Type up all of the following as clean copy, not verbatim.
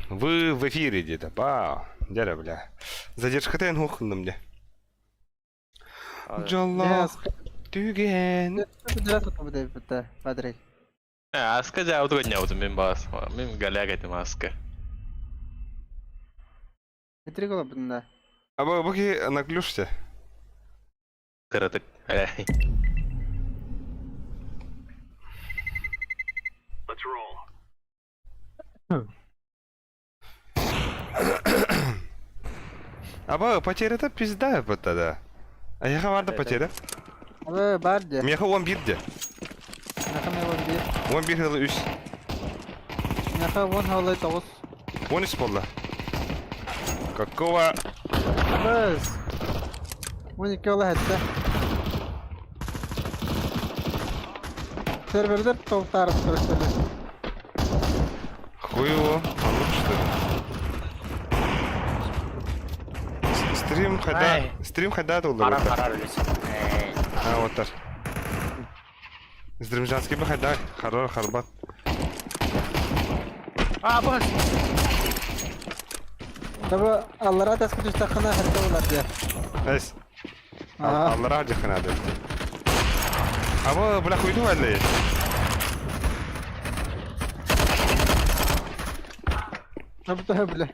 Вы в эфире где-то, па. Дядя, бля. Задержка эн хухынным де. Дьоллоох түгэн. Патрик. Аска дьаабыт гонньаабытым мин баас. Мин голяк этим аска. Метрик олорбутун да. А бу наглюшься. Кыратык. Аба потеря-то пизда вот тогда. А я варда потеря. Абы бар де. Меха он бирде. Меха ме он бир. Он бир хылы үс. Меха он халай тоғыз. Он үс болла. Какого? Абыз. 12 ола хэтте. Сервердер тоқтарып көрсөлі. Хуй его. А ну что ли? Стрим хайда. Стрим хайда доллар. Харар харар үлес. А вот так. Стримжанский бы хайда. Харар харбат. А, бос. Таба аллара таска түстақына хэтте олар де. Эс. Аллара жакынады. Аба, бля, хуйду әлі. Таба бля.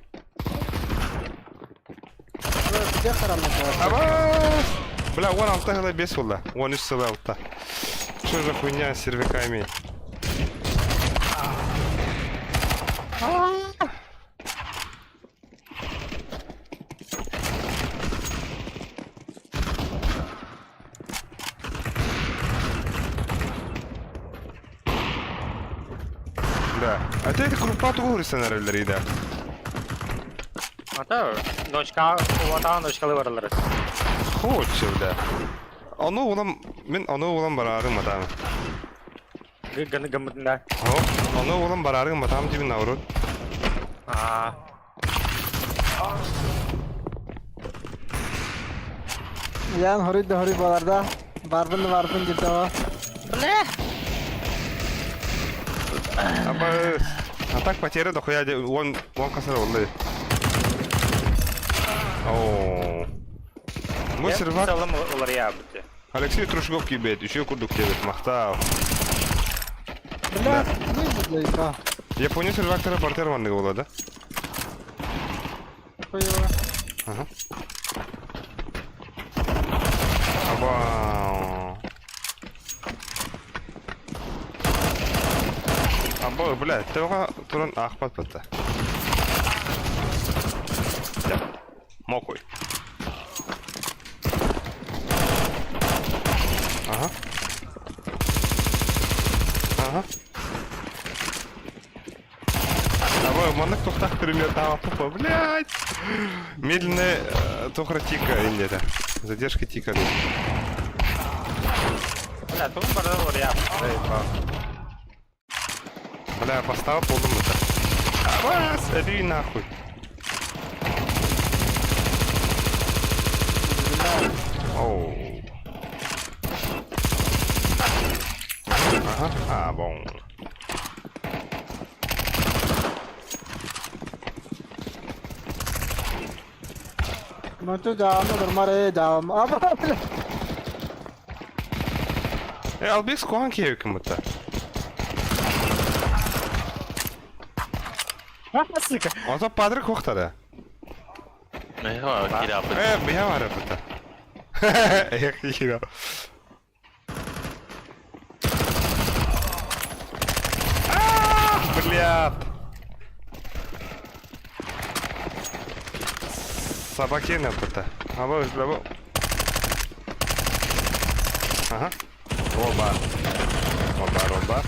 Бля, Аба! Бля, 16 хыла 5 болла. 13 сыла алта. Что за хуйня с сервяками? Да. А ты это крупату говоришь, да? Ата, ночка, улатаан ночкалы баралар. Хочешь, да. Ону улам, мен ону улам барарым матам. Гыгганы гыммытында. Хоп, ону улам барарым матам дибин наурут. А. Ян хоруй да хоруй боларда. Барбын да барбын деп таба. Бля! Аба, а так потеря дохуя, он, он касар олды. О. Мой сервак. Салам олар я бите. Алексей Трушков кибет, еще курдук кибет, махтал. Бля, не буду Япония сервактора бартер ванны была, да? Хуево. Ага. Аба. Аба, бля, тыга туран ахпат бата. Я. Мокой. Ага. Ага. Аба, маннык тохтах пример тапа, блядь. Медленная тохра тика или это. Задержка тика. Бля, тугун барар олар я. Бля, поставил полдом это. Абас, иди нахуй. Оу. Ага, а, бон. Манту жаамы нормаре жаам. Аба, бля. Албекс куан киевким это. Сука. Ото падры кохтара. Кирапы. Я варю это. Эх, хера. Блядь. Собакина это. А вот, бля, Ага. Оба. Оба, оба.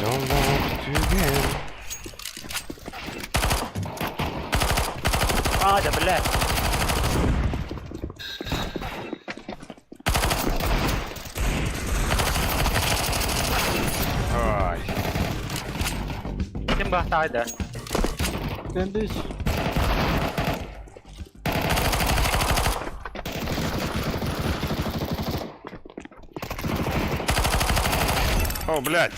Дьоллоох түгэн. А, да, бля. Ай. Ким бахтайды? Кендиш. О, блядь.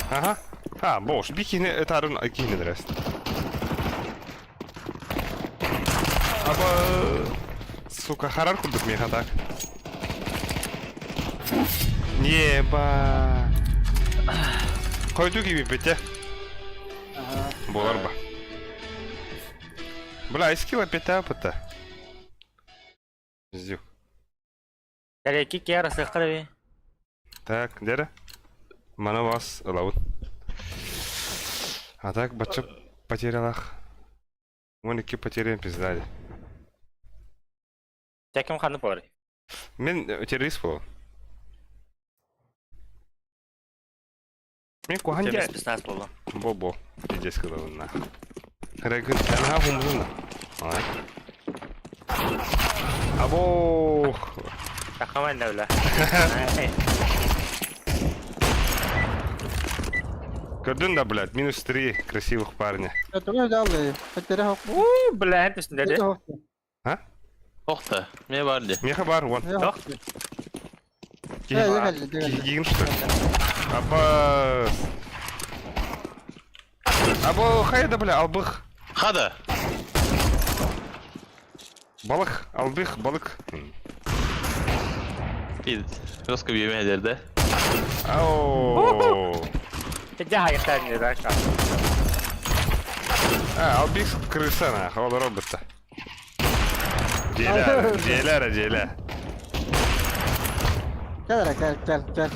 Ага. А, бош, бикини этарын киһини дрест. Аба... Сука, харар курдук меха так. Еба. Койду киби бите. Болар ба. Бля, искила пета опыта. Пиздюк. Кэрэки киэр асыахха эбии. Так, дere. Маны вас ылабыт. А так бачча потерялах. 12 потеряем пиздали. Дьэ ким ханнык буоларый? Мен террорист буолабын. Мен куһан Дьэ дьэ. спецназ буоллум. Бо-бо. Пиздец кылабын Рэгын эн хумзун. Ай. Або. Тахаман да бля. Көрдүн да, блядь, минус три красивых парня. Тугу дьаалый. Потеря хок. Уй, бля, это что А? Охта, мне бар ди. Меха бар, вон. Тох. Кигин, что ли? Абас. Або хайда, бля, албых. Хада. Балык, албых, балык. Жестко биемэ дерде. Ау. А, албих крыса нахуй, ол робота. Дьиэлэ, дьиэлэ, дьиэлэ. Кэл эрэ, кэл, кэл, кэл.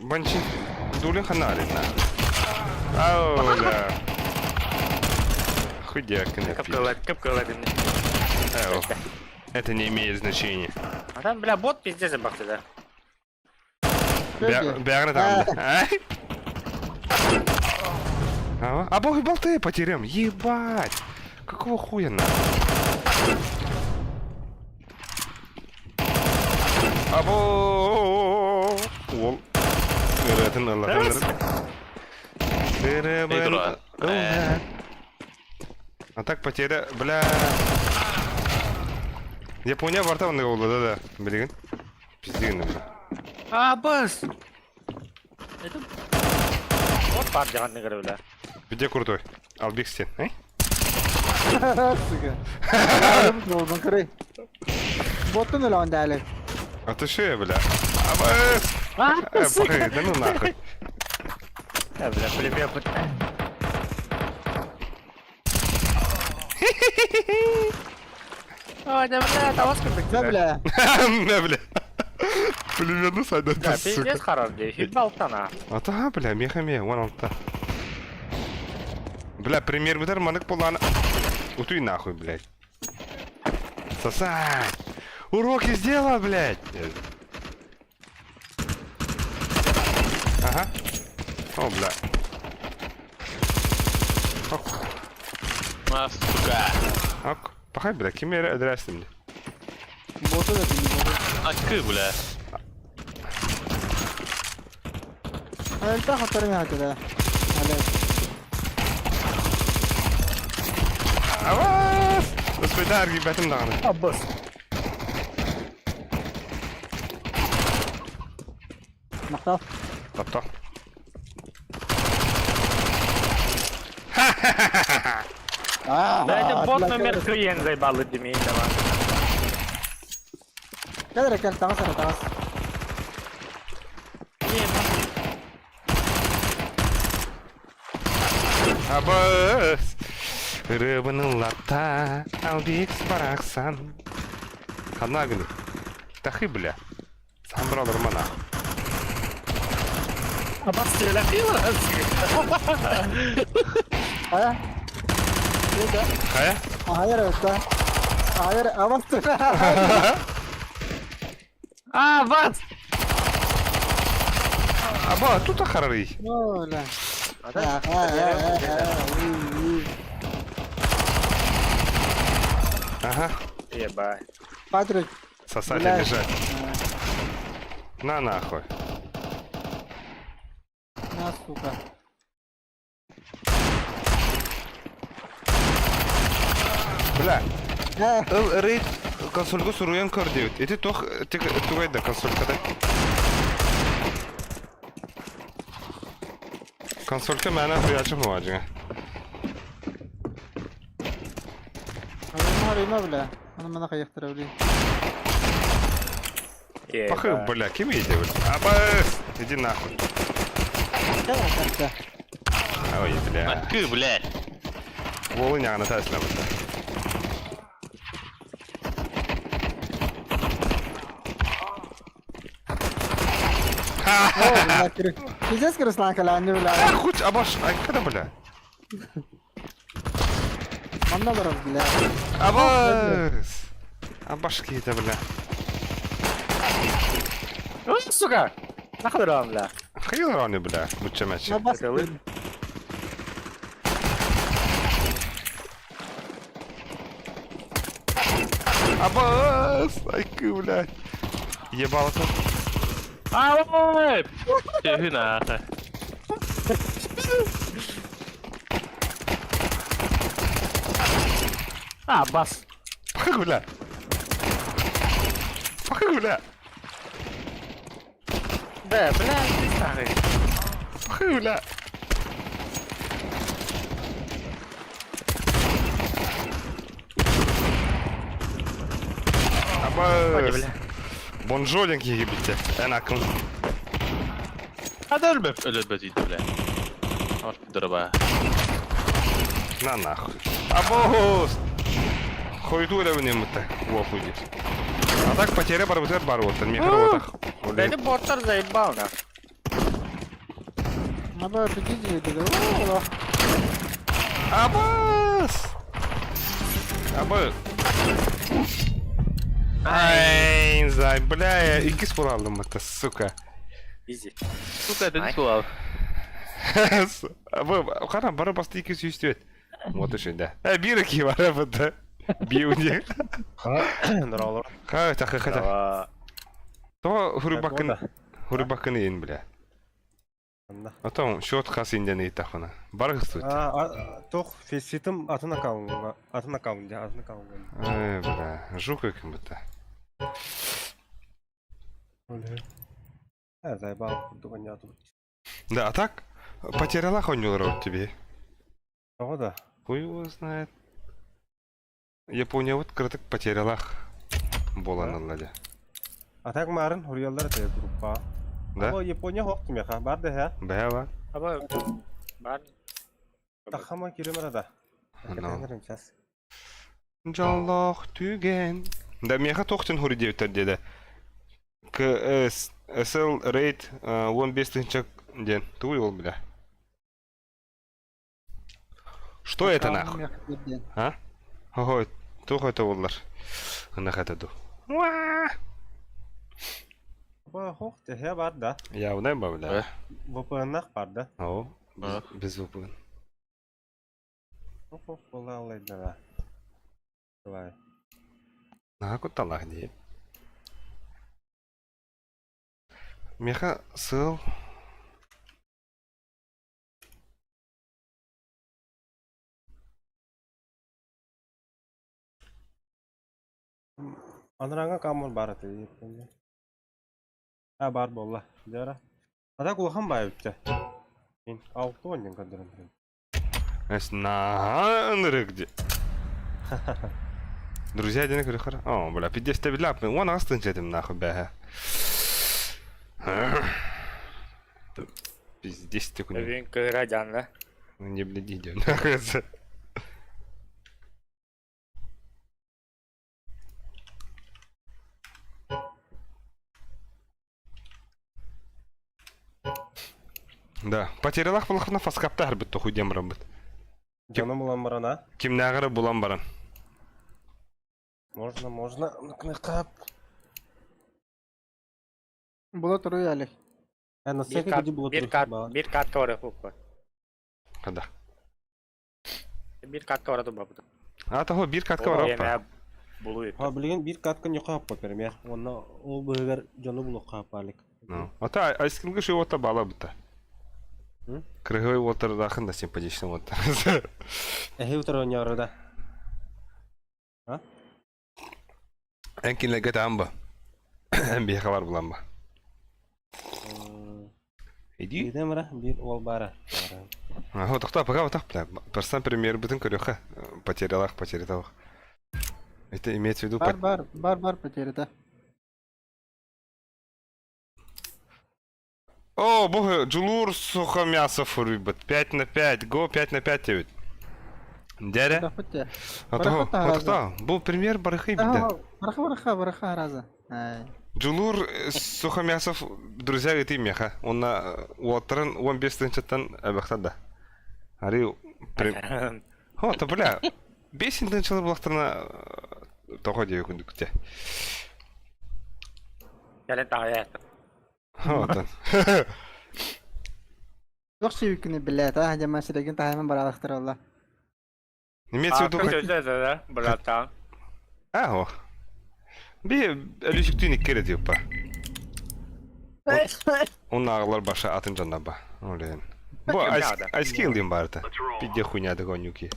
Банчи, дулин ханна на. Ау, да. Худяк, Ау. Это не имеет значения. А там, бля, бот пиздец забахты, да. Бягна там, да. А, а бог и болты потеряем. Ебать. Какого хуя на? Або. Ол. Ыратын ылатын. А так потеря, бля. Япония барта онда болды, да, да. Билигин. Пиздигин, бля. А, бас! Это... Вот пар дьаҕанны көрө бля. Где крутой? Албикстен, э? Сука. Болдун кырый. Боттун эле онда әлі. А ты шея, бля. А, э, да ну нахуй. Э, бля, пулемет. Ой, да, бля, таваска Да, бля. Да, бля. Пулеметну сайда, Да, сука. пиздец хорош, дии. Хит балтана. Ата, бля, меха ме, вон алта. Бля, премьер битер манык полана. Утуй нахуй, блядь. Сосать! Уроки сделал, блядь! Ага. О, бля. Ок. А, сука. Ок. Пахай, бля, ким эрэ адресым. Боту да Акы, бля. Эльта хотор да. Авас! Успейдар гибетим даҕаны. Аббас. Махтал. Топто. Да это бот номер клиент заебал димей давай. Кэл эрэ кэл, таҥас эрэ таҥас. Абас! Рыбының латта, албик барахсан. Ханна гыны. Тахы, бля. Самбрал романа. Аббас стрелял Ая. Хайа? Хайыр это. Хайыр, абас. А, вас! Аба, тут ахарый. О, бля. Ага. Ебать. Патрик. Сосать и лежать. На нахуй. На, сука. Бля. Ыл рейд консольга суруйан көр диэбит. Ити туох тугай да консолькада. Консолька мээнэ хуячым хуаджыҥа. Арыйма, бля. Аны мана хайыхтара били. Пахы, бля, ким едет, бля? Абас! Иди нахуй. Ой, бля. Акы, блядь. Уолу няҕына таасламыта. Пиздец, Руслан кэлээнни бля. Хоть абаш, айкада бля. Манна барар бля. Абас! Абаш киһитэ бля. Ой, сука! Нахуй бля. Хайылар бля, бучча мәче. Абас! Айкы, блядь. Ебало тут. Ай! Төһүн аата. А, бас. Пахы, бля. Пахы, бля. Да, бля, ты Пахы, бля. Абас! Бонжолинг егибите. Эн акын. Hadi ölme ölme дейді бля. Дорба. На нахуй. Абос! Хойду эрэ Уохуй А так потеря барбытыгар бар буолтан. Миэхэ буотах. Да это боттар заебал, да. Надо победить, да. Абас! Абы. Ай, зай, бля, иккис буолалым это, сука. Изи. Сука, это не суал. Абы, қара, бары басты икки сүйістүет. Вот еще, да. Э, бир ки бар быта. Биуне. Нұралар. Ха, тахы хата. То хурибакын, хурибакын ен, бля. Атом счет хас инден итахына. Бар гыстут. А, тох феситим атын аккаунтга, атын аккаунт, атын аккаунт. Ай, бля, жук ким быта. Э, заебал, дугоняту. Да, а так потеряла хонюлар тебе. Того да. Хуй его знает. Япония вот кыртык потеряла болан алладе. А так марын хуриялар те группа. Да? О, Япония хоқ тимеха, бар да ха. Бэва. Аба, бар. Тахама киремера да. Ну. Жаллах түген. Да меха тохтен хури девтер деди. К СЛ рейд 15 тысяча ден. Туй ол бля. Что это нахуй? А? Ой, тух это олар. Ына ду. Ба хоқ те бар да. Явно ба бля. VPN-нах бар да. О, без VPN. Хоқ бола алайды да. Давай. На куталах не. Меха сыл. Анраңа камон бар аты Япония. А бар болла. Жара. Ата кулахан бай үтте. Мен алты оннен кадырын. Эс на где. Друзья, один говорю, О, бля, 50 ляп, он астын нахуй, бля. Пиздец ты куда. Вин кырадян, да? Не блядь, нахуй. Да, потерялах булахна фаскапта харбит тохуй дем рабыт. Жаным булан барана. Кимнәгәрә булан баран. Можно, можно. Ныкныкап. Була туру ялик. Э, на всякий где было Bir kat, bir kat кора хупа. Када. Bir kat кора туба. А того бир катка бар. Булует. Ха, билген бир катка не кап например. Онна ол быгар жону булу капалык. Ну, ата айскилге ши ота бала бута. Крыгой отыр дахын да симпатичный вот. Эхи утыр ойнары да. А? Энкинлеге тамба. Бихалар буламба. Иди. Биирдэ мара биир уол баара. Ага, тохтоо, пока вот так, бля. Персан премьербытын көрүөххэ. Потерялах, потерятах. Это имеется в виду... Бар бар бар бар потерята. О, боже, Джулур Сухомясов рыбат. 5 на 5, го 5 на 5 ведь. Дядя? Бырахпыт А то, а Был премьер барыхы беда. Бараха бараха бараха раза. Джулур Сухомясов, друзья, это меха. Он на уоттарын 15 тысячтан әбәхтада. Ари О, то бля. 5 тысяча булахтарна того диye күндүктэ. Кэлэн таҕайаата. Отон. Туох сүүкүнү билээт аа дьэ сирэгин таһайман бараалахтаралла. Имеется в виду Да, братан. А, о. Би өлүсүктүүн иккere диэппа. Оннааҕылар баша атын дьонно ба. Олен. Бу айскил диэн баарта. Пидде хуйня догонюки.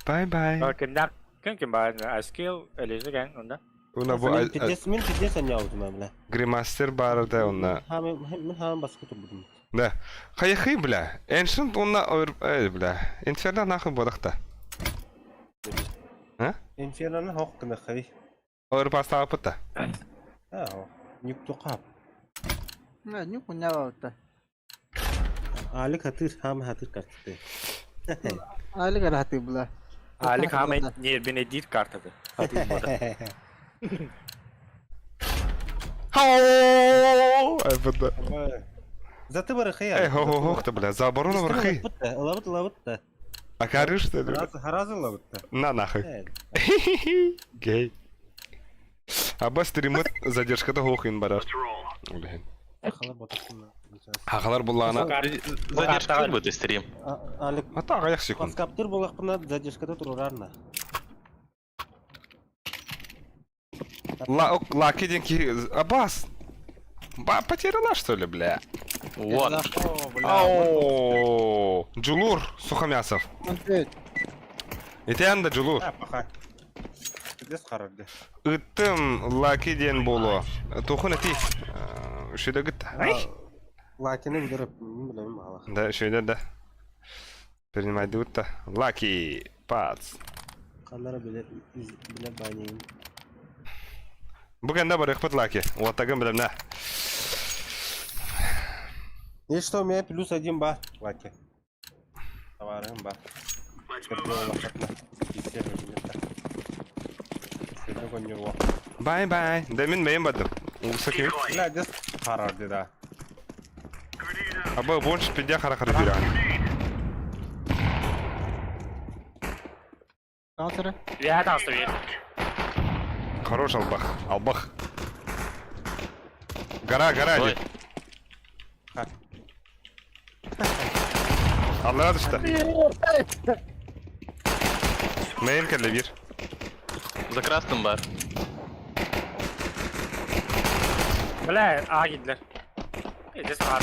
Бай-бай. Кимнәк кем ким бар? Айскил Элиза онда. Уна бу Мин пиздец анньаабытым бля. Гримастер баарда онна. Мин хаам баска турбутум. Да. Хайахы, бля. Эншент онна эй, бля. Инферно нахуй бодахта. А? Инферноны хок гына хай. Ор пастаапыта. Аа, нюк тоқап. Нюк унньаабыта. Алик хатыр, хаам хатыр картты. Алик эрэ бла. Алик хаам нербине дир картады. Ай, Заты барыхы. Эй, хо-хо-хо, бля, за оборону вархы. Лабыт, лабыт. А карыш, что ли? Харазы лабыт. На нахуй. Гей. Аба стримыт задержката хохин барар. Блин. Ахалар буллаана. Задержка будет стрим. Алик. Ата аяк секунд. Паскаптыр булакпына задержката турарна. Ла, лаки деньги. Абас. Ба, потеряла, что ли, бля? Вот. Ау. Джулур Сухомясов. Итен да Джулур. Ыттым лаки ден болу. Тухун эти. Шүйді гыт. Лакини билер, билемин баала. Да, шүйді да. Принимай дутта. Лаки, пац. Канара биле биле банин. Бүгін да бар ықпыт лаки. Уаттагын білем на. И что, у меня плюс один ба, лаки. Товарым ба. Бай-бай. Да мен бэйм бадым. Уса кем? Бля, дес харарды да. Аба больше пидя хара-хара биран. Я там стоит. Хорош албах. Албах. Гора, гора. Ой. Алла что? Мейн кэлле бир. За красным бар. Бля, а гидлер. Здесь хар.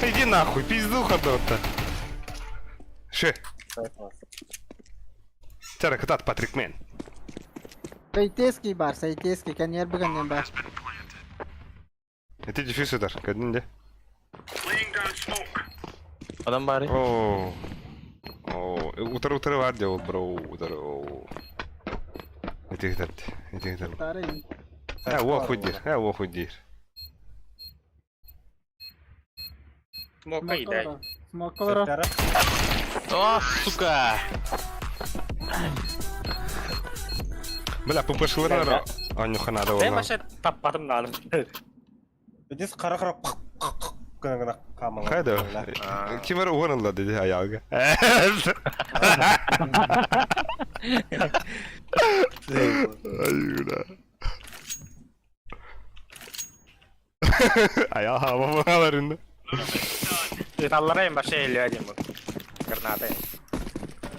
Иди нахуй, пиздуха дота. Ше. Тара кытат Патрик Мен. Сайтеский бар, сайтеский, коньер бүгін бар. Это дефьюз удар, кәдімде. Адам бары. О. О, утар утар бар де ол бро, утар. О. Это гитард, это гитард. А, о хуйдир, а, о хуйдир. Смока идай. Смоколоро. О, сука! Бля, ППШлар анюха надо Мен ол. вообще таппадым надо. Дес қара-қара гына камала. Хайда. Кимер уорнла деди аялга. Аюна. Аял хава баларында. Деталларайым вообще эллиадим bu. Граната.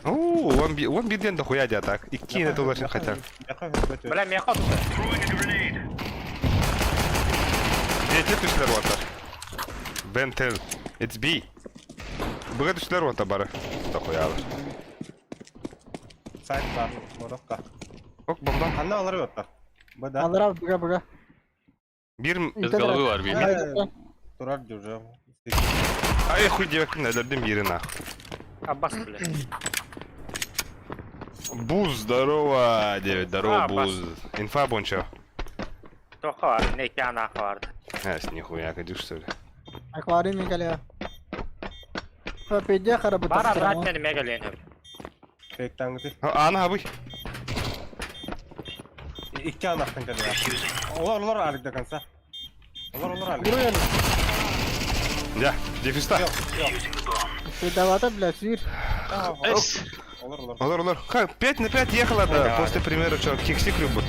О, он биден дохуя дя так. Икки это улашын хотя. Бля, мен хот. Дети түшлер ватар. Бентел. It's B. Быга түстүлэр уонта бары. Тохуялар. Сайт бар, морокка. Ок, бомба. Ханна алар өттө. Бу да. Аллара быга быга. Бир... Без головы бар бир. Турар дюже. Ай, хуй девкин, өлөрдүм бири нах. Аббас, блядь. Буз, здорово, девять, здорово, А, бас. Буз. Инфа бончо. Тоққа бар, не икки анааққа барды. А, с нихуя, кадюш, что ли? Аквариум мегалия. Пиздец, харабы Бар арат мени мегалиен өп. Фейктаңгыты. Ана абый. Икки анақтан кәлі. Олар олар алик до конца. Олар олар алик. Я, дефиста. Yok, yok. Давата, блядь, сыр. Олар олар. Олар, олар. Ха, 5 на 5 ехала, да, после примера, что, киксик любит.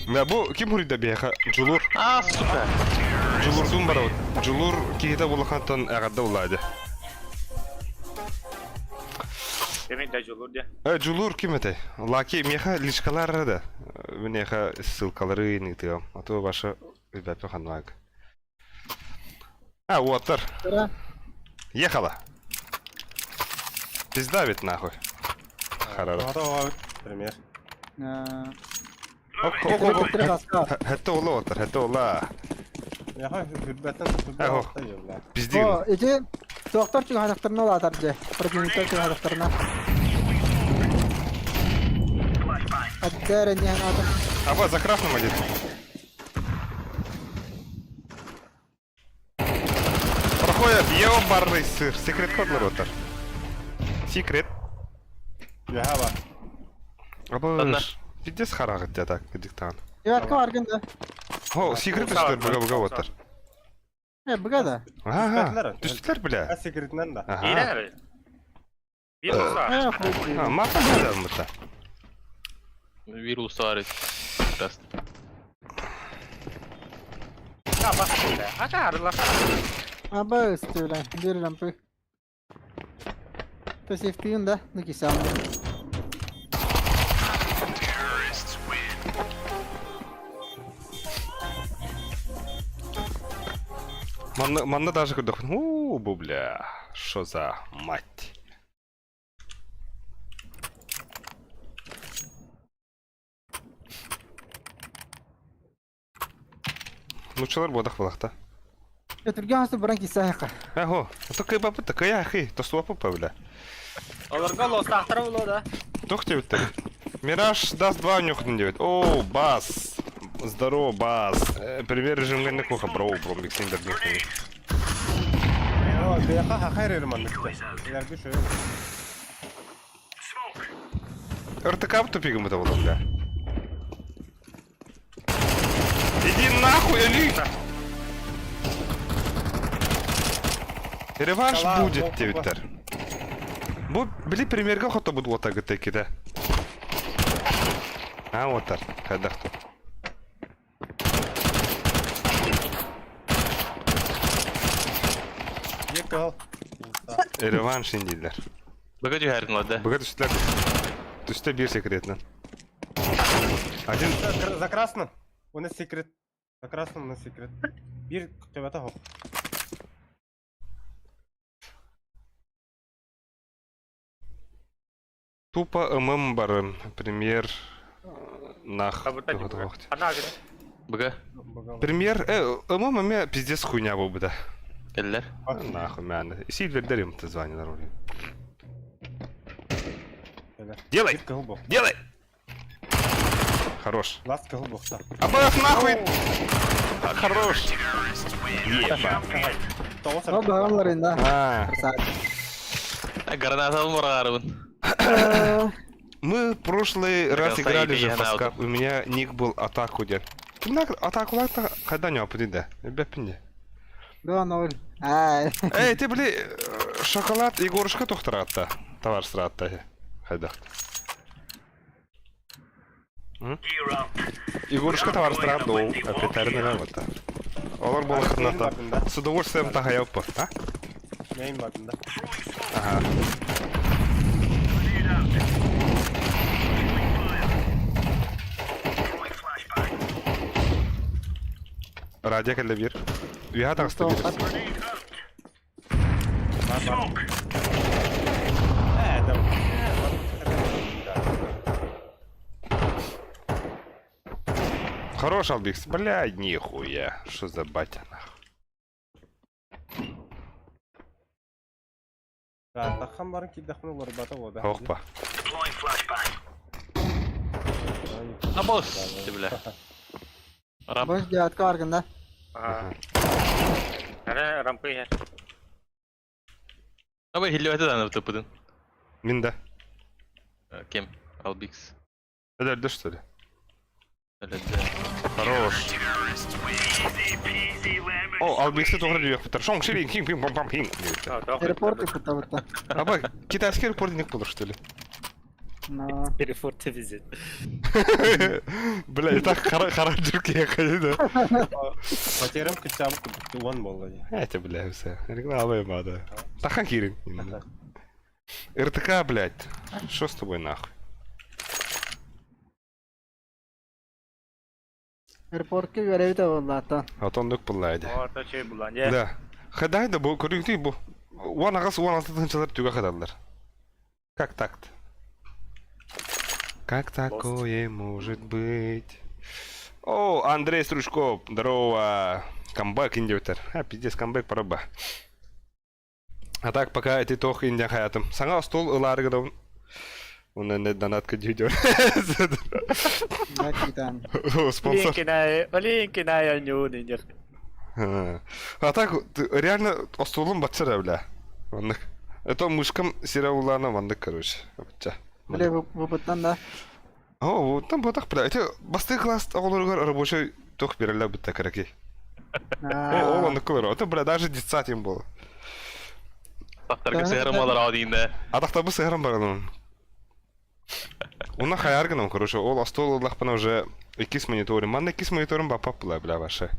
Да, бу, ким хурида беха? Джулур. А, сука. Джулурдун бар Джулур киһитэ улахантан эҕэрдэ улаады. Демек да жолур де. Э, Джулур ким этэй? Лаки меха личкалар да. Меха ссылкалары нытыам. А то ваша ребята ханваг. А, вот Ехала. Пизда ведь нахуй. Харара. Пример. Ок, ок, ок. Хэтэ ола отар, хэтэ ола. Пиздин. Ити доктор чугахтарына улаатар дьэ. Противниктар чугахтарына. Аттара не надо. А вот за красным один. Проходят, ёбарный сыр. Секрет код лоротар. Секрет. Яха Абыш. Пиздец харагыт дя так, диктан. Иватка баргын да. О, секрет үстер быга быга оттар. Э, быга да. Ага. Түстүлөр бля. Секретинен да. Ага. Ийлен Bir olsa. А, мапа да мыта. Вирус арит. Аббас, бля. Ата арылар. Аба үстүлэ. Бир лампы. То сефтиин да, ну кисам. Манна, манна даже кудах. У, бубля. Что за мать? Нучалар бодах балахта. Өтүргөн хасты баран кисаха. Аго, а то кайба пыта, кая хи, то суапа бля. Оларга лостақтыры болу да. Тох тебе Мираж даст два нюхнуть девять. О, бас. Здорово, бас. Пример режим гэнэ куха, бро, бро, миксиндер нюхнуть. РТК в тупик это было, бля. Иди нахуй, Али! Реванш будет, Твиттер. Бу, били примерга хото буду вот так таки, да. А, вот так, хайдахту. Реванш индилер. Быга түһәрдин ладда. Быга түстүлэр. Түстэ бир секретно. Один... За красным. У нас секрет. За красным у нас секрет. Бир төбәтә хоп. Тупо ММ барым. Премьер... Нах. Быга. Премьер... ММ эме пиздец хуйня был бы да. Келлер. Нахуй, мяне. Сильвер дарим ты звание на роли. Делай! Делай! Хорош. Ласка глубоко. Абах нахуй! А, хорош! Еба. Оба, да. Граната мурарыбын. Мы в прошлый раз играли же в Фаскап. У меня ник был Атаку дед. Атаку лата когда не опыты Бепинде. 2-0. Ай. Эй, ты, бли, шоколад Егорушка тохтаратта. Товар сратта. Хайдахт. Егорушка товар страт дол. Опять работа. Олар болхарната. С удовольствием тахаяппа. А? Нейм бардында. Ага. Радио кэллэ бир. Үһэ таҕыста бир. Хорош, Албикс. Бля, нихуя. Что за батя, нахуй. Таххан баран киирдэхпинэ уларбата буолда. Опа. А босс, ты бля. Рамп. Бос девятка баргын да. Ага. Ара рампы иһэр. Аба хиллибэтэ даҕаны тыппытын. Мин да. Кем? Албикс. Өлөрдө что ли? Өлөрдө. Хорош. О, Албиксы тоҕо диэхпиттэр. Шоң ширин хим пим пам пам хим. Аэропорт кытта Аба, китайский аэропорт не буолар что ли? Но. Перефорт визит. Бля, и так характер киэхэ да. Потерям кыччаабыт курдук уон буолла дии. Это, бля, все. Реклама надо. Тахан киирин. РТК, блядь. Что с тобой нахуй? Аэропортка үөрэбит буоллаата. Отон нүк булла ди. О, то чей булан, е. Да. Хадай да бу көрүҥтүй бу. 10 аҕыс 16 тыһыынчалар түгэ хаталлар. Как так-то? Как такое может быть? О, Андрей Стручков, здорово. Камбэк индиотер. А, пиздец, камбэк пораба. А так, пока эти тох индия хаятым. Саҥа остуол ылаары гынабын. Онно донатка дүйдөр. Спонсор. Блинкинай, нюн индих. А так, реально, остуолум батсара, бля. Маннык. Это мышкам сира улана маннык, короче. Бачча. Бля, выпыттан да. О, вот там ботах, бля. Это бастыҥ класс оҕолоругар рабочий тох берелер бутта караки. О, ол оннук кылыр. Это, бля, даже детсад им было. Тахтарга сыһарым алар диинде. Атахтабы сыһарым баранын. Уна хаяр гынам, короче, ол остуол ыллахпына уже иккис мониторим. Манна иккис мониторим бапап була, бля, ваша.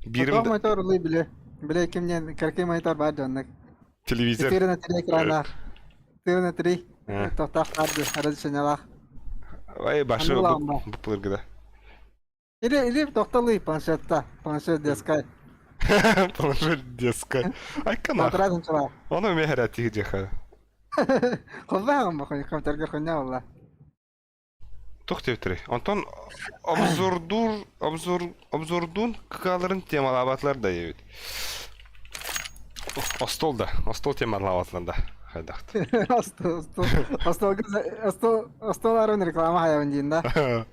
Бирим монитор ылый биле. Биле кимнен кыркый монитор бар дьоннук. телевизор. 4 на 3 экранах. 4 на 3. Тохтах барды, разрешениялах. Ай, башы бу пылыргыда. Или или тохталый планшетта, планшет детская. Планшет детская. Ай, канах. Оны мехерә тиги деха. Холбаҕым бу компьютерга хуйня буолла. Тух диэбиттэрий. Онтон обзордуур обзор обзордуун кыкааларын темалаабатылар да диэбит. Остуол да, остуол темалаабатылар да хайдахт. Остуол остуол остуол остуоларын реклама хайабын диин да.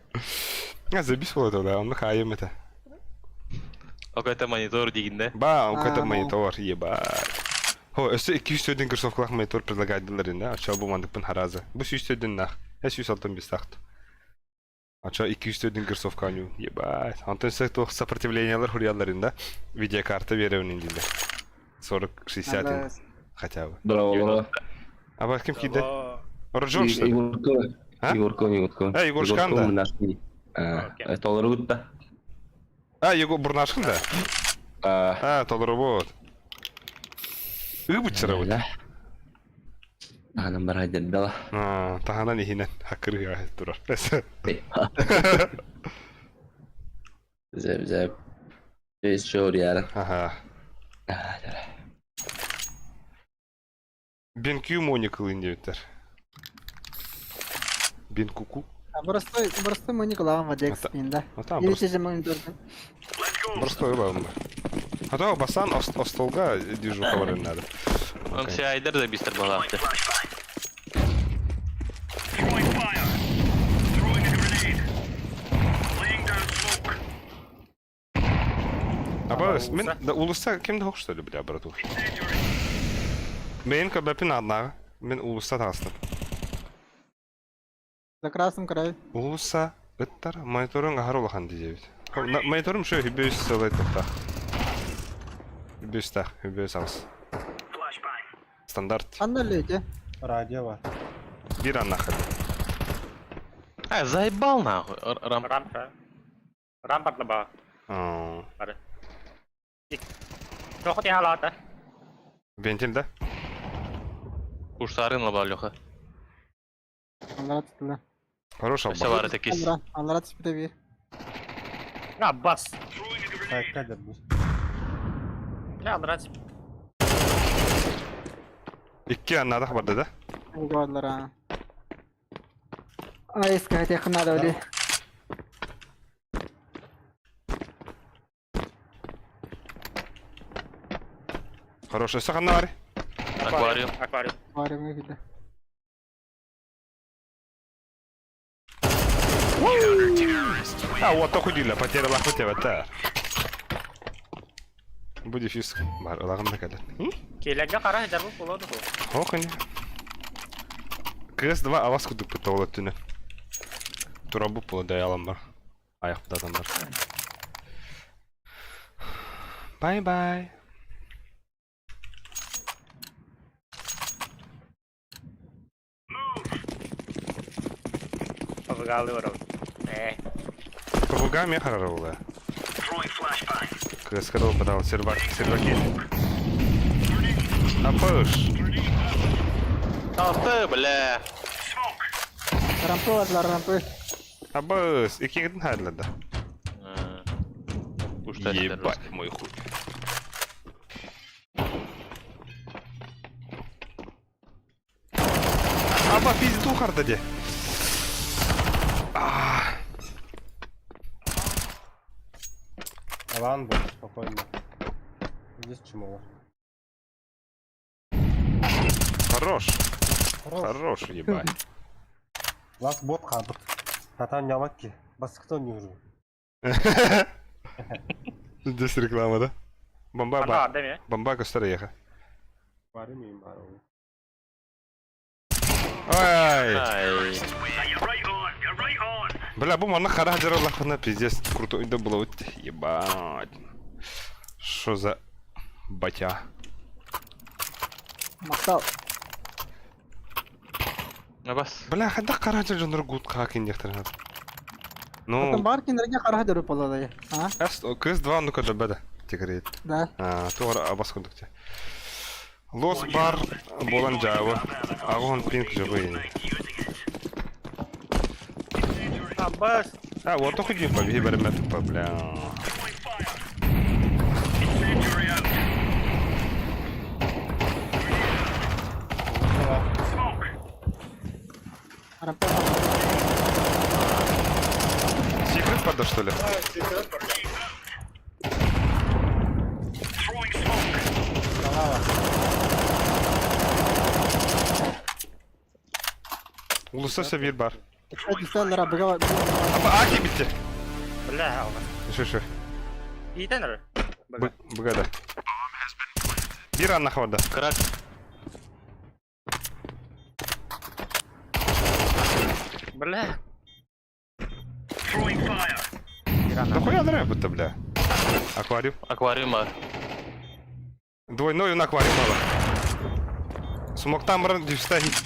Забис буолла да, онно хаайым этэ. Какой-то монитор диигин да. Ба, он какой-то монитор, ебать. Хо, өссө 200 кроссовкалаах монитор предлагайдылар инде, ача бу мандыкпын харазы. Бу 100 нах. Э 165 тахт. Ача 200 кроссовка аню, ебать. Антон өссө туох сопротивлениялар хуруйаллар инде. Видеокарта беребин индилер. 40-60 хотя бы. Браво, А ким киирдэ? Рожон, что ли? Егорко. А? Егорко, Егорко. А, Егоршкан, да. А, толору да. А, Егор Бурнашкин, да? А, А, толору вот. Ыбычыра вот. Таһынан барайдырдала. А, таһынан иһинэн хакырыга турар. Зэп, зэп. Еще Ага. BenQ Monicл диэбиттэр. Бенкуку. Простой, простой моникул Вадекс да. А там Или просто, же монитор. простой ылабын А то бастан остолга движуха баран надо. Он все айдар да бистер балаахты. А мен да улуста ким да что ли, бля, брату. Мен кабапин одна. Мен улуста тастым. За красным краю. Улуса ыттар мониторун аһар улахан диэбит. Мониторум шо хүбөс сылай тухта. Хүбөс тах, хүбөс аҕыс. Стандарт. Анна лейте. Радио бар. Бир аннахыр. А, заебал нахуй. Рамп. Рампа. Рампа ба. Тоқы те алаты. Вентиль да? Курсарын лаба Леха. Аллара tuttu. Хорош Все алба. бар это кис. Аллара, аллара түспүтэ биир. А, бас. Сайтка дербис. Я аллара Икки аннадах барды да? Угадылар а. Ай, искать якыннары öyle. Хорош, өссө ханна барый? Аквариум. Аквариум. Аквариумҥа киирдэ. А, вот охудила, потеряла хотя Бу дефис бар, ылагым да кэлэр. Киэлэргэ хара сылдьарбыт буолуо дуо? Ох, ини. КС-2 авас курдук бытта ол өттүнэн. Турабыт буола дайалам бар. Аяқпытатан бар. Бай-бай. Павыгаалыы барабын. Ээ. ПВГ ме харара була. КСК да подал сервак, серваки. Апыш. Алты, бля. Рампы бардылар, рампы. Абыс, иккигитин хаалла да. Ебать мой хуй. Аба пизду харда де. Алан был, спокойно. Здесь чмо. Хорош. Хорош. Хорош, ебать. Лас бот хабыт. Татан ямакки. Баскытон не уже. Здесь реклама, да? Бомба, Ана ба. дэми. Бомба көстөр еха. Бары мейін бар ол. Ай! Ай. Бля, бу манна хара жаралахына пиздец круто да было вот ебать. Что за батя? Махтал. Бас. Бля, хада хара жонор гуд хакин дехтер. Ну, Потом бар кинерге хара дөрүп болот. А? С КС-2 ну-ка да тигрейт. Да. А, тугар абас курдук те. Лос бар болан жабы. Агон пинг жабы. Абас. А, вот охуди побеги береме тупо, бля. Рампы. Секрет подо, что ли? Улуса бир бар. Үстәлләр абыга. Аба аки битте. Бля, алма. Шо шо. Иитен Бгада. Бир анна хварда. Крак. Бля. Да хуя нравится будто, бля. Аквариум. Аквариум бар. Двойной на аквариум мало. Смок там ран дюста хит.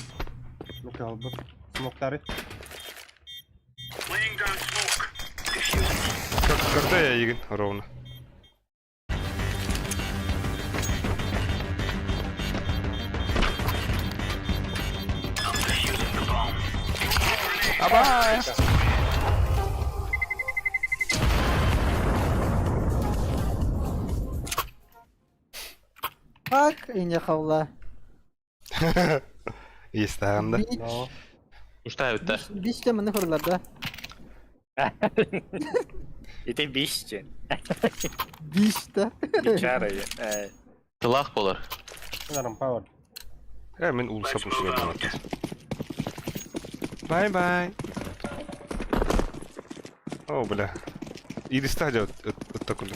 Ну-ка, албы. Смоктары. Как, когда я игн ровно. Аба! Как и не хавла. Есть да. Но. Уштай да. Бич те маны хурлар да. Ити бишчи. Бич да. Бичара. Тылах болар. Рампа бар. Э, мен улуса пушила. Бай-бай. О, бля. Ириста делает вот такой.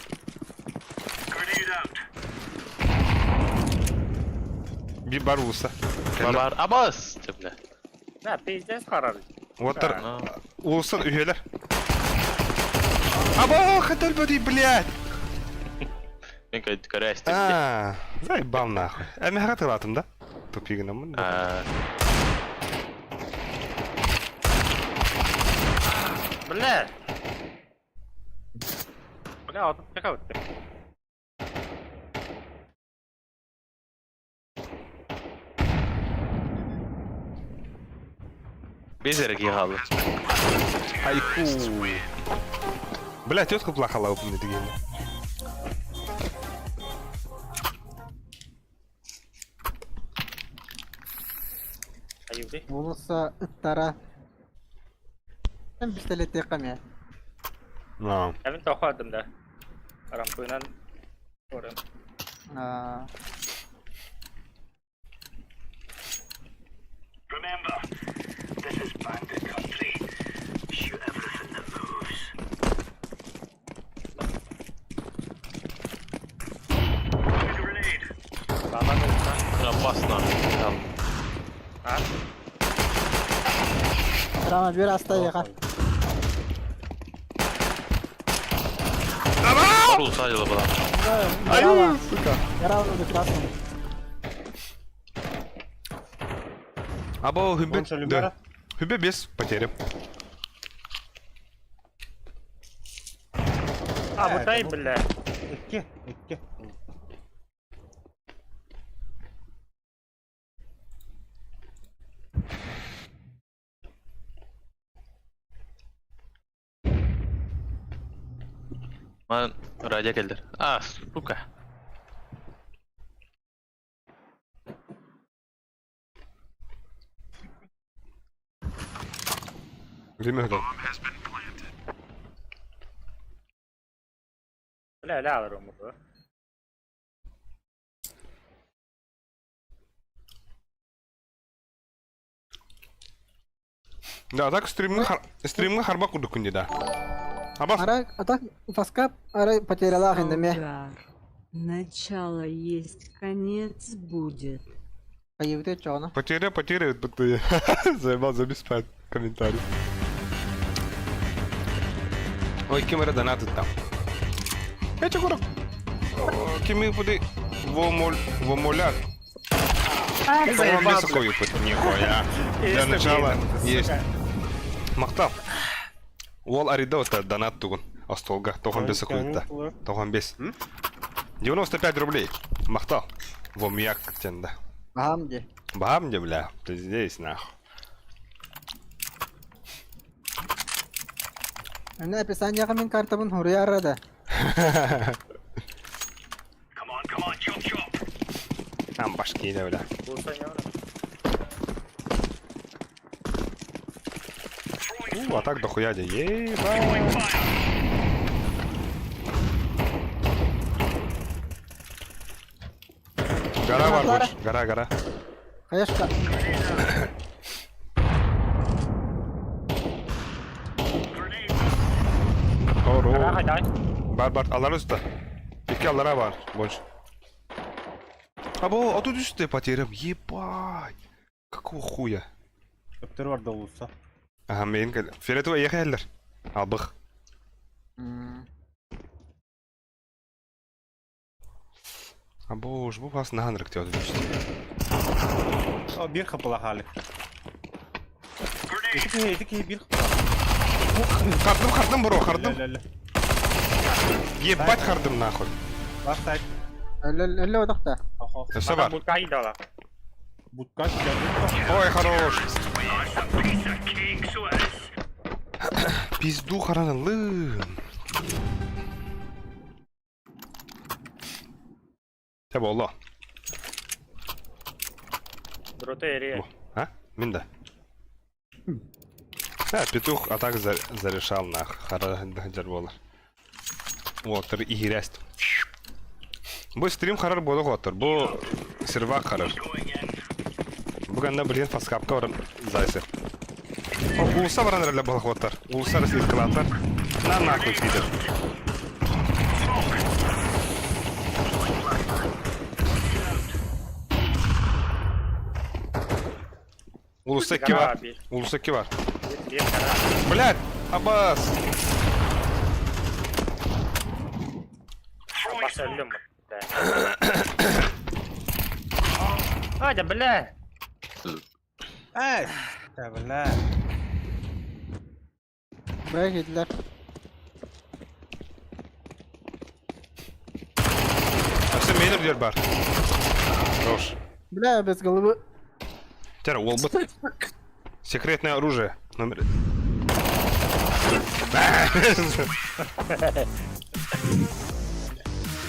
Би бар улуса. Бар. Абас. Бля. Да, пиздец харар. Уоттар. Ну. Улусан үһүөлэр. Аба, хотел бы блядь. Мен көрәстім. А, заебал нахуй. Ә, мен хатылатым да? Тупигінамын. А, Бля. Бля, отып чака өттү. Безерге қалды. Айку. Бля, тетка плакала мне деген. Аюды. Улуса ыттара. Мен пистолет текам я. На. Мен тохадым да. Рампынан. Орын. А. Опасно. Там. Рама bir hasta yaka. Пару была. Ай, сука. Yara vurdu красный. Або хүбе... Онша Люмера? Хүбе без потери. А, вот ай, бля. Икки, икки. Ман радио келдер. А, сука. Время готово. Бля, ля, Рома, да. Да, так стримны, хар... стримны харба курдук күнде, да. Аба, Ара, а так фаскап, ара потеряла хендеме. Алгар. Начало есть, конец будет. Кайыбыты чоғына. потеря, потеря, будто я заебал записать комментарий. Ой, кем донаты там. Я че курок? Кеми буди вомоль вомоляр. Заебал, Какой опыт? Нихуя. Для начала есть. Мактал. Уол арида вот донат тугун. Остолга. Тохан бес акуйта. Тохан бес. 95 рублей. Махтал. Вомьяк тенда. Бахам де. Бам где, бля. Ты здесь, нахуй. Әне описанияға мен картабын хуруя арада. Там башки, да, бля. Булса не ора. У, а так дохуя де. Ебать. Гора бар больше. Гора, гора. Хаешка. Оро. Гора, хайдай. Бар бар. Алар üstte. İki алара бар. Больше. Або, а тут üstte потерям. Ебать. Какого хуя? Өптөр бар да olsa. Ага, мен кел. Фиолетовый ехеллер. Албых. Або, уж бу бас наганрык тёд üstte. О, бир хапыла хали. Ити ити бир хапыла. Хардым, хардым, бро, хардым. Ле, ле, ле. Ебать хардым нахуй. Бар сайт. Өлі одақта. Ахо. Все бар. Будка идала. Бутка чыгарды. Ой, хорош. Пизду харанылым. Те болду. Дроте эри. А? Минда. Да, петух а так зарешал нах. Хара болар. Отыр игерест. Бу стрим харар болу отыр. Бу сервак харар. Бүгін блин фаскапка баран зайсы. Улуса баран реле балах отыр. Улуса ресилкалатар. На нахуй пидор. Улуса ки бар. Улуса ки бар. Bir гора. Блядь, Аббас. Абас өллүм. Бля. Айда, бля. Эй, да бля. Buraya geldiler. Все мейдер дер бар. Хорош. Бля, без головы. Тера, уолбот. Секретное оружие. Номер.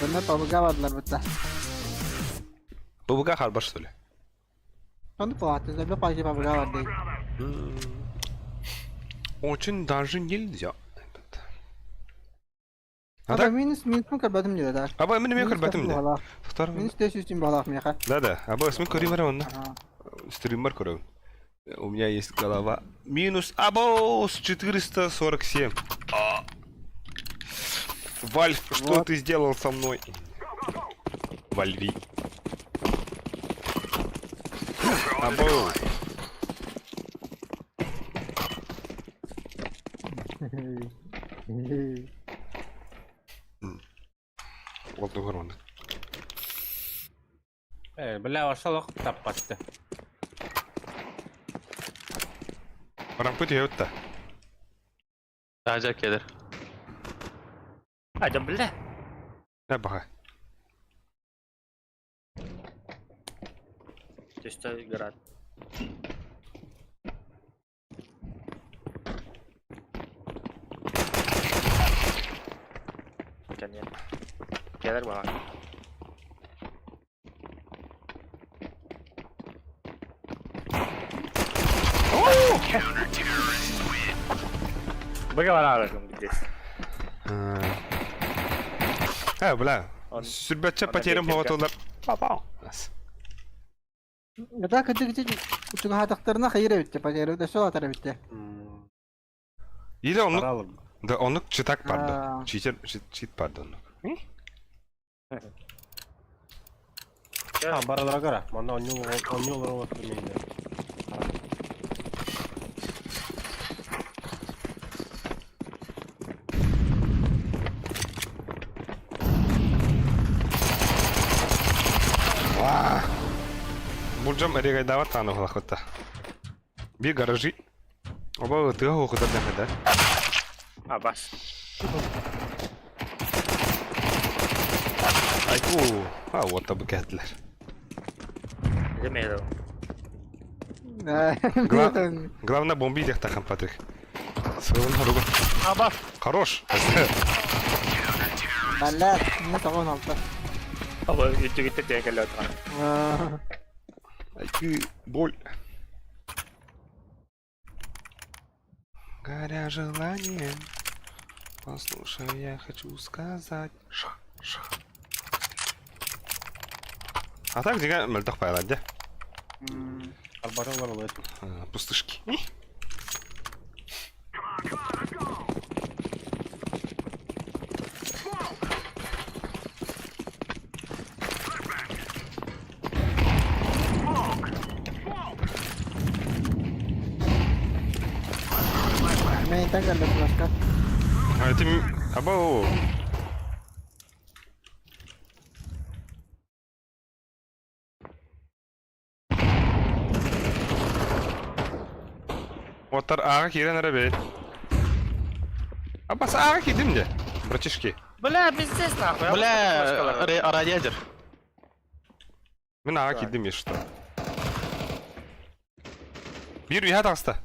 Bunlar pabuga vardılar bitti. ББК харбар, что ли? Onu puatı. Bir parça pabuga var değil. Очень даже нельзя. Этот. А Aba так? минус минус mu körbedim diyor da. Аба, мен мен көрбәтім де. Тоқтар. Минус 400 için balak mı Да, да. Аба, мен көрейін бар онда. Aha. Стример көрөм. У меня есть голова. Минус абоус 447. А. Вальф, что Вот. ты сделал со мной? Вальви. Абоу. Вот угрона. Э, бля, вошел таппатты. Рампыт я вот Таһырдьа кэлэр. Айда бля. Да, баха. Түстэ играть. Кэнниэн. Кэлэр баҕа. Быгалар здесь. Э, бля. Сүрбэтчэ потерям хоҕотолар. Папау. Да, кырдьык ити чугаһаатахтарына хайыр эбиттэ, потеря да все атар эбиттэ. Или оннук, да оннук читак пардон. Аа. Читер, чит пардон. А, баралара кара. Манна онньул онньул олорор миинде. Булдьам эригайдаабат тааны уһалахпытта. Биир гаражи. Оба тыа уһукутар да. Абас. Айку. А, вот табы кэттилэр. Демейло. Главное бомби дехтахан Патрик. Сылын хоругу. Абас. Хорош. Баллар, не того налта. Аба үтүгүттэ тиэкэллэ отуран. Айку боль. Горя желанием. Послушай, я хочу сказать. Ш, ш. А так дига мөлтөх байлар дьэ. Арбаталар олор. Пустышки. Мейтен кэллэ флешка. А это... Абау. Оттар ааҕа киирэн эрэ бэйт. Абас ааҕа киирдим дьэ, братишки. Бля, пиздец нахуй. Бля, радиатор. Мин ааҕа киирдим если что. Биир үһэ таҕыста.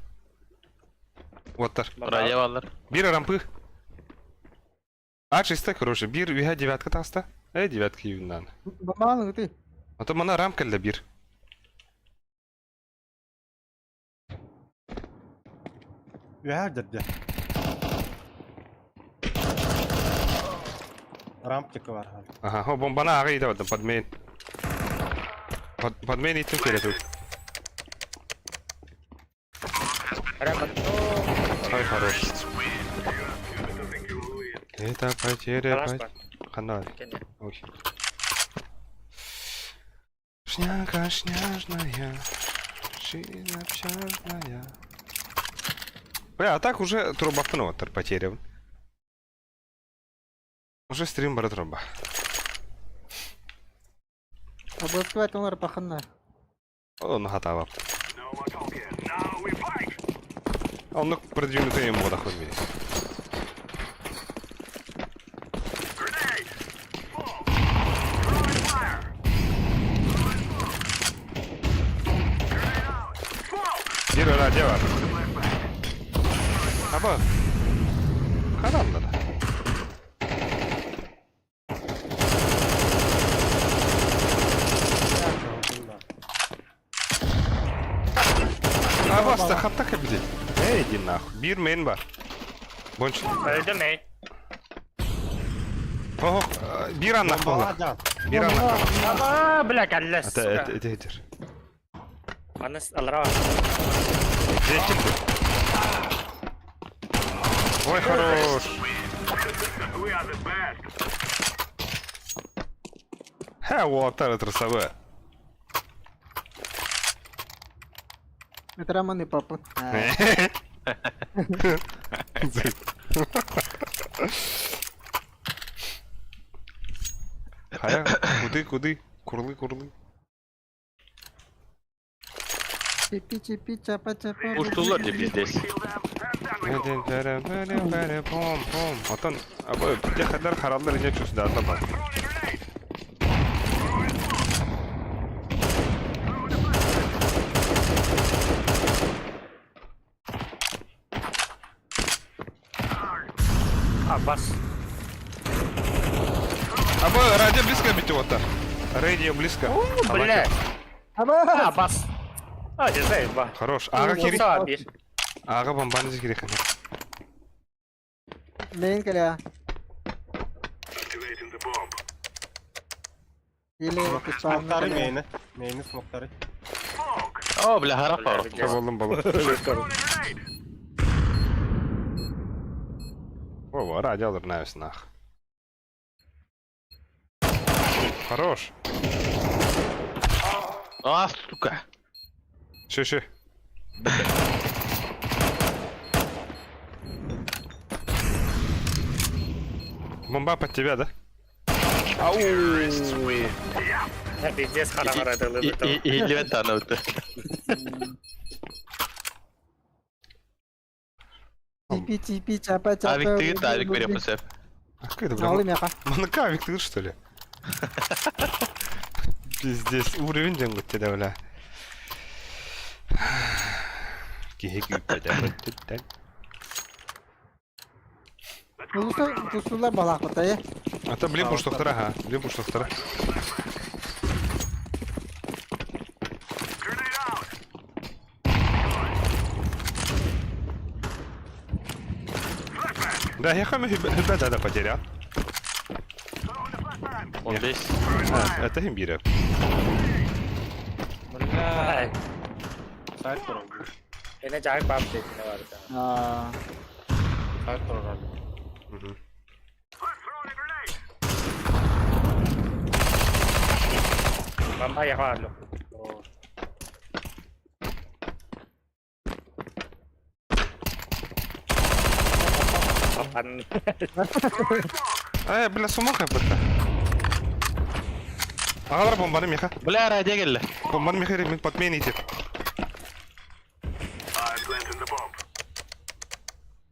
Оттар. Радио баллар. Биир рампы. А чисто, короче, биир үһэ девятка таҕыста. Э, девятка юннан. Бамаалыҥ ты. Ото мана рам кэллэ биир. Үһэ дэрдэ. Рамптика бар. Ага, хо бомбана аҕа иитэ бардым, подмейн. Под, подмейн ииттим кэлэ тут. Ай, хорош. Это потеря... Хана. Ой. Шняга шняжная, шина общажная. Бля, а так уже труба оттар потерян. Уже стрим бара труба. Обыскивать олар паханна. Он хатава. Оннук продвинутый ему доход видит. Биир радио бар. Аба. Хараннара. Абаста хатта кэбидит. Эй, иди нахуй. Биир мейн бар. Бонч. Өлдүм эй. Ох, биир аннах буолла. Биир аннах. Аба, бля, кэллэ. Это это это. Аны аллара Зечем ты. Ой, хорош. Ха, уолаттар ытырсабы. Метраманы папа. Хайа, куды, куды, курлы, курлы. Чипи чипи чапа чапа. Уштулар деп пиздец. Пом, пом. Отон, абы, техадар хараллар ине чусдарда бар. Абас. Абы, радио близко бить вот Радио близко. Бля. Абас! Абас. А, не знаю, ба. Хорош. Ага, кири. Саа бир. Ага, бомбаны кири. Мейн кэлэ. Или Смоктары мейни. Мейни смоктары. О, бля, харап бар. Болдум, болдум. Ова, радио нравится нах. Хорош. А, сука. Ши, ши. Бомба под тебя, да? Ау! Пиздец харахара дылы. Илибет таны өттө. Чипи чипи чапа чапа. Авик тыгыт, авик берем сөп. А как это, бля? Алы мяха. Манка, ты что ли? Пиздец, уровень деньги тебя, бля. Тусулар балак бата, А то блин пуштохтара, ага, блин пуштохтара. Да, я хами хюбе да потерял. 15. А, это имбиря. Бля. Сайт турар. Эне жайык бап дейт не бар. Аа. Сайт турар. Угу. Бомба яга алу. Ан. Ай, бля, сумаха бітті. Ағалар бомбаны меха. Бля, радио келді. Бомбаны меха мен подмен етіп.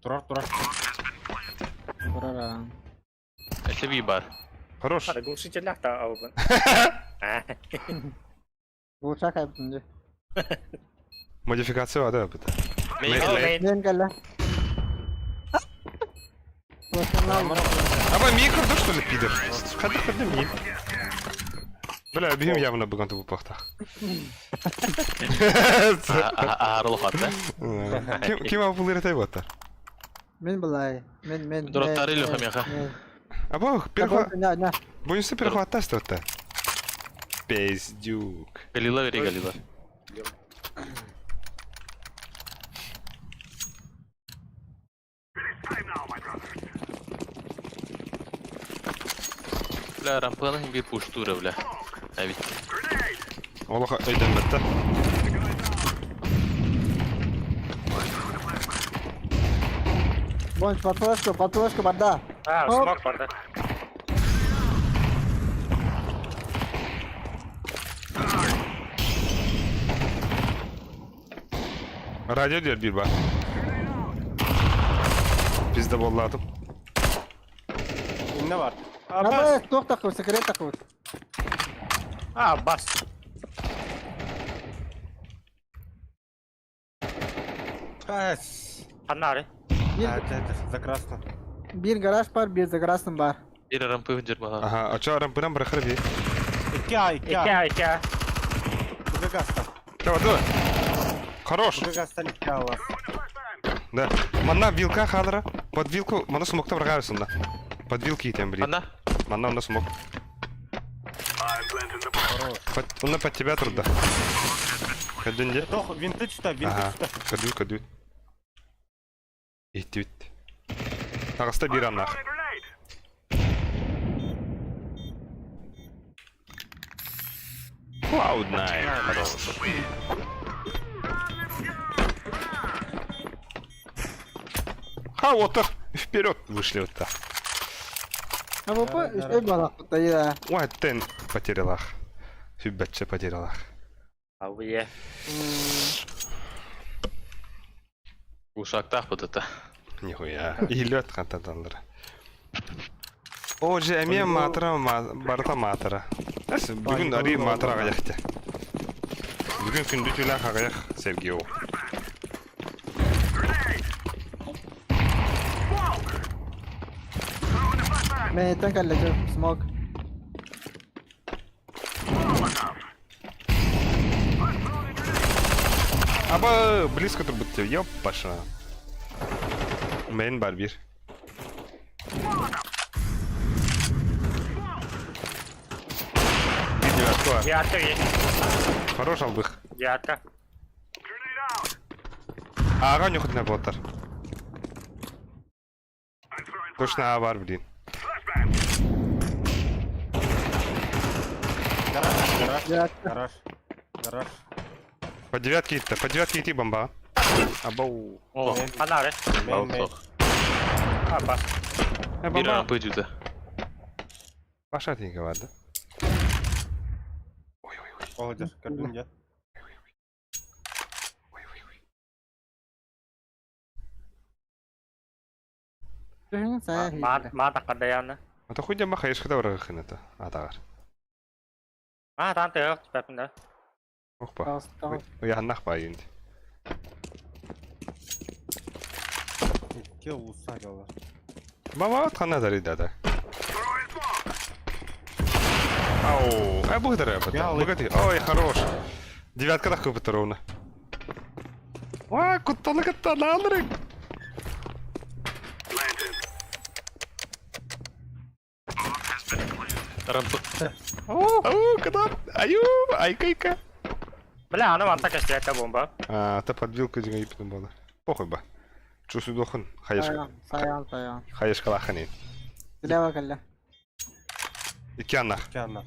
Турар, турар. Бурара. Эсеби бар. Хорош. Глушитель та албын. Булчак айыптын Модификация бар да бітті. Мейн. Мен кэлэ. Аба микро да что ли, пидор? Ходи, ходи, ми. Бля, объем явно бүгін бұл пахта. Аарыл хатта. Ким ким алып бұл тай батта? Мен былай. Мен мен. Дроптары илюха меха. Аба, перехват. Не, не. Бойынсы перехваттасты отта. Пиздюк. Галила бери, Галила. Бля, рампаның bir пуштура, бля. Әбит. Олаға өйден бітті. Бонч, подфлешку, подфлешку барда. А, смок бар да. Радио дер bir бар. Пизда болладым. Инне бар. Абас, тоқ тақып, секрет тақып. А, бас. Ас. Аннары. Bir, За красно. bir garaj бар, bir за красным бар. Bir рампы жырмаған. Ага, а чё, рампырам брахар би? 2А, 2А. 2А, 2А. Буга гаста. Давай, давай. Хорош. Буга гастан 2А у вас. Да. Манна вилка хадра. Под вилку, мана смокта врагаюся да. Под вилки там, блин. Ана? Манна на смок. Хорош. Под, он под тебя труда. Көрдүн дии? Тох, винты түстэ, винты Аха. түстэ. Көрдүү, көрдүү. Иһиттибит. Таҕыста биир аннаах. Cloud nine, хорош. Ха, вот так, вперед вышли вот так. А бу үстэй балахпыт да. Ой, тен потерялах. Сүббэтче потерялах. Ауе. Ушактаах бытыта. Нихуя. Иһиллибэт хантаталлар. О, же эмиэ маатыра барыта маатыра. Эс, бүгүн арыы маатыра аҕыйах этэ. Бүгүн күндү түүлээх аҕыйах Сергей. Мэйтэн кэллэ дьэ, смог. Аба, близко турбут тебе, ёппаша. Мейн бар бир. Биир девятка бар. Девятка есть. Хорош албых. Девятка. Ааҕа ньухутuna буолтар. Точно А бар, блин. Гараж, гараж, Девятка. гараж, гараж. По девятке идти, по девятке идти бомба. Абау. О, Анаары. Мейн, мейн. Алсох. Апа. Э, Биир бомба. рампы дьүтэ. Паша тиҥэ бар да. Ой-ой-ой. Оһодьор, көрдүм дьэ. Ой-ой-ой. Түһүн сайа Маа маа таккардаяны. А то хуй дема хайышкада барахын это. Атагар. Маа таан тыгах түпәпин да. Охпа. Уяһаннах ба инди. Икки улуса кэллэ. Баба хана дарида да. Ау, а благодаря Богатый. Ой, хорош. Девятка так купит ровно. Ва, куттаны куттаны алырык. Рампы. Ау, куда? Аю, айка-айка. Бля, аны манта кэстиэккэ бомба. А, та подвилка деген ипин болды. Похуй ба. Чусудохын, хаешка. Сайан, сайан. Хаешка лаханин. Слева кэллэ. Икки аннах. Икки анна.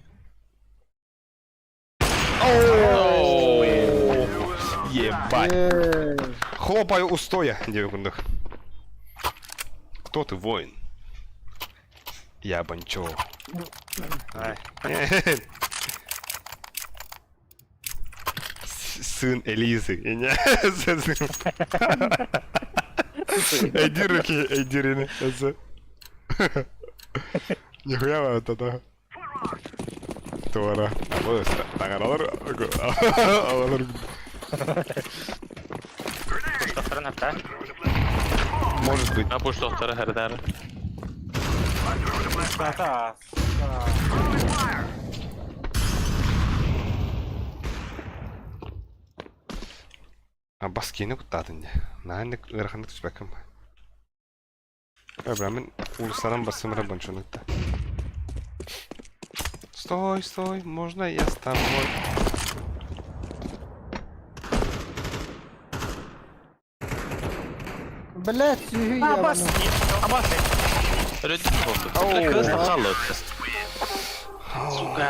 Ебать. Ээ. Хлопаю устоя, девикундах. Кто ты, воин? Я Банчо. Сын Элизы. Эйди руки, эйди рины. Нихуя вам это Туара. Тагаралар. Алалар. Пуштохтарын хапта. Может быть. А пуштохтара хардары. Тата. А бас киини куттаатын дьэ. Наһаа ыараханнык түспэккин ба. Бра, мин уулуссанан барсым эрэ бончонукта. Стой, стой, можно я с тобой? Блять, сүһүй Абас. Абас. Өрөдүн болду. Кыз халлы. Сука.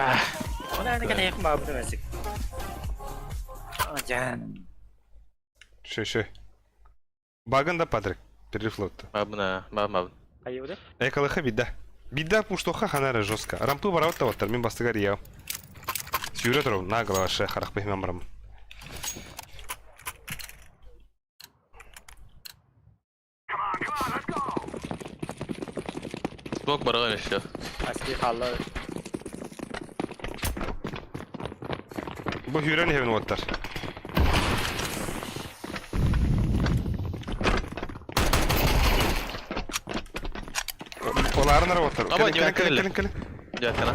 Она не кэлэх баабын эсик. Ажан. Шö, шö. Багын да Патрик. Перефлотта. Мабына, маб. Айыбы. Экалыха бидда. Бидда пуштоха ханара жестко. Рампы бараута ваттар, мин бастыгар я. Сюрет ров, на голова ше, харах пихмям рам. Смок барган еще. Аски халлы. Бу хүрен хевин ваттар. Оларын ара ваттар. Аба, Кэлин, кэлин, девятка кэлин, кэлин. Дятана.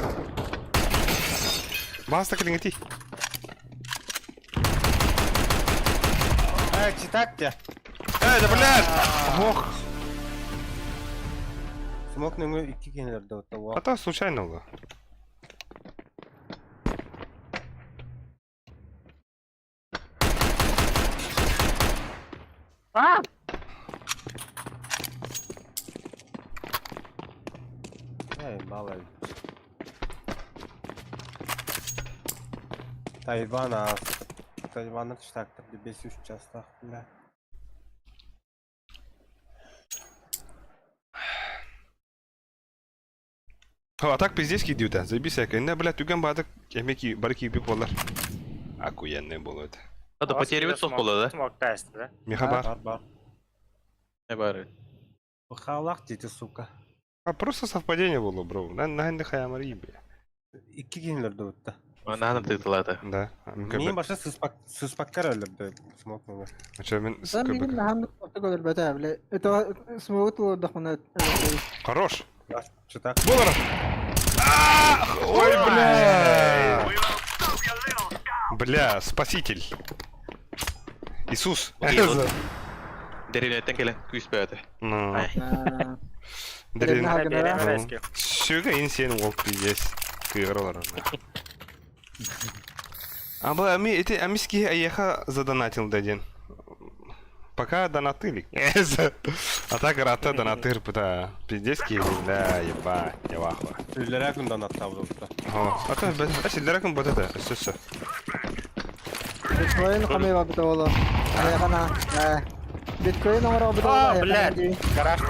Баста кэлин ити. Э, читать те. Э, да блядь! Ох, Смок нөҥүө икки кинилерде отта. а то случайно было. А! Эй, балай. Тайван аас. Тайваннар штактар бес үс частаах бля. А так пиздец киирдибитэ. Заебись яка. Инна, бля, түгэн баатык эми ки бары киирбит буоллар. Охуенный буолуо этэ. Это потеря суох буолла да? Смог тест, да? Миха бар. Бар бар. Не бар. Бахалах дети, сука. А просто совпадение было, бро. На на хаямари, бля. Икки киһилэр да Наһаа тыытылаата. Да. Мин баша сыспаккар өлөрдө смок мөҥө. Ача мен Sen мигин наһан орто көрбөтө бile. Это смогут олордохуна. Хорош. Чытак. Болар. Ой, бля. Бля, спаситель. Иисус. Дэриэбинэттэн кэлэн күүс бөҕөтө. Ну. Ай. Дрин. Дэриэбинэ Сүгэ инсен ол пиздец. Кыыралар. Аба ами эти амиски аеха задонатил даден. Пока донатыли. А так рата донатыр пыта. Пиздец бля, ебать, я вахуа. Үллэрээ күн донаттаабыт. А то а силдеракым вот это, все все. Биткоин хамай бабыта боло. Аягана. Биткоин оҥоро быта О, блядь. Гараж.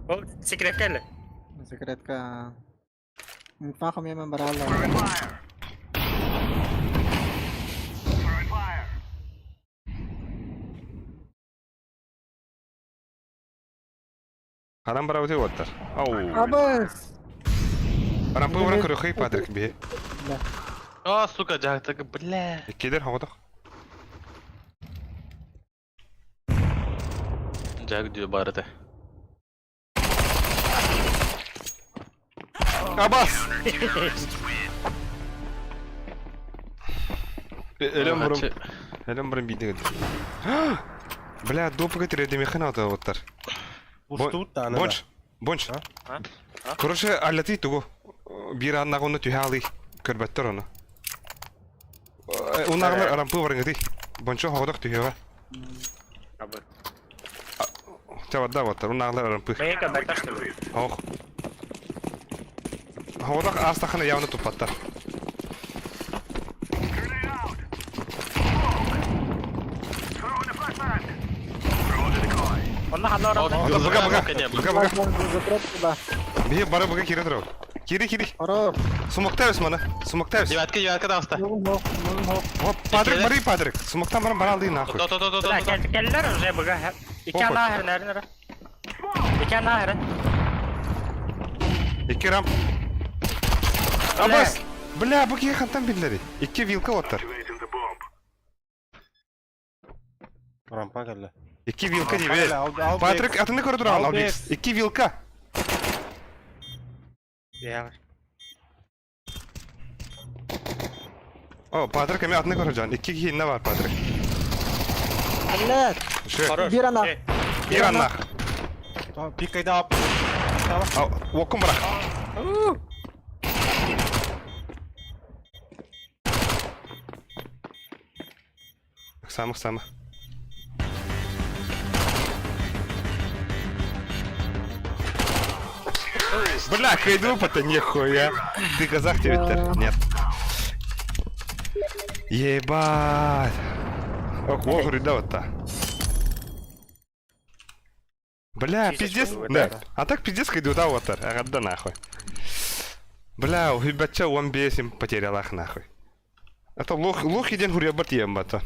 О, секретка или? Секретка. Инфа хамай мен баралла. Харам барабыты оттар. Ау. Абыс. Рампы баран көрөхөй Патрик би. А, сука, дьаһтага, бля. Кедер хоготох. Дьаг дүү бар этэ. Абас. Элем бурум. Элем бурум бидег. Бля, допы кетире демехен ата оттар. Устуут да аны. Бонч. Бонч. А? Короче, аллати тугу. Бир аннагону түһэ көрбөттөр ону. Унагылар рампы барыңыты. Бончо хоготох түһэҕэ. Абы. Чабарда оттар, унагылар рампы. Мейка бэта что ли? Ох. Хоготох астахана явно тупаттар. Онно ханна орон. Быга быга. Быга быга. Закрепка. Бие бары быга кире турабыт. Кири кири. Хорош. Сумактайбыз маны. Сумактайбыз. Девятка, девятка даста. Оп, Патрик, бары Патрик. Сумактан баран бара алды нахуй. То то то то Бля, то. келлер уже быга. Ики ана хер нер нер. Ики ана хер. Икки рамп. Абас. Бля, бу киһи хантан биллери. Икки вилка оттар. Рампа кэллэ. Икки вилка дебе. Патрик, атыны көрө туран Албекс. Икки вилка. Я. О, Патрик эми атыны көрө жан. Икки киһи инне бар Патрик. Блядь. Шы. Бир ана. Бир аннах. Пикайда ап. Оккун барах. Самых самых. Бля, хайду это нихуя. Ты казах тебе Нет. Ебать. Ох, ох, да вот та. Бля, пиздец. Да. А так пиздец хайду да вот та. Да нахуй. Бля, уебача он бесим потерял ах нахуй. Это лох, лох един хурьябат ем бата.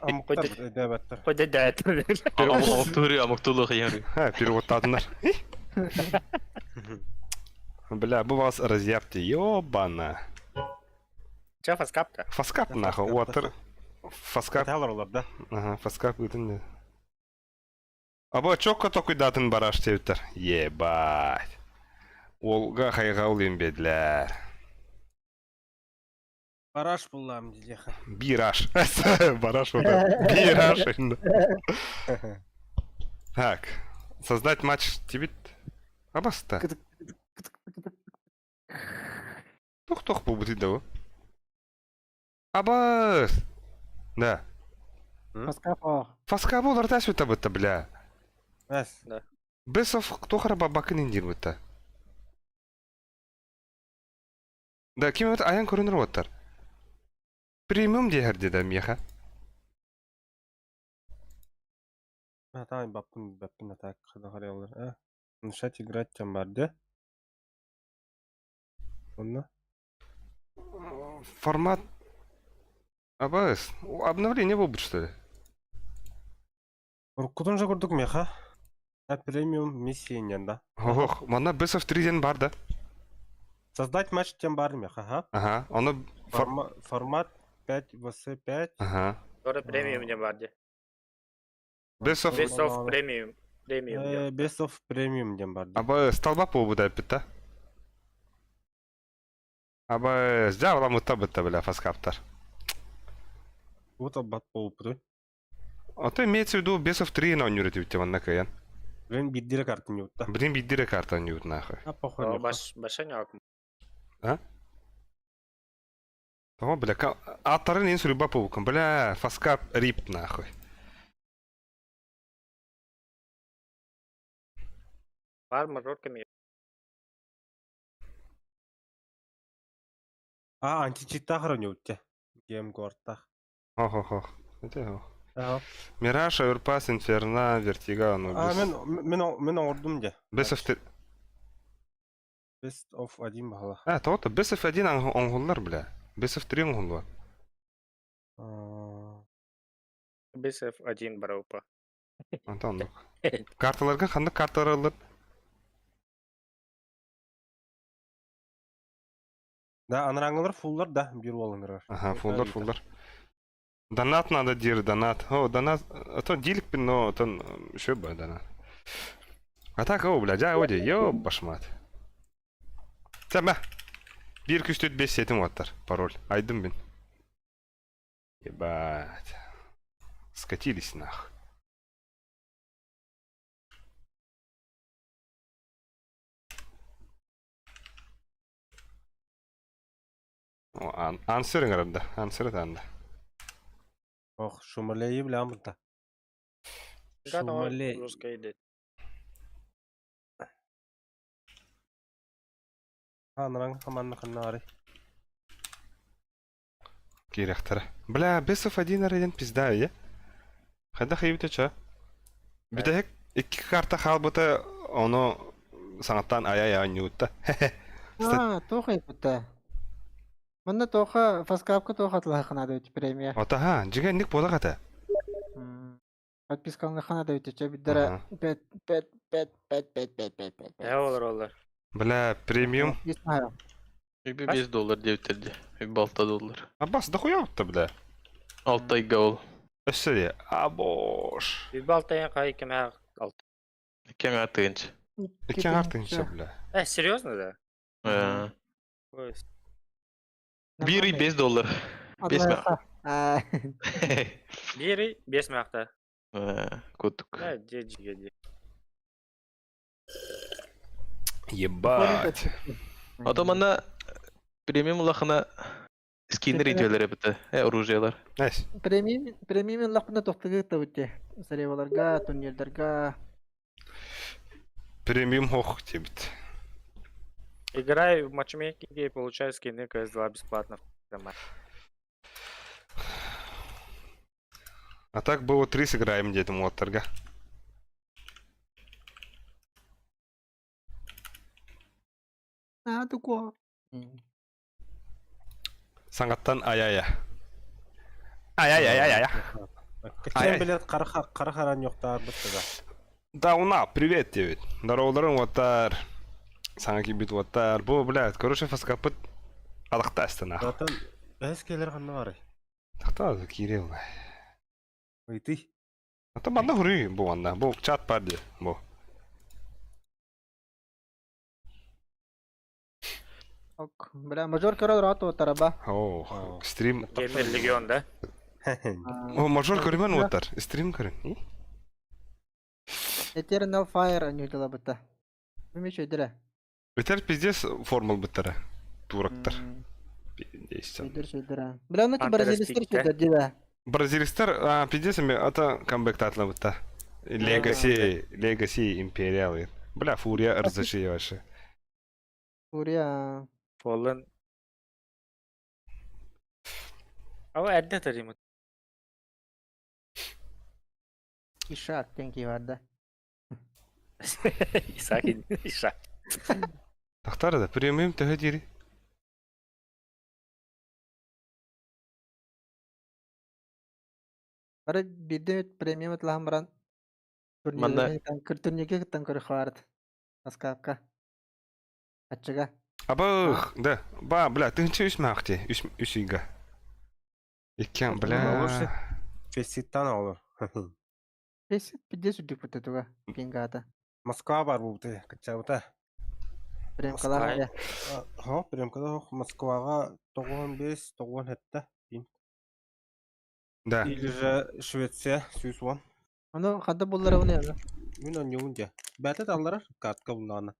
Амуктар дэбэттэр. Ходи да это. Амуктури, амуктулу хаяри. Ха, перевод татынар. Бля, бу вас разъябьте, ёбана. Че фаскапта? Фаскап нахуй, уатыр. Фаскап, Каталар олар да. ага, фаскап ытын. Аба чокко токуй датын бараш теуттер. Ебать. Олга хайга бедлер. Бараш буллам дилеха. Бираш. Бараш вот. Бираш. Так, создать матч тибит. Абаста. Тух-тух буолбут да бу. Абас! Да. Фаскапо. Фаска буолар сүтэ бытта, бля. Эс. Бесов тухара бабакын индир бытта. Да, ким это аян көрүнөр оттар. Премиум диэхэр деді миэхэ. А, баппын баппын а так хада А, начать играть там бар, да? Онно? Формат АБС. Обновление будет, что ли? Уруккутун же курдук меха. А премиум миссия да. Ох, манна Best 3 ден бар да. Создать матч тем бар меха, ага. Ага, оны Формат 5 vs 5. Ага. Тоже премиум не бар де. Best of Best of премиум. Премиум. Best of премиум дем бар. АБС талба по да питта. АБС жа мутта бытта бля фаскаптар. Вот аббат болупты. А то имеется в виду Best of 3 на университете манна каян. Блин, биддире карты не утта. Блин, биддире карта не ут нахуй. А похуй. Баш башаняк. А? Того, бля, аттарын ен сүрүбэ пубукун, бля, фаскап рип нахуй. Бар мажорками. А, античиттах не утте. Гем гортах. Хо-хо-хо. Это Мираж, Оверпас, Инферно, Вертига, ну А, мен мен мен ордум де. Best of 3. Best of 1 бахала. А, то Best of 1 оңгуллар, бля. Best of 3 оңгуллар. Best of 1 бараупа. Антон, ну. Карталарга ханнык карталар алыр? Да, анраңылар фуллар да, бир болыңыр. Ага, фуллар, фуллар. Донат надо дир, донат. О, донат, а то диликпин, но тон еще бы донат. А так, о, бля, дя, оди, ёб башмат. Тәмә. 1 2 3 4 5 7 оттар. Пароль. Айдым бин. Ебать. Скатились нах. О, ан ансырың арада. Ансыры танда. Ох, шумалей билям да. Шумалей. Анраң хаманны ханнары. Кирехтара. Бля, Бесов один арайден пизда, я. Хада хайбыта ча. Бүтәһек икки карта халбыта ону саңаттан ая-ая ньютта. А, тоха ипутта. Манна тоха фаскапка тоха атлахана да премия. Отаха, жигенник болагата. Подпискаңа хана да өтө биддера 5 5 5 5 5 5 5 5. Не олар олар. Бля, премиум. Не знаю. 5 доллар девтерди. 6 доллар. Аббас, дохуя бутта, бля. 6 айга ол. Өссө Абош. Bir балтайын кай кеме алты. Кең атыгынч. Икки артынча, бля. Э, серьезно да? Э. Бири 5 доллар. 5 мә. Бири 5 мақта. Кутук. Да, де жиге де. Ебать. А то манна премиум улахына скиннер идиолер бите. Э, оружиялар. Найс. Премиум премиум лапына тоқтыгы табытте. Сареваларга, турнирдарга. Премиум хох тебит. Играй в матчмейкинге и получай скины CS2 бесплатно. А так было три сыграем где-то моторга. А, туко. Саңаттан ай-ай-ай. Ай-ай-ай-ай-ай. Качан билет кара харан yoктар битте да. Дауна, привет тебе. Здороволарың оттар. Саңа кибит оттар. Бу, блядь, короче, фаскапыт алықтасты нахуй. Братан, бәс келер ханна бар. Тахта, Кирилл. Ой, ты. А то манна хуры, бу анна. Бу чат парди, бу. Ок, бля, мажор көрөр рат отараба. О, стрим. Геймер Легион, да? О, мажор көрмен оттар. Стрим көрін. Eternal Fire анньыытылабыта. Мин үчүгэй Битер пиздец формул буттара. Турактар. Пиздец. Өйдөр өйдөр. Бля, ну Пантера бразилецтер спикте. үчүгэй дии. Бразилистар а, пиздец эми ата камбэктаатла бутта. Legacy, Legacy Imperial. Бля, Фурия РЗШ вообще. Фурия. Полын. Ава эрдэ тарыймыт. Ишак, thank you барда. Исаак Ишак. Тахтар да премиум төһө дири. Бары биирдэ премиум атлаһан баран Манна- турнирга кыттан көрө хаарт. Аскапка. Аччыга. Абых, да. Ба, бля, тыһынча үс маахти, үс үс үйга. Иккен, бля. Олорсу. Феститтан olur. Бес пиздец үрдүк бутатуга пингата. Москва бар бу кычабыта. Прем Москва. калар. Хо, премкада хо Москвага 95, 97. Да. Или же Швеция, Сүйсуан. Ону хадда буллара уну яна. Мин он же. Бәті таллар, картка булланы.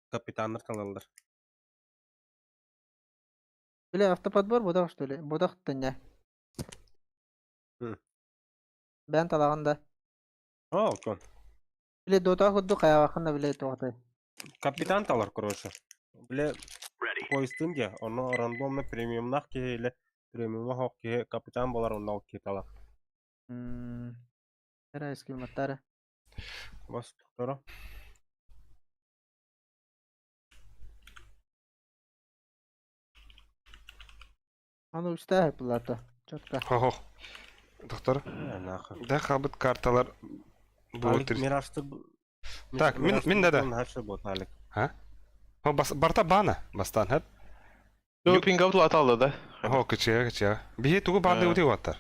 Капитаннар талалар. Бля, автоподбор бодах что ли? Бодах тыня. Hı. Бән талаган да. О, кон. Биле дота худду каябакында биле тугаты. Капитан талар, короче. Биле поездын же, оны рандомно премиумнах ке или премиумна хок ке капитан болар онна ке талар. Эра эски маттары. Бас торо. Аны үстә булларда. Четко. Хо-хо. Доктор, Нахер. да хабыт карталар бу Алик Мирашты. Так, мин да да. Хашы бот Алик. Хо бас барта бана бастан хеп. Ду пинг аут аталды да. Хо кычыга кычыга. Бихи тугу барды Э. ути ваттар.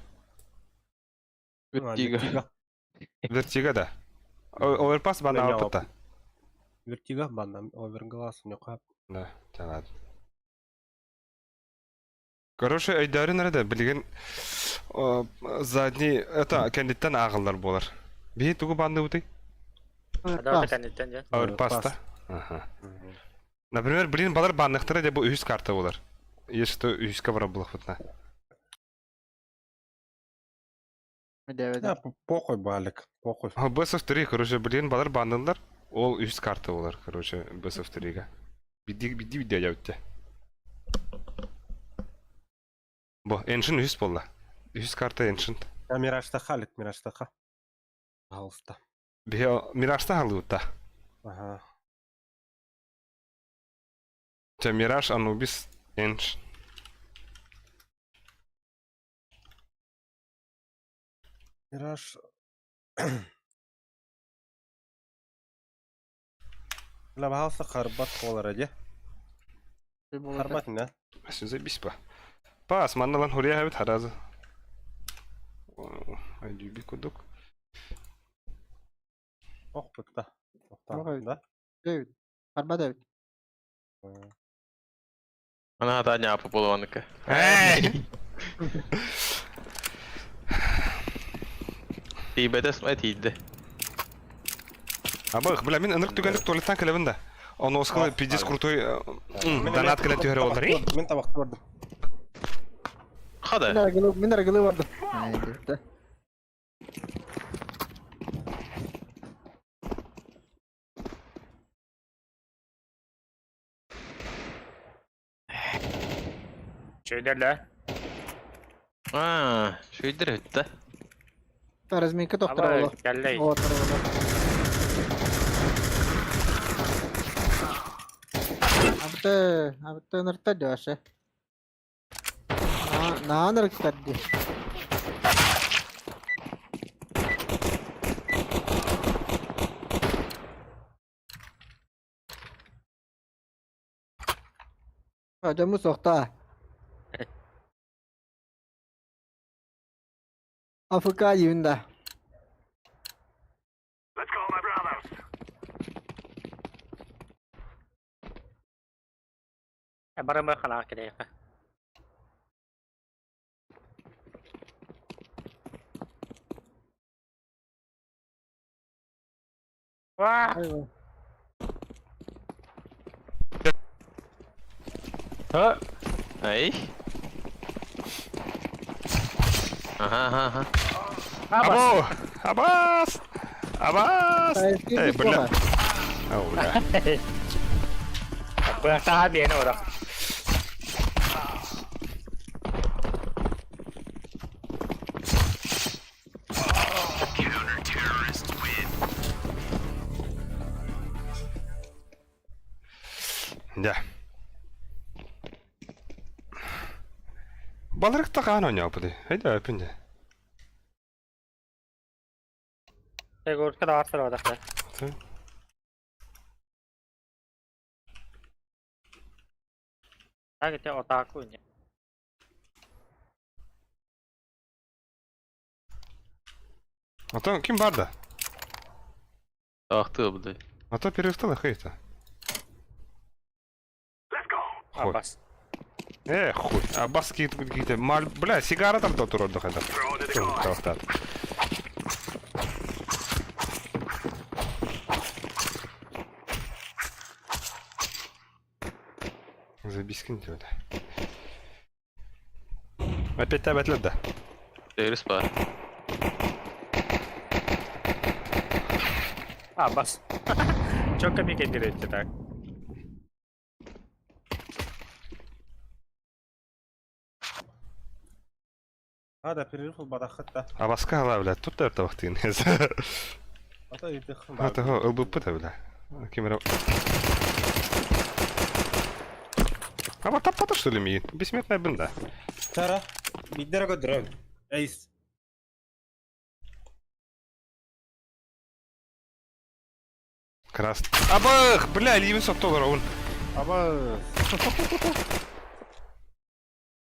Вертига. Вертига да. Оверпас бана Мен алпыта. Вертига банда оверглас нюка. Да, талат. Короче, өйдөрүн эрэ билген задний это кендиттен агыллар болар. Бихи тугу банды ути? Хада кэнниттэн дьэ. Оверпаста. Ага. Например, блин, балар банныктара деп бу үс карта болар. Если что, үскә бара булах бутна. Да, похуй балик, похуй. А BSF3, короче, блин, балар баннылар. Ол үс карта болар, короче, BSF3-ге. Бидди бидди бидди яутте. Бо, Ancient үс болла. Үс карта Ancient. Я Мирашта Халик, Мирашта ха. Пожалуйста. Бихи Миражта халута. Ага. Те Мираж, Анубис, Ancient. Мираж. Бля, пожалуйста, харбат болар эди. Харбат не? Все заебись па. Пас, манналан хурия хабит харазы. Айдюби кудук. Ох, быкта. Ох, Да? Дэвид. Арба Дэвид. Ана хата няпы болуаныкы. Эй! Тибетес ма тиидде. Абых, бля, мин ынырык түгәнлек туалеттан киләбен дә. Аны оскалы Ах, пиздец ага. крутой донат килә төһәрә олар. Мин табак көрдüm. Хада. Мин аргылы, мин аргылы барды. Ай, Дэвид. Чөйдерле. Аа, шүйдер өттө. Разминка доктор Ава болу. кэллэй. Отыр болу. Абты, абты нырта дөше. На, на нырта ди. Адамы соқта. АФК деймін да. Барымы ханаак кэлэйхэ. Айва. Ай. Ага, ага, ага. Або! Абас! Абас! Эй, бля. Ау, бля. Быахтаха биэни орох. Дьэ. Балырыкта хаан оонньообутуй? Өйдөөппүн дьэ. Егорка да аттар Так это отаку не. Оттон ким бар да? Ахты быдай. А то перестала хейта. Хуй. Абас. Э, хуй. Абас какие-то мал... Бля, сигара там тот урод дохода. Забискин тебе, да. Опять табатлет, да? Терис бар. Абас. Чё комики берете так? А, да, перерыв ылбатаххыт да. Абаска ала, бля, тут да табахтыын. Ата ыйтыххын А того ылбыппыт, бля. Кемера. А вот таппата, что ли, миин? Бессмертная бында. Тара, биирдэрэ көрдөрөм. Эйс. Крас. Абах! Бля, илиибин сотто олоробун. Аба.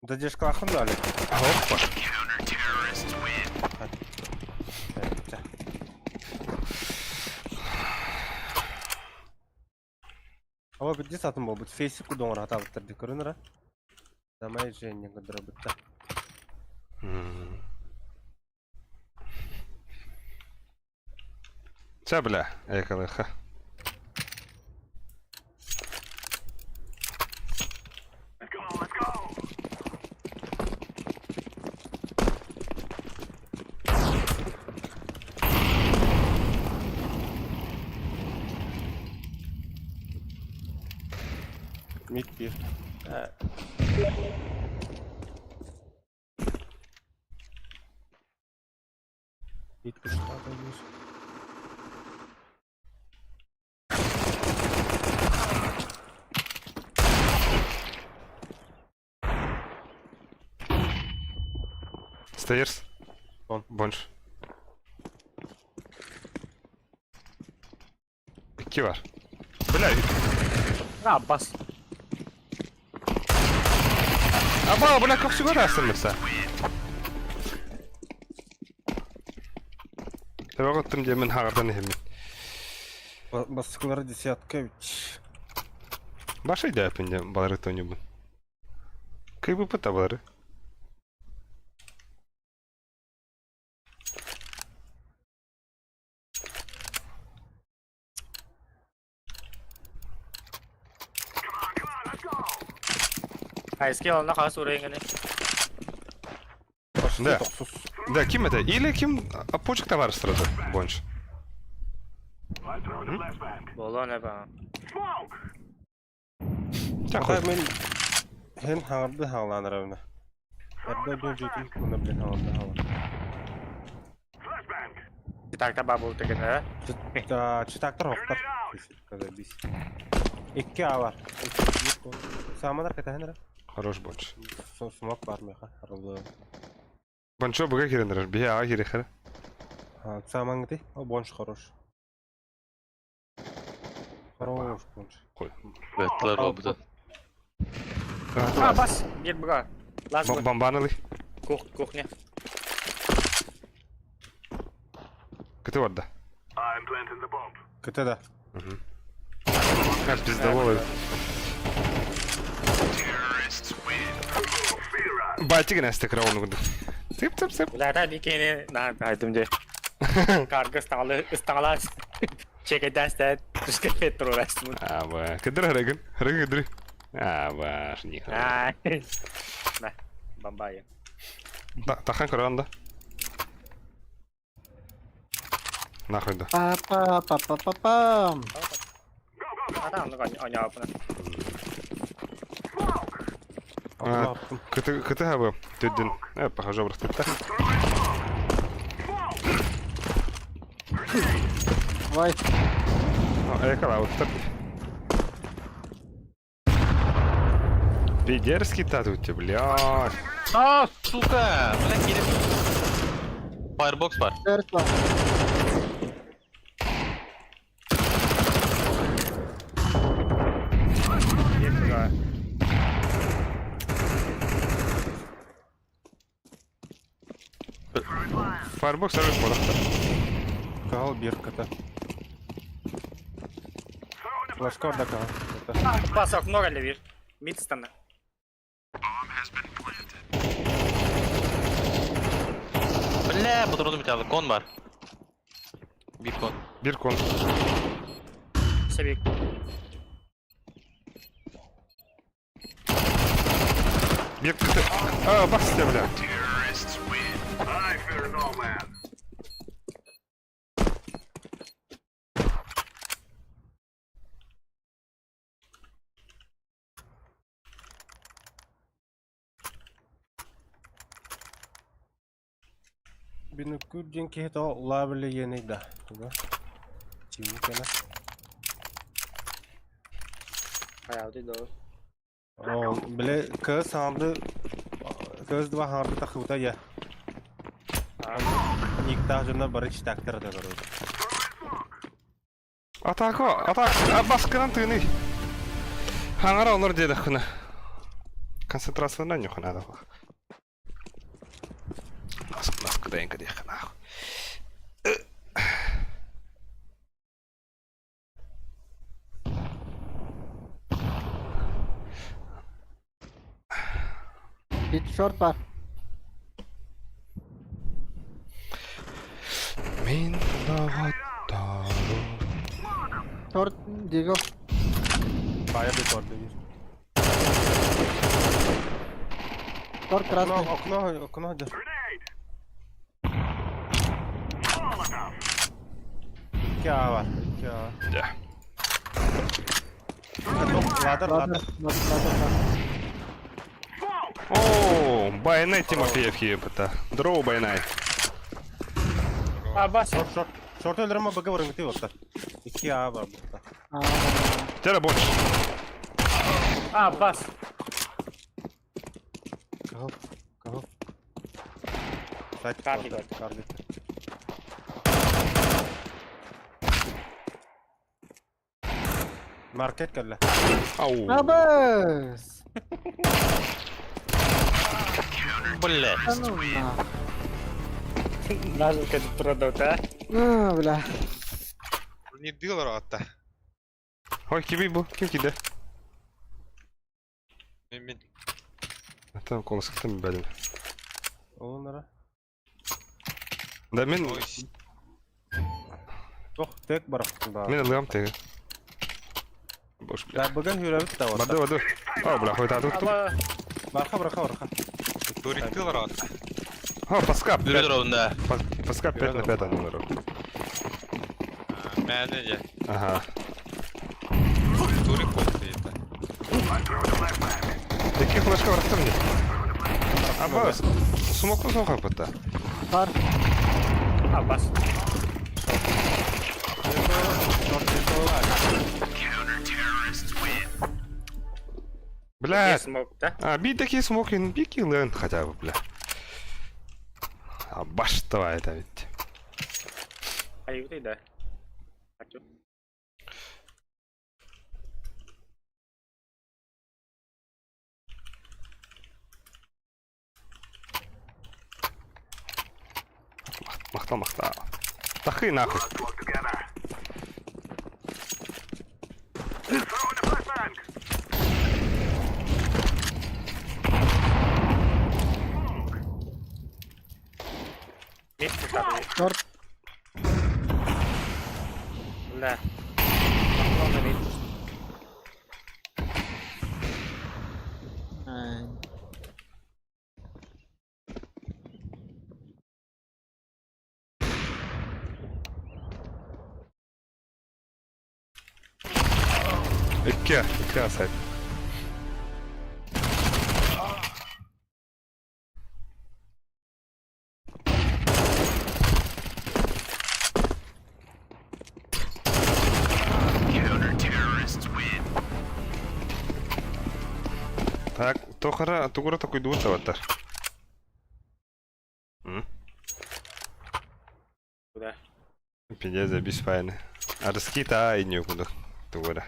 Задержкалаахын да, Олег. Опа. Аба бидди сатын буолбут. Фейси кудоҥор хатаабыттар дии көрөн эрэ. Дамай Женя көрдөрөбүттэр. Чэ, бля, экалыха. Мид биир. Мид кустаах Стейрс. Он. Бонж. Икки бар. Бля. Абас. Аба, бля, как всегда астырмыца. Табагыттым диэмин хаҕардан иһэммин. Бассыкылара десятка ведь. Башай дээппин дьэ балары тонньубун. Кыйбыппыт да балары. Хайски онно хас урайганы. Да. Да, ким это? Или ким почек товар сразу, Бонж. Болон эба. Ча, Мен хэн хаҥарды хаҥалаан эрэбинэ. Эрдэ дьон дьиэтин муна билэн хаҥарды хаҥалаан. Так бабул деген, э? Читактар хоқтар. Бис. Икки А бар. Саманар кэтэһэн эрэ. Хорош Бонж. Сумак бар меха. Арылы. Бончо буга киренер, бие ага кирехер. Самаңды. О, Бонж хорош. Хорош Бонж. Хуй. Беттилер буолбута. А, бас. Бир буга. Лаз Бомбанылы. Кух, кухня. Кыты барда. Кыты да. Аж пиздоволы. Байтигин эсте крауну гуду. Тып тып тып. Бля, та бикени на айтым же. Каргы сталы, сталас. Чекэдээстээн түскэ туруорастыбыт. Аба, кыдыр харагын, харагын кыдыр. Аба, шниха. На, бамбайы. Тахан көрөн да. Нахуй да. Па па па па па пам. Ата оннук оонньообуппун. Кыты кыты хабы төддүн. Э, похоже, обрастытта. Вай. Экала, Пидерский тату тебе, блядь. А, сука! Бля, киирэн. Firebox бар. Төрт бар. Firebox сарыс бодохтор. Кал бирката. Флешка орда кал. Бас окно галевир. Мид стана. Бля, патроны битялы. Кон бар. Бир кон. Бир кон. Себек. Бир кыты. А, бас тебя, бля. Бинокур диэн киһи тоҕо лабеле иэнэй да. Туга? Тиу кэнэ. Хайаабыты доо. О, биле кыз саҥарды кыз два хаҥарды тахыбыта я. Никтаах дьоннор бары читактар да короче. Атака, атака, баскынан тыыный. Хаҥара олор диэдэххинэ. Концентрациянан ньухана да. Наск, наск, дайын кадиэххэ нахуй. Бит шорт бар. Мин доҕотторум. Шорт Диго. Баайа бит орда биир. Шорт красный. Окно, окно, окно. Икки А бар, икки А. Дьэ. Ладер, ладер. О, Байнай Тимофеев ебыта. Здорово, Байнай. А, бас. Шорт, шорт. Шорт өлөрөм бага барыҥ ти оттар. Икки А бар букта. Тера больше. А, бас. Кого? Кого? Карлик. Карлик. Маркет кэллэ. Ау. Абас! Бля. Да ну нахуй. Нажимка продал, а? А, бля. Не дылар атта. Ой, киви бу, ким киде? Мен Там колосктан бәдим. Олонара. Да мен Ой, Тох, тек бар. Да. мен ылгам теге. Бош, бля. Да, бага хүрәбит да Бады, бады. О, бля, хуй тату. Аба. Барха, барха, барха. Турик дылар атта. О, паска. Бүрі дровында. Паска 5 на 5 номер. Мәне же. Ага. Турик болды это. Таких флешка врастым мне. Аба, смок смок бата. Бар. А, бас. Бля. Смог, да? А, би такие смоки, би киллен хотя бы, бля. А баш давай это ведь. Айыбыты да. Хочу. Махта, махта. Тахы нахуй. Мид тату. Шорт. Бля. Ладно, видишь. Икки, икки асайт. Так, тохара, тугура такой дуут аватар. Куда? Пиздец, беспайны. Арыски та иньё куда тугура.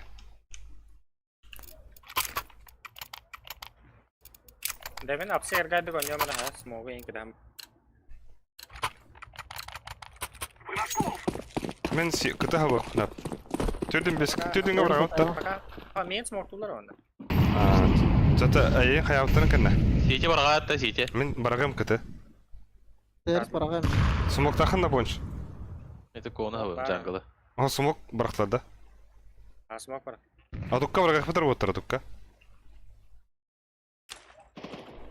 Девин апсы эргайды гоньё мана ха, смогу инкидам. Мен си кыта хабы нап. Түрдүн бес түрдүн габра отта. Пока. А, мен смог тулар онда. Зата айы хаяптарын кэннэ. Сити барҕаатта сити. Мен барагым кыты. Терс барагым. Смок тахын да бонч. Это кона хабы джангла. О, смок барахтар да. А, смог бар. А тукка барагах бытар боттар тукка.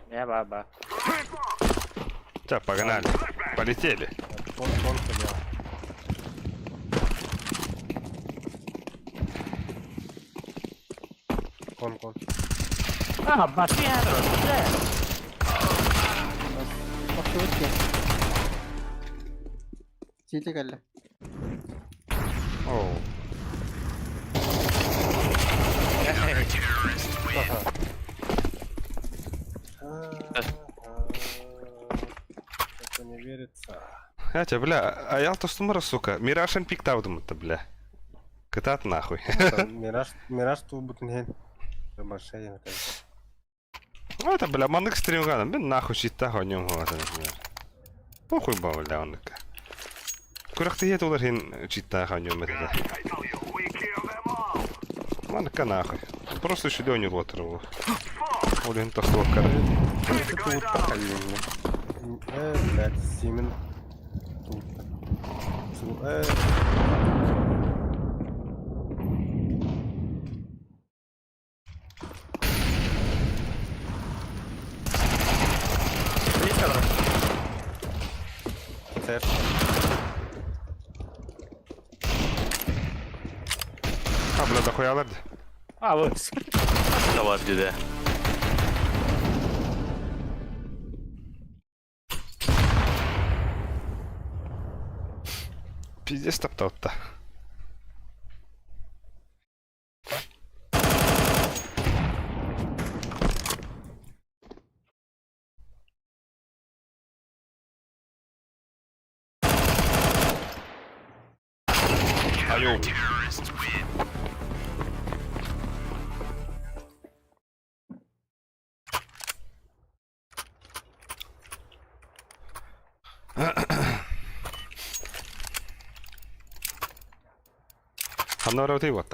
Не, ба, ба. Ча, погнали. Полетели. Кон, кон, бля. Кон, кон. А, бассейн, бля. Бахшыбыт ке. Сити кэллэ. Оу. Это не верится. Я тебя, бля, а я тостумара, сука. Мирашен пиктавдым это, бля. Кытат нахуй. Мираж, Мираж тулбутун хен. Большая, наконец. Ну это, бля, маннык стримгана. Мен нахуй щита хонем вот, например. Похуй ба, бля, онныка. Курахты ет олар хин чита хонем это. Манныка нахуй. Просто еще не лотеру. Олин тахлок короче. Э, блядь, Симен. Тут. Э. Сэр. А, бля, дохуя аларды. А, вот. Давай, деде. Пиздец таптаутта. Айоу. Ханна вот.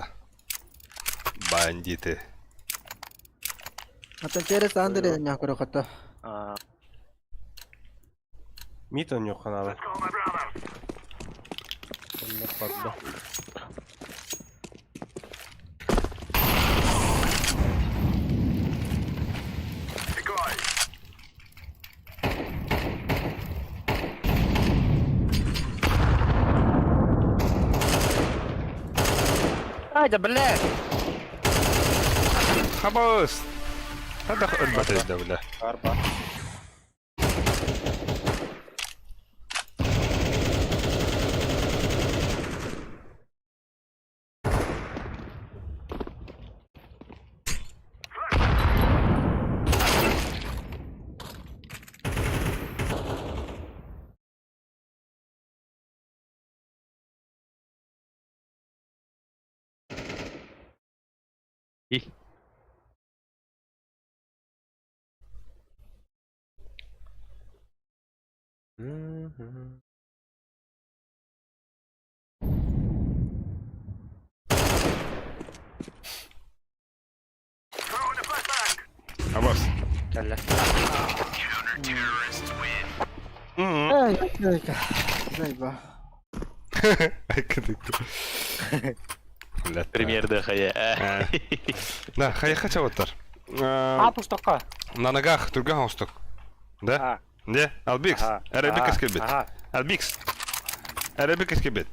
Бандиты. Ата через Андре не көрө. А, Мит он юханалы. Онно падда. Ай, да, бля. Хабас! هذا البتاج ده бля. Арба. И. Абас. Кэллэ. М-м. Эй, эй, зайба. Премьерда хайа. Да, хайа чаваттар. А, пустокка. На ногах, түргэн хостук. Да? Не, Албикс. Арабик эскебит. Албикс. Арабик эскебит.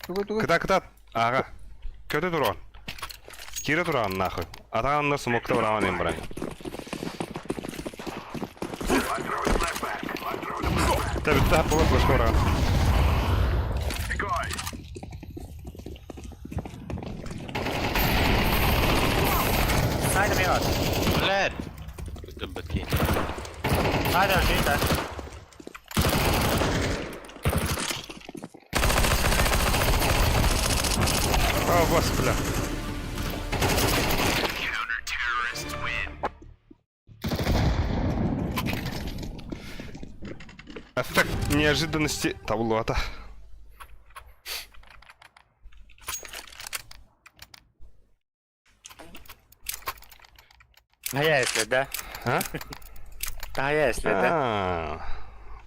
Кыта кыта. Ага. Көтө туран. Кире туран нахуй. Атаганна смокта бараман эм баран. Та битта була флешка баран. Сайда миот. Блядь. Бытки. Сайда жита. А, вас, бля. Эффект неожиданности таблота. А если, да? А? А если, да?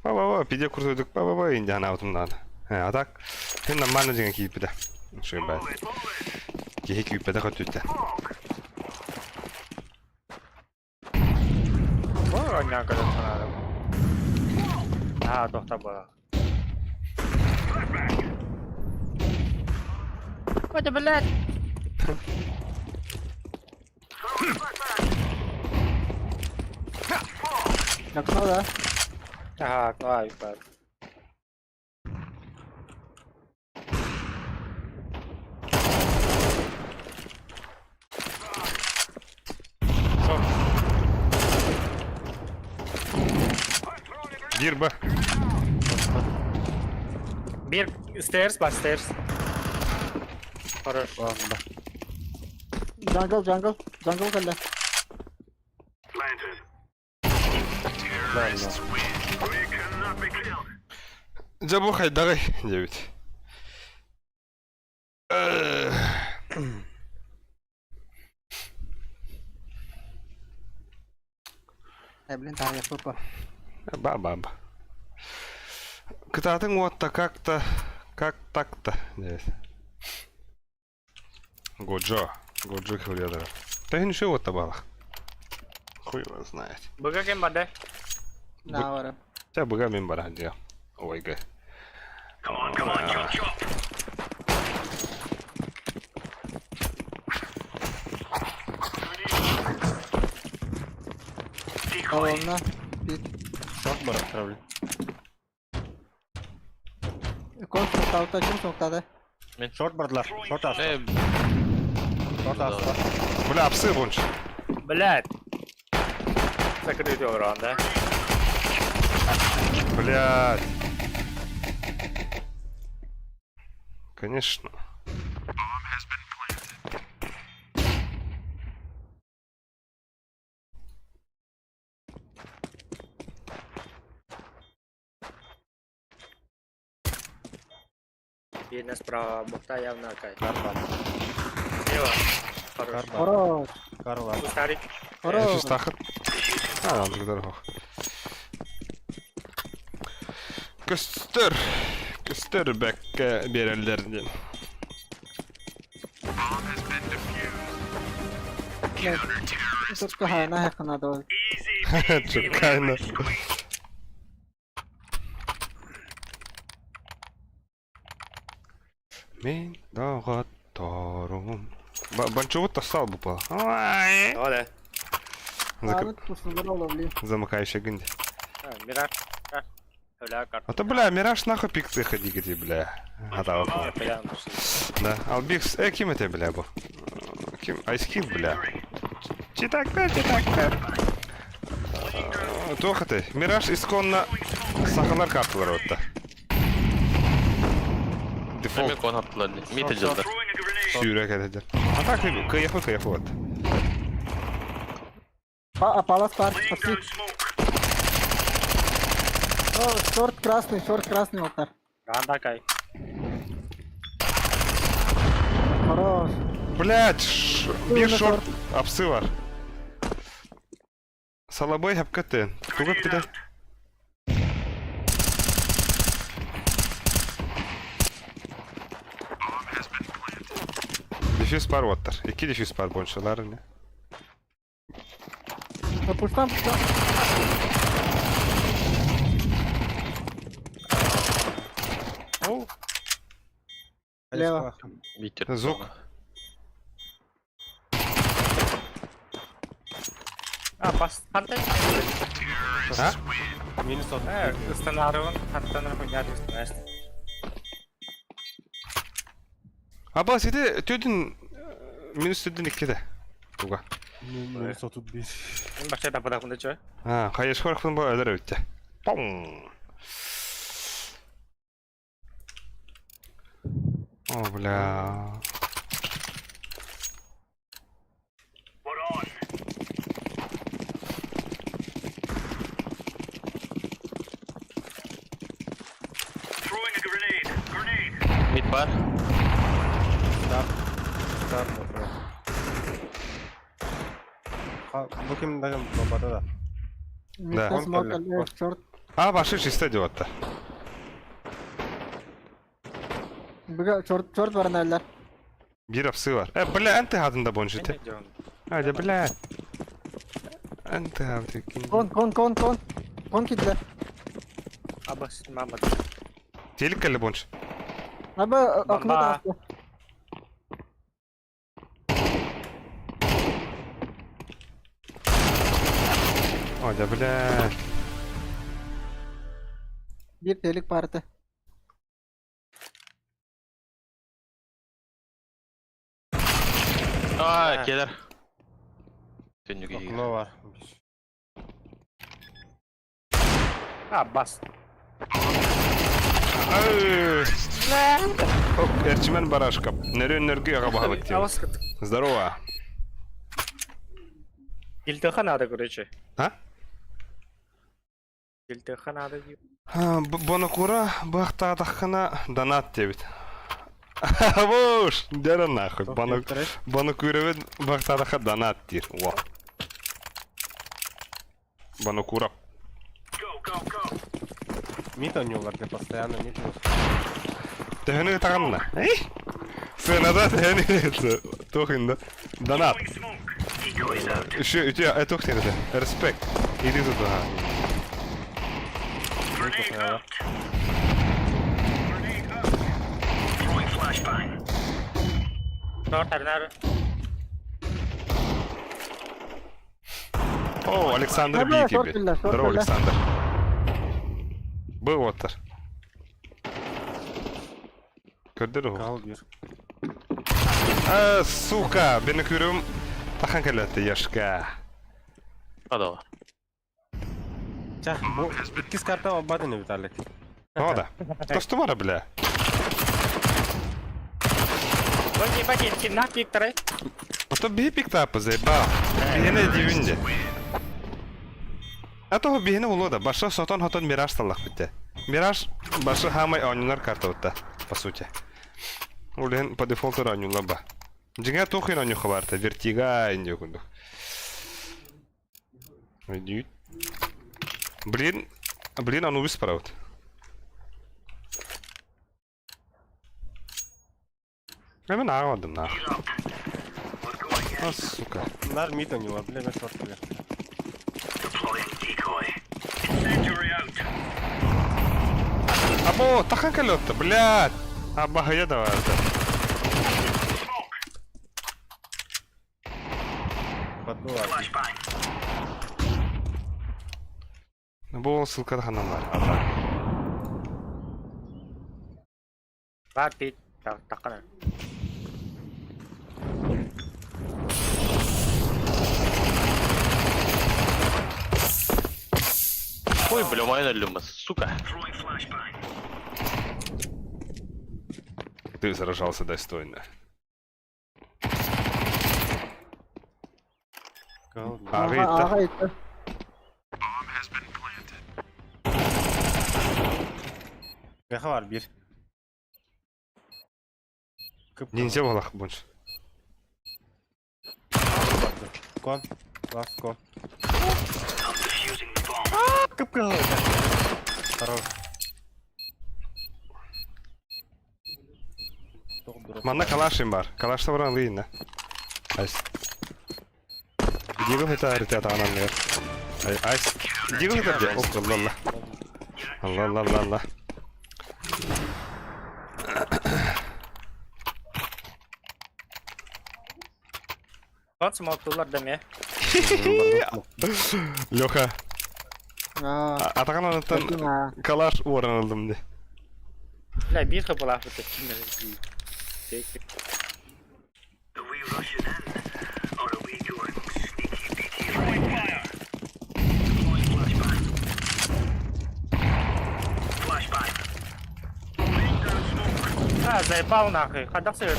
Ба-ба-ба, пиде курсойдук, ба-ба-ба, индиана аутымнан. А так, сен нормально деген кийиппиде. Шуйын бай. Кихи кийиппеде көтүттэ. Бу ойнаан көрөн санаадым. Аа, тохта була. Куда, блядь? Окно, да? Ага, ну ай, бар. Бир Б. Бир stairs бар, stairs. Хорош. Jungle, jungle. Jungle кэллэ. Жабу хайдагай, девять. Э, блин, там я папа. Ба-ба-ба. Кытатын уотта как-то... Как так-то? Девять. Годжо. Годжо хевледера. Да не вот табалах. Хуй его знает. Быга кем барды? На, вара. Тебя быга мен бара дия. Ой, га. Колонна. Пит. Шорт бар, травли. Кон соктаута, ким соктады? Шорт бардылар. Шорт аста. Э, Шорт аста. Бля, апсы бонч. Блядь. Закрытый урон, да? Блядь. Конечно. Видно справа, бухта явно кай. Карва. Слева. Хорош. Карва. Хорош. Карва. Кустарик. Хорош. Стахар. А, он тогда Көстөр. Көстөр бәкке берелдер. Tutku hayna yakına doğru. Чукайно. Мен доҕотторум. Банчугут тасал бупа. О, да. Замыкающий гынди. А, Мираж. А то, бля, Мираж нахуй пикты ходи, где, бля. А, Бля, Да. Албикс, ким это, бля, бу? Ким? Айскил, бля. Читакта, читакта. Туох ты. Мираж исконно сахалар карталар отта. Дефолт. Эми кон аттылар. Мит жылдар. Сүүрэ кэлэдэр. А так кыйаху кыйаху от. А, палас пар, пошли. О, шорт красный, шорт красный алтар. Ранда кай. Хорош. Блять, бир шорт апсы бар. Салабай хапкаты. Тугап киде. Дефьюз бар уоттар. Икки дефьюз бар боншалар не. Пуштан, пуштан. Лево. Биттер. Звук. А, бас хантан. А? Минус от. Э, ыстанаарыбын хантан хуйня дии Аба сиди төдүн минус төдүн иккиде. Туга. Минус 31. Башта да бадахунда чё? А, хайышкар хын бу өлөр өттө. Пом. О, бля. Мид бар. Старт. Старт вопрос. Бу ким даже бомбада да. Да. Мидте смок, шорт. А, башы чисто диотта. Быга шорт, шорт бар нәлләр. Бир апсы бар. Э, бля, анты хадында боншите. Айда, бля. Анты хавты. Кон, кон, кон, кон. Кон кидләр. Абас, мама. Телек әле бонш. Аба, окно Бомба. тақты. Айда, бля. Бир телек парты. А, келер. Төннүгө Окно бар. А, бас. Оп, Эрчимен барашка. Нөрөн нөргө яга бахалык Абас Здорово. Дилтеха надо, короче. А? Дилтеха надо. Бонакура бахтаатаххана донат дебит. Буш, дәрі нахуй. Бонакура бахтаатаха донат дир. Во. Бонакура. Мид ойнуулар де постоянно мид. Төһөнү тагынна. Эй? Сынада төһөнү. Тохинда. Донат. Еще у тебя это это. Респект. Иди туда. О, Александр Бики. Здорово, Александр. Был оттар. Көрдөр Кал бир. А, сука, бені көрім тахан келетті яшка. Адала. Ча, бу иккис карта оббатын Виталик. О, да. То бара, бля? Баки, баки, на пиктары. Ото биһи пиктапы заебал. Биһине дивинде. А то биһине улу да. Башы сотон хотон мираж таллах битте. Мираж башы хамай ойнунар карта утта, по сути. Улен по дефолту ойнула ба. Жиңа тухин ойнуха барта, вертига инде кунду. Идют. Блин, блин, Анубис правда. Я мен ағадым нах. А, сука. Нар мид ойнуулар, бля, мен шорт бля. Або, тахан келетті, блядь. Аба, я давай. Поддула. Бу ссылка ханан бар. Бар пик. Так, такана. Ой, бля, майна люмас, сука. Ты сражался достойно. Кал. Ага, Ага, это. Беха бар бир. Кып. Ниндзя болақ бұнш. Кон. Лас кон. Кып кыл. Хорош. Манна калашым бар. Калашта баран ылыйын да. Айс. Дигл хета арыта атаҕынан нер. Ай айс. Дигл хета де. Оп алла алла. Алла алла алла алла. Вот смоктулар да ме. Леха. Атаҕын аныттан калаш уоран ылдым ди. Бля, биир хапылаахпыт А, заебал нахуй. Хадах сыры.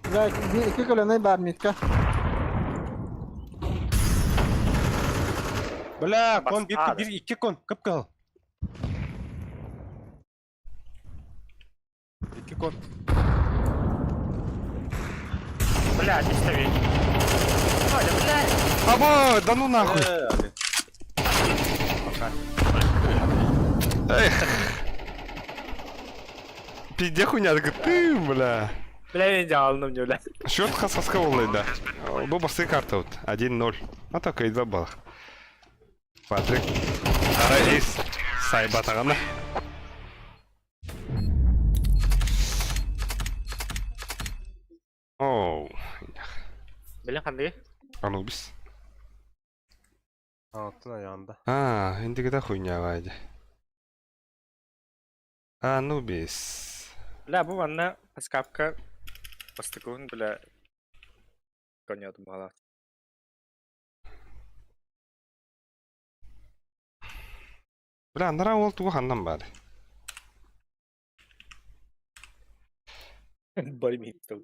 Бля, икки көлөнөй бар митка. Бля, кон bir, bir iki кон, кып-кыл. Икки кон. Бля, чистовик. Оля, бля. Або, да ну нахуй. Эх. Пизде хуйня, ты, бля. Бля, идеально мне, бля. Счет хасаска да. Бу басы карта вот. 1-0. А только и 2 балла. Патрик. Ара ис. Сайбатагана. Оу. Билин ханды? Анубис. Алтын ayağında. А, индигиде хуйня вайди. Анубис. Бля, бу манна паскапка бастыкуун, бля, конёт мала. Бля, нара ол тугу ханнан бары. Бори митл.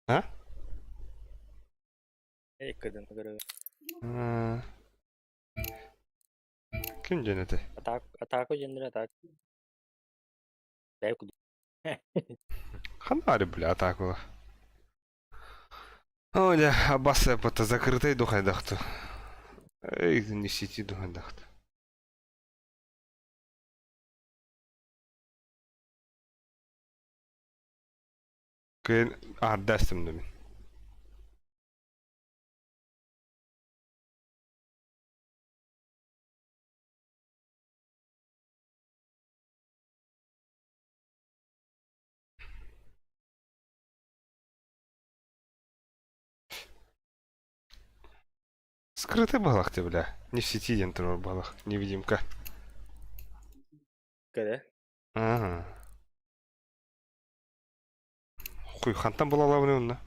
А? Эй, кыдын көрө. Ким жөнөтө? Атак, атаку жендер атак. Дай куду. Ханна бля, атакула. Оля, абаса пата закрытай духайдахту. Эй, не сети духайдахту. Кын ардастым мен. Скрытый балах ты, бля. Не в сети ден балах. Невидимка. Кede. Ага. Хуй, хантан була лавны онна.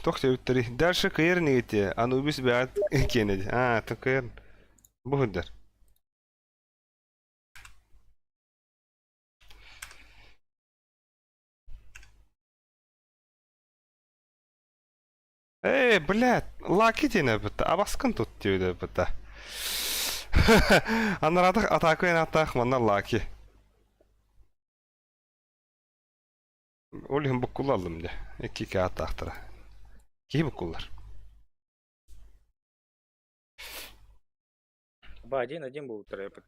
Тох теүттери. Дальше кыйыр негете. Анубис бәт кенеди. А, то кыйыр. Бу хүддер. Эй, блядь, лаки тене бітті. Абаскын тут деуді бітті. Анарадық атаку ен атақ манна лаки. Ол бұққул алдым де. Екі атақтыра. Ки бұққулар. Ба, один-один был трэп.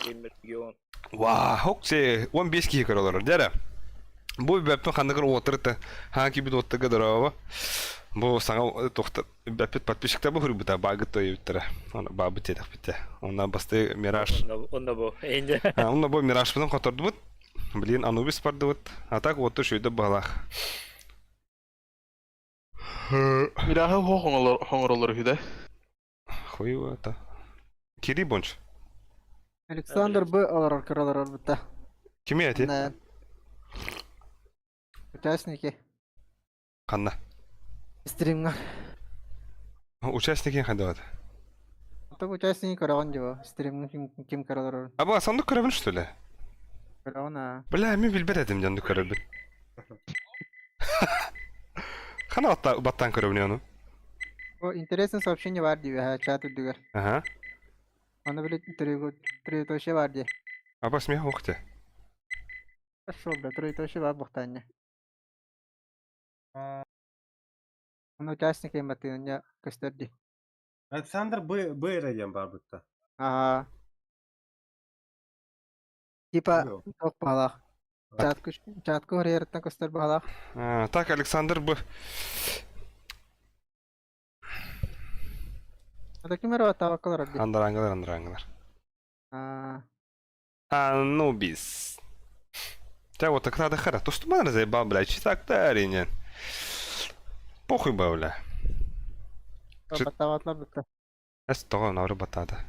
Регион. Ва, хоксе, 15 кихи көрөлөр. Дәрі. Бу бәппін хандығыр отырды. Ха кибит оттыгы дырава. Бу саңа тоқта бәппет подписчикта бу хүрбүтә багы той биттер. Оны бабы тедек битте. Ондан басты Мираж. Онда бу. Энде. Онда бу Мираж менен которду бут. Блин, Анубис барды бут. А так вот шүйді балах. Мирахы хоңоролор хүдэ. Хуй это. Кири бонч. Александр Б. аларар кыралар битта. Кими эти? Участники. Ханна. Стримга. Участники хандават. Так участники көрөгөн диво. Стримга ким ким кыралар. Аба, сандык көрөбүн что ли? Көрөгөн а. Бля, мен билбет этим жанды көрөбүн. Хана атта баттан көрөбүн аны. О, интересное сообщение бар диви, ха, чат үдүгөр. Ага. Аны билет троеточие бар ди. Аба смех охте. Хорошо, бля, троеточие бар бухтанне. Аны участники маттыня көстөрди. Александр Б. Б эрэ диэн баарбытта. Аа. Типа туох баҕалаах. Чатку чатку харыйарыттан көстөр баҕалаах. А, так, Александр Б. Это ким эрэ табаккалар дии. Андарангалар, андарангалар. Аа. Анубис. Та вот так надо хара. То что мана заебал, бля, читак таринен. Похуй ба, бля. Баттаабатлар бытта. Эс тоҕо науры баттаата.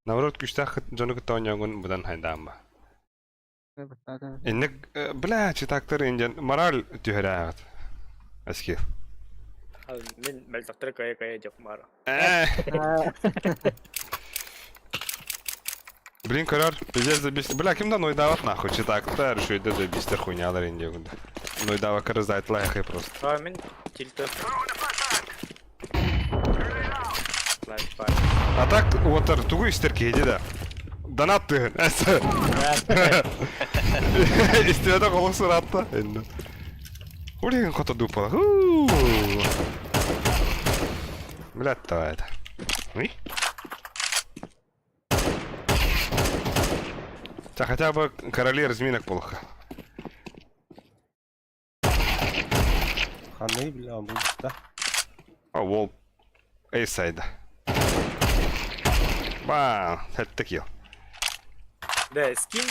Наоборот күүстээх дьону кытта оонньооҥҥун быдан хайдаан ба. Баттаата. Инник, бля, читактар индиан мораль түһэрээҕит. Эскил. Мин мөлтөхтөрү кыайа-кыайа дьох баар. Блин, көрөр, пиздец забис. Бля, ким да нойдаабат нахуй, читактар, үшөйдө да бистер хуйнялар индия күндө. Нойдаабакка раздайтылайхай просто. А мин тильты. А так, уотар, тугу истер киһи да. Донат тыһын. Истибэтэх олох ыраатта. Инна. Уреген хото дупала. Блядь, давай это. Ой. Та хотя бы короли разминок плохо. Ханны бля, да. О, вол. Эй, сайда. Ба, это килл. Да, скин.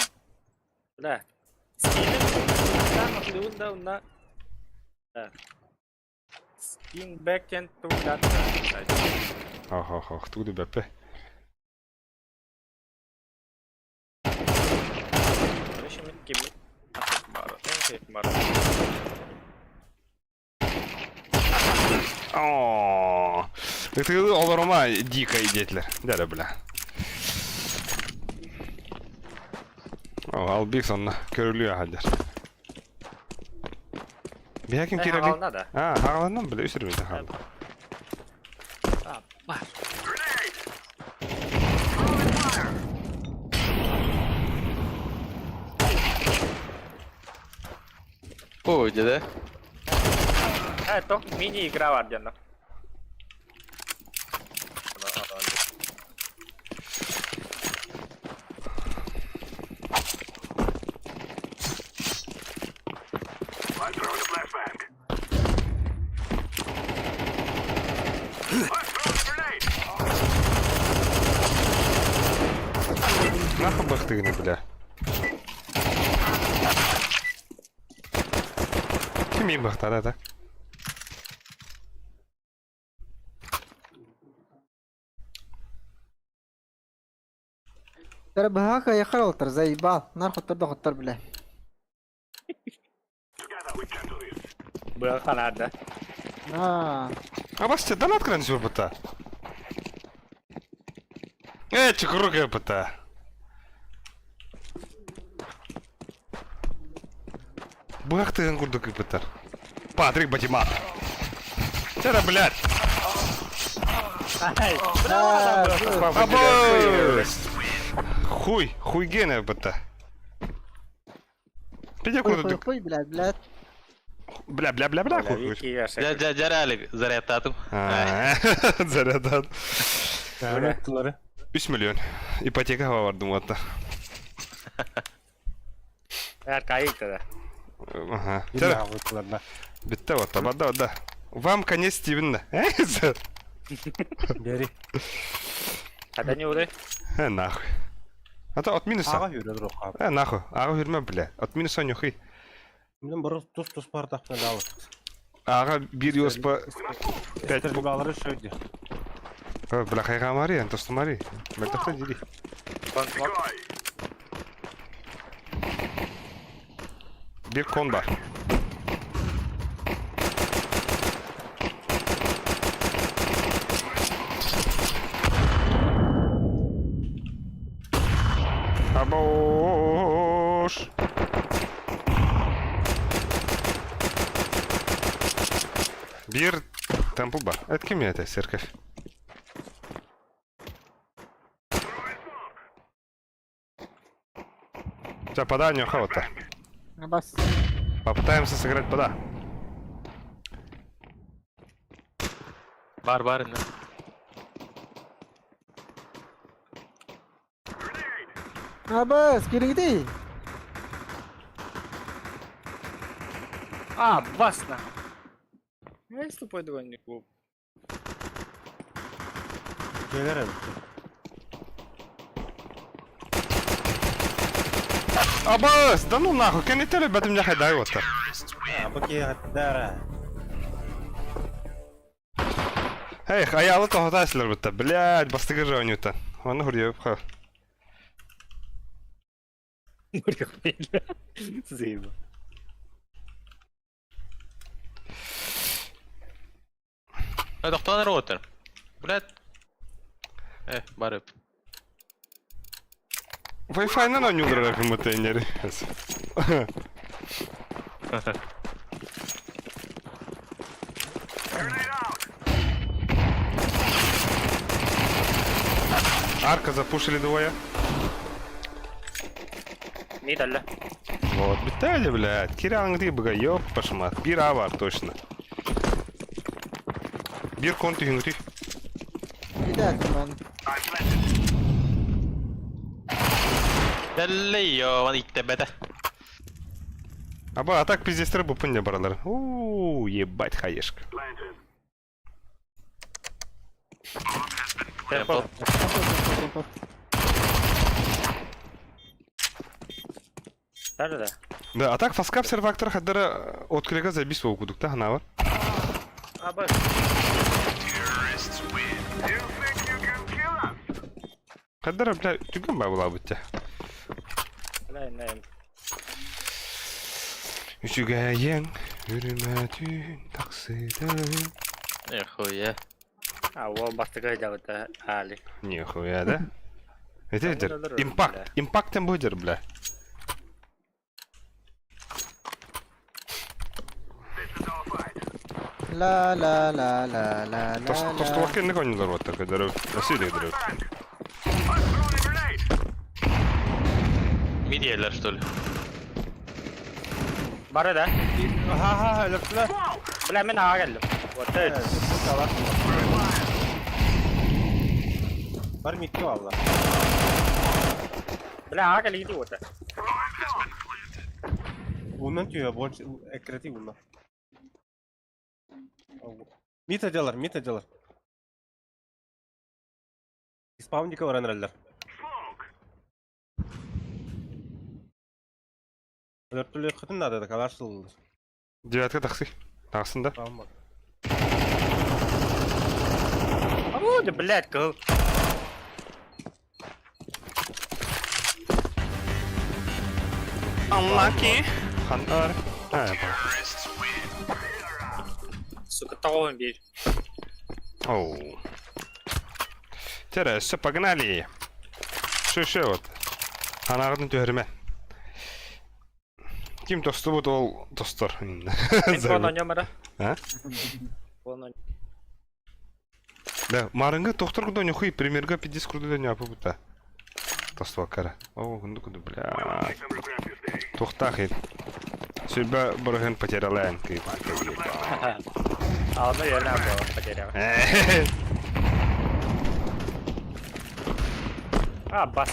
Да. Скин. Да, да, да. Скин бэкенд ту да. Ох, ох, ох, тугу бэппэ. О, это олорома дико идетлер. Да, бля. О, Албик сонна көрүлүө хадер. Биһаким кирели. А, хагаланнан бля, үсүрбүтэ хаалла. Ой, дядя. Это мини-игра вардена. Нахуй бахтыгны, бля. Ким бахтада так? Тара быһака яхар олтар заебал. Нар хоттор да хоттор бля. Быа ханарда. Аа. А бас донат кран бата. Э, чукурук бата. Бахтыгын курдук бата. Патрик Батимат. Это, блядь. Абы! Хуй, хуй гена бата. Пидя Хуй, куда хуй, хуй, блядь, блядь. Бля, бля, бля, бля, хуй. Дьэ, дьэ, дьэ, зарядтаатым. Зарядат. Тулары. 3 миллион. Ипотека бардым уотта. Аркаик тогда. Ага. Туларна. Битте вот, бада, да. Вам конец Стивена. Бери. А не удай. Э, нахуй. А то от минуса. Ага жүрөр рухап. Э, нахуй. Ага хүрмэ, бля. От минуса нюхай. Мен бұрын тус-тус бардақпен алып. Ага бир юспа 5 Балары шөйді. Бля, хайга мари, антосту мари. Мертвый дири. Bir kon var. Абош. Bir temple бар. Это кем это, церковь? Сейчас пода хаота. Бас. Попытаемся сыграть пода. Бар бар инде. Абас, кириҥитий. А, бас нахуй. Я тупой двойник был. Кэлэр эбит. Абас, да ну нахуй, кэннителе бэтим дьэ хайдай уоттар. А, бу киһи дара. Эх, аялы тоһутаачылар бытта. Блядь, бастыгы же ойнута. Оны хурьеп ха. Заебал. Тохтоон эрэ уоттар. Блядь. Э, барып. Wi-Fi-нан ойнуулар эпиммытeenнери. Арка запушили двое. Мидалла. Вот, битали, блядь. Киран быга, ёб пошмат. Бир авар, точно. Бир кон түһүҥүтүй. Видать, man. Дэллей, маны иттебете. Аба, а так пиздец бу пынне баралар. У, ебать хаешка. Темпл. Да-да-да. Да, а так фаскап сервактор хаддара открыга забис окудук та ханавар. А, бас. Хаддара, бля, түгэн ба була бутта. Бля, не. Үчүгэйэн үрүмэтүн таксыдын. Нихуя. А, о, бастыгы жабыта али. Нихуя, да? Это Да, дер. да, Импакт. Импактом будет, бля. Ла ла ла ла ла ла. Тостуакка не коннилар вот так, дөрөв. Василий дөрөв. Мидиялер, что ли? Бары да. Ха-ха, өлөртүлэр. Бля, мен аға келдим. Вот это. Бар микки валла. Бля, аға келди вот. Унан түйө, больше экрети унна. Мита делар, мита делар. Спавника баран эрэллэр. Өлөртүлэр хытын надо, калаш сылылар. Девятка таксы. Таксын да. Спаун бар. О, да, блядь, кыл. Unlucky. Хандар. А, Сука, того бей. Оу. Тере, все, погнали. Шо еще вот. Анағын түһәрмә. Ким тосту бут ол тостор. Мен фон ойнем ара. А? Фон ойнем. Да, марыңга тоқтор куда нюхуй, примерга 50 курду не апы бута. Тосту акара. О, күнду күнду, бля. Тохтах ет. Сүрбә барыгын потерялаем. А, ну я было потерял. А, бас.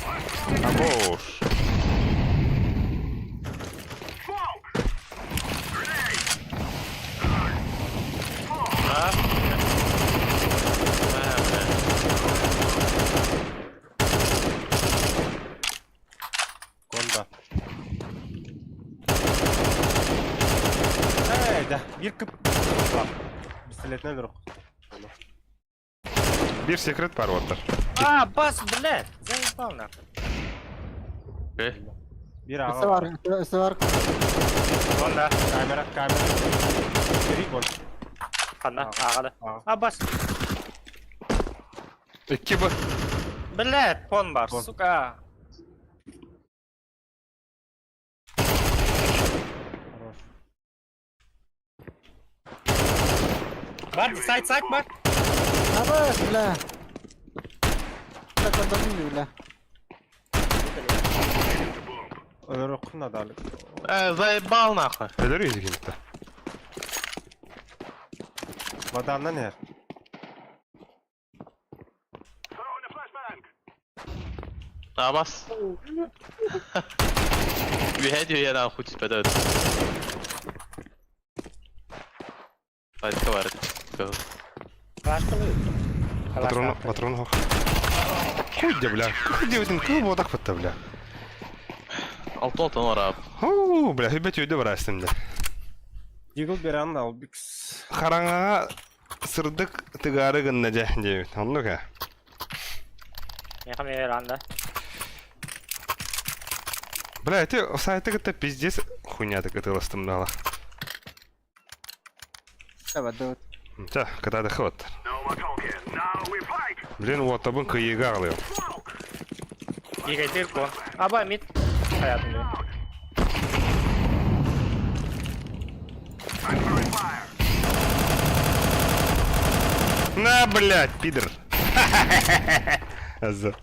Абош. А? А, бля. Конда. Эй, да, бир кып. Пистолетне бир. Бир секрет бар оттар. А, бас, блядь. Заебал нахуй. Окей. Бир Өсө ага. бар, өсө бар. Вон да. Камера, камера. Бери гол. Қана, аға да. А. А, бас. Икки б. Блядь, фон бар, Фон. сука. Хорош. Бар, сайт, сайт, бар. Абас, бля. Так, он бля. Өлөрө надо. Э, заебал нахуй. Өлөр yüzü кемікті. Баданнан эр. Абас. Үөһээ түһүйэн нахуй түспэтэ. Пайка бар. Флашкалы. Патрон, патрон хох. Хуй где, бля. Хуй где этим клубу вот так вот, бля. Алтын алтын арап. Ху, бля, хибет үйдө барастым да. Дигл беран албикс. Хараҥаҕа сырдык тыгаары гынна дьэ диэбит. Оннук ээ. Миэхэ веранда. Бля, эти сайты кытта пиздец хуйня так ытыластым дала. Давай, Ча, кытаады хыват. Блин, уотабын кыйыга аҕалыам. Игорь кон. Аба мид. Хаятым диyor. На, блядь, пидор. Аза.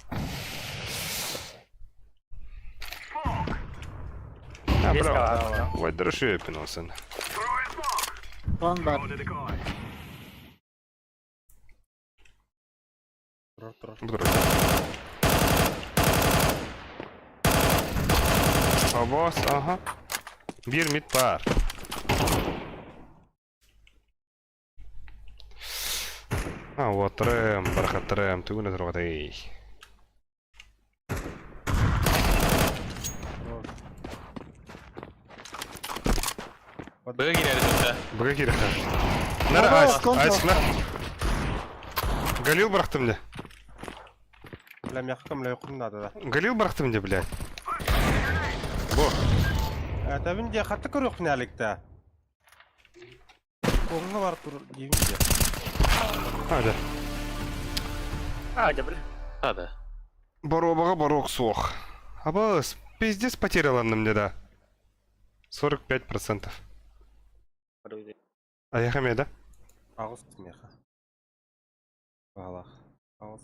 А, бра. Ой, дырышы өпін Кон бар. Турар турар. Абас, ага. Бир мид пар. А, вот рэм, бархатрэм, ты гүнэ тургатай. Быга киирэр да. Быга киирэ. Нара, айс, айс, на. Галил бырахтым де. Бля, мягко, бля, юқым надо, да. Галил бырахтым де, блядь. Бо. Табин де хатты көрөк нәликте. Коңга бар тур деймин де. А, да. А, да, бля. А, да. Боробаға борок суох. Абас, пиздец потеряла на мне, да. 45%. А я хаме, да? Ағыз меха. Балах. Ағыз.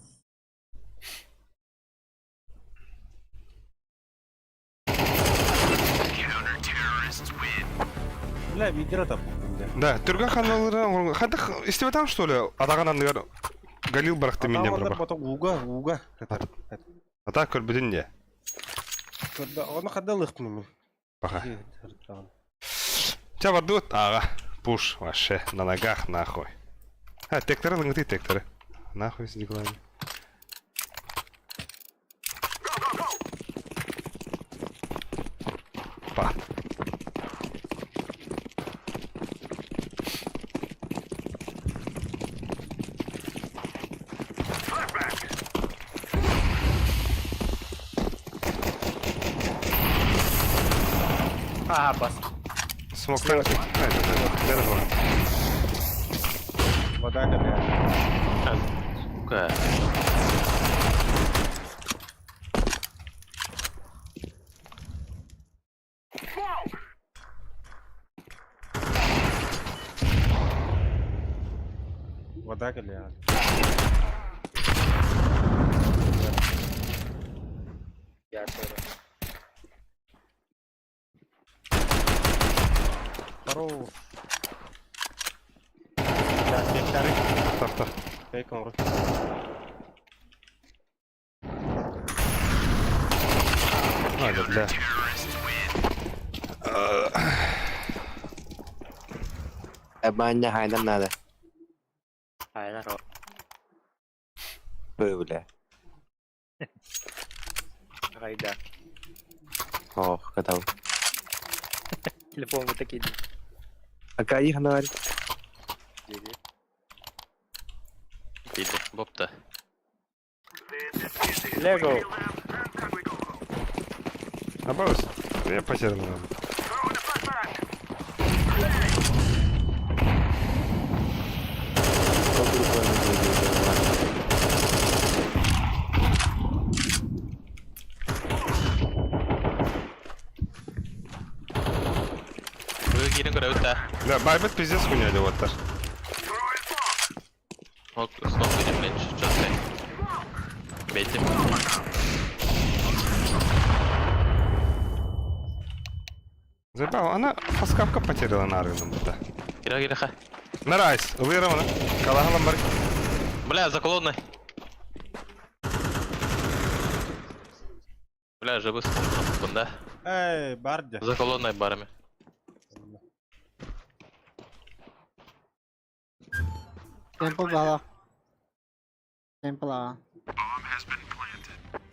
Бля, видео тап. Да, түргөн ханалары, хадах истебе там что ли? Адаганан дигер Галил барахты мине Адам браба. потом уга, уга. Ата көрбүдүн де. Оны қада лықпын мен. Пока. Ча бардут? Ага. Пуш вообще на ногах нахуй. А, текторы лыңты текторы. Нахуй с диглами. Па. А, бас. Смоктан. Вода кәле. Сука. Вода кәле. Я тоже. Хорош. Я тектары. Так, так. Фейк оңру. Надо, бля. Баня хайдан надо. Айна ро. Бля. Гайда. Ох, катал. Телефон вот такие. А кайих нар? Дейді. Бопты. Лего. Абас, я потерял. Быга киирэн көрөбүт да. Бля, байбет пиздец хуйня вот так. Смок, смок видим, блин, чё Бейтим. Заебал, она фаскапка потеряла на рынок, да. Кира кира ха. Нарайс, ылырамана. Калахалам бар. Бля, за колонной. Бля, жабыс да. Эй, бар дьэ. За колонной барами. Темпл бала. Темпл аҕа.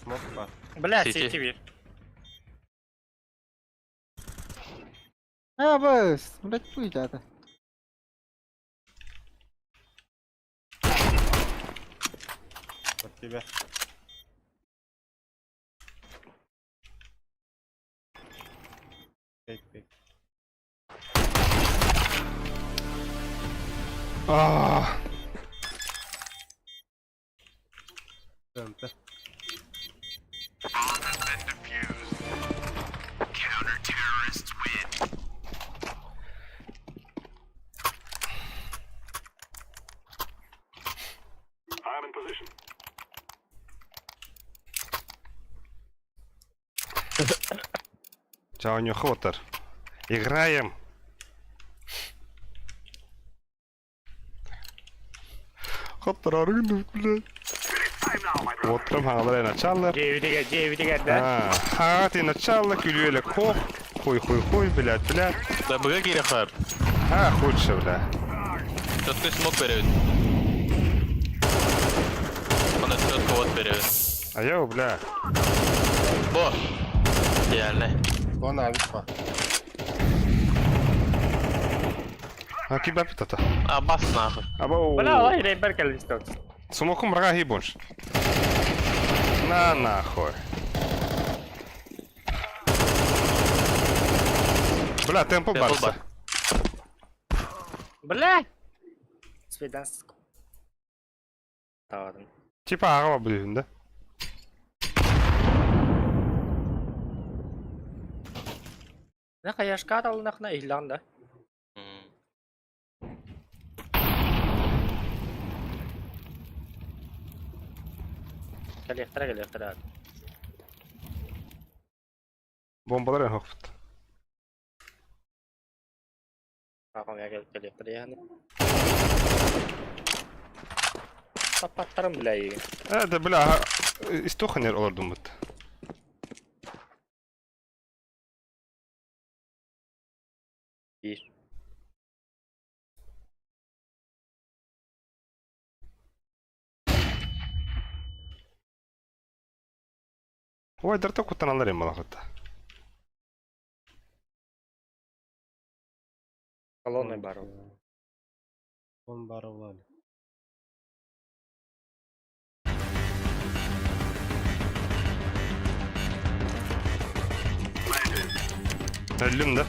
Смок бар. Бля, Сити. сити бир. А, быс! Блять, пусть это. От тебя. Пейк, пейк. А, ТНТ. Чао, нюхотер. Играем. Хоттер арыгын, блядь. Уоттарым хаҥалара началлар. Дьиэбитигэр, дьиэбитигэр да. А, ха, ты начало, күлүөлек хох. Хуй, хуй, хуй, блядь, блядь. Да быга киирэ хаар. А, худше, бля. Четкий смог берет. Он четко вот берет. А я, бля. Бо! Идеально. Он авик па. А киба питата. А бас нахуй. Абау. Бля, олай рейбер кэллисток. Смокум врага гибонш. На нахуй. Бля, темпо Темпо барса. бар. Бля! Свиданс. Таадым. Типа аҕа блин, да? На хаяшка талнахна илланда. М. Кэлиэхтэрэ кэлиэхтэрэ. Бомбалар хохпут. Аҕам кэлиэхтэрэ яһаны. Папаттарым бля. Э, да бля, истоханер олордуммут. Биир. Ой, дарта куттаналар эм балахытта. Колонна бар. Он бар улали. Өллүм да.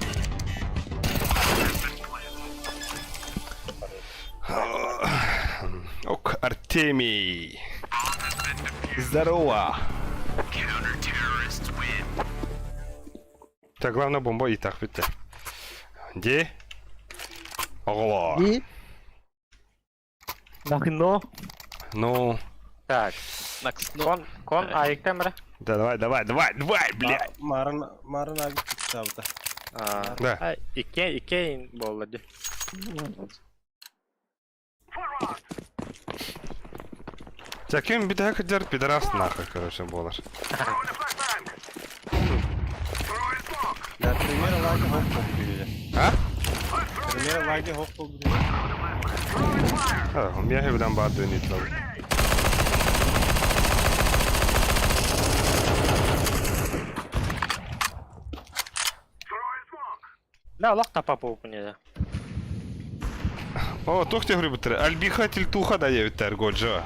Ок, Артемий. Здорово. Так, главное бомба и так битте. Где? Оголо. И? Нахно. Ну, Так, Накс, ну. кон, кон айыктан бара. да, давай, давай, давай, давай, блядь. Марын, марын авик киттабыта. Да. Икке, икке болла ди. Так, кем беда кадер пидорас нахуй, короче, болар. Да, пример лаги хоп хоп били. А? Пример лаги хоп хоп били. А, у меня хебдан баду не тлау. Бля, олох тапа буупуня. О, тохте говорю, Альбихатель туха да евтер годжо.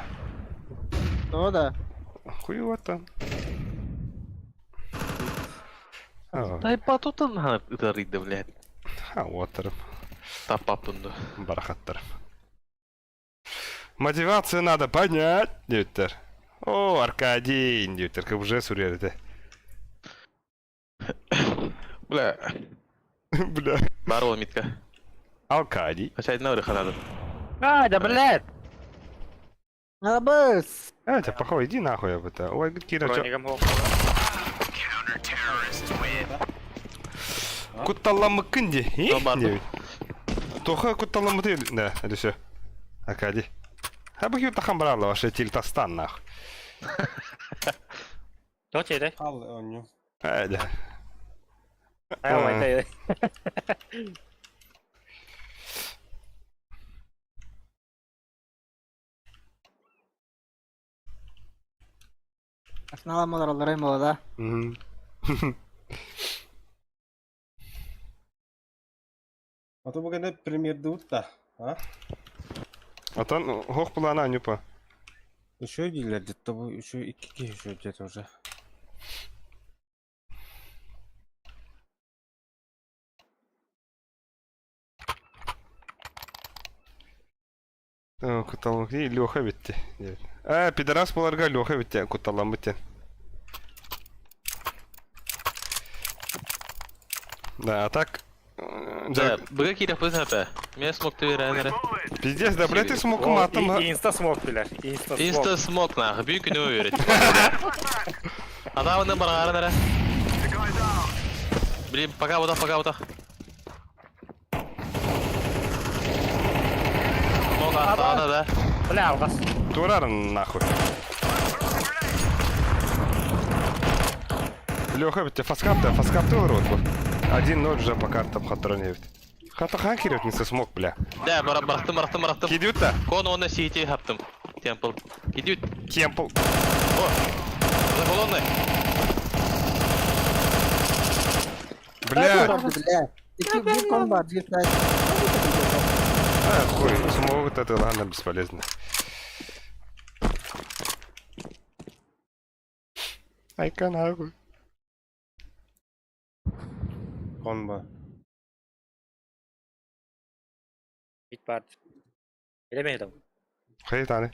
То да. Хуево там. А, Дай батутын ытарыйды, блядь. а, оттырып, Тапапынды. барахаттырып. Мотивацию надо понять, диэбиттэр. О, Аркадий, диэбиттэр, КБЖ сурьерде. Бля. Бля. Бар ол митка. Аркадий. Хотя одна надо. А, да блядь! А, быс! А, тебя похуй, иди нахуй об это. Ой, Кира, чё? Бронигам хох. Кутталамыкын ди. Ну, бар. Тоха кутталамыты. Да, это все. Аркадий. А бы тахан брала ваше тильтастан нах. Тоҕо чэйдэй? Хал оонньуу. Ээ, дьэ. Айа Арсенал олороллоро молода. А то бу гэнэ премьердыбыт да, а? Отон хох плана Анюпа. Еще дииллэр где-то бу еще икки киһи еще где-то уже. Куталлык Леха битти. А, пидорас буларга Леха битти, куталлан битти. Да, а так... Да, быга киирэх быһа Мен смок төбөрән эрэ. Пиздец, да, блядь, ты смог матом. Инста смок билэр. Инста смок. Инста смок нах, бүү күнү үйрет. Ана оны баргарын эрэ. Блин, пока вот пока вот. Смок аттаана да. Бля, алгас. Турар нахуй. Леха, ведь фаскап-то, фаскап-то урод. 1-0 уже по картам хатроневит. Хата хакеров не смог, бля. Да, бара барахтым, барахтым, барахтым. Кидют-то? Кон оны сити хаптым. Темпл. Кидют. Темпл. О! За колонной. Бля. Бля. Икки бир кон бар, бир сайт. А, хуй, смог это ладно, бесполезно. Айка нахуй. Конба. Бит бар. Билемейдим. Хей, таны.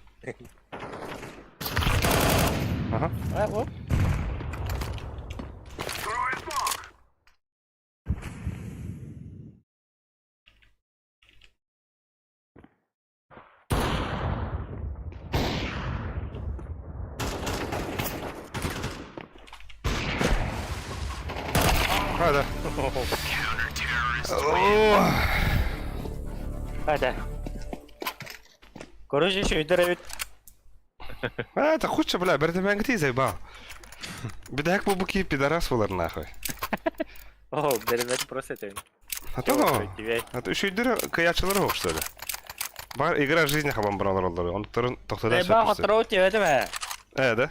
Ага. А, оп. А, да. О, Hadi. Короче, еще өйдөр А, это худше, бля, бердемәнгти заебал. Бедак бубуки пидорас булар нахуй. О, бермет просто это. А то ну, а то еще идер каячылар что ли? Бар игра жизни хабам бралар олар. Он турын токтода Заебал хотроо тебе это. Э, да?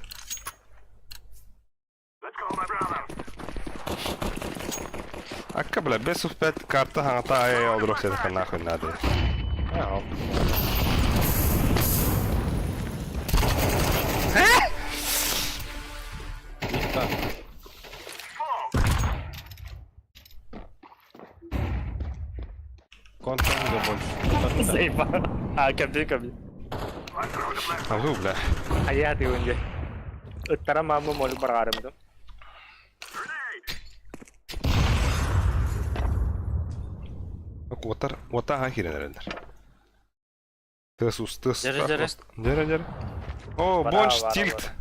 Акка, бля, без 5 карта хаңата ай олдырок сетха нахуй надо. Контан да больше. Заебал. А, кәбди кәбди. А вы, бля. А я ты үнде. Ыттара мамы молю барарымды. Отар, ота хахирен Тыс ус, тыс. Держи, держи. Держи, держи. О, Бара, бонш бара, тильт.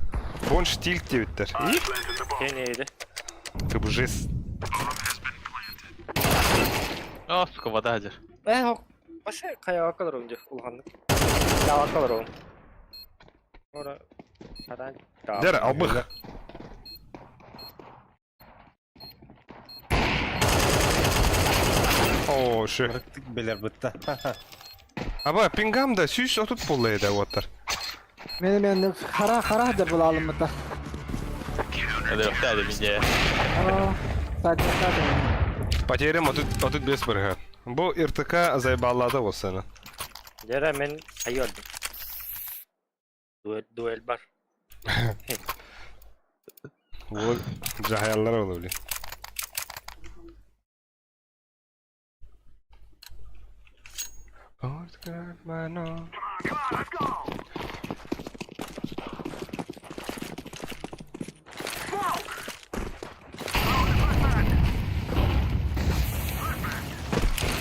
Бонш тильт диэбиттэр. И? Кенейди. Кыбжис. О, сука, вода хадер. Э, Башы каяга калыр үнде улганды. Дава калыр ул. Ора. Садан. Дер, албых. О, шö. Бырыктык белер бытта. Аба, пингам да сүүс отут боллайды оттар. Мени мен хара хара деп була алымыта. Это өктәді менде. Сайт сайт. Потерям отут отут бес бірге. Бу РТК заебаллады осыны. Дера мен айордым. Дуэль дуэль бар. Бу жахаяллар олу били.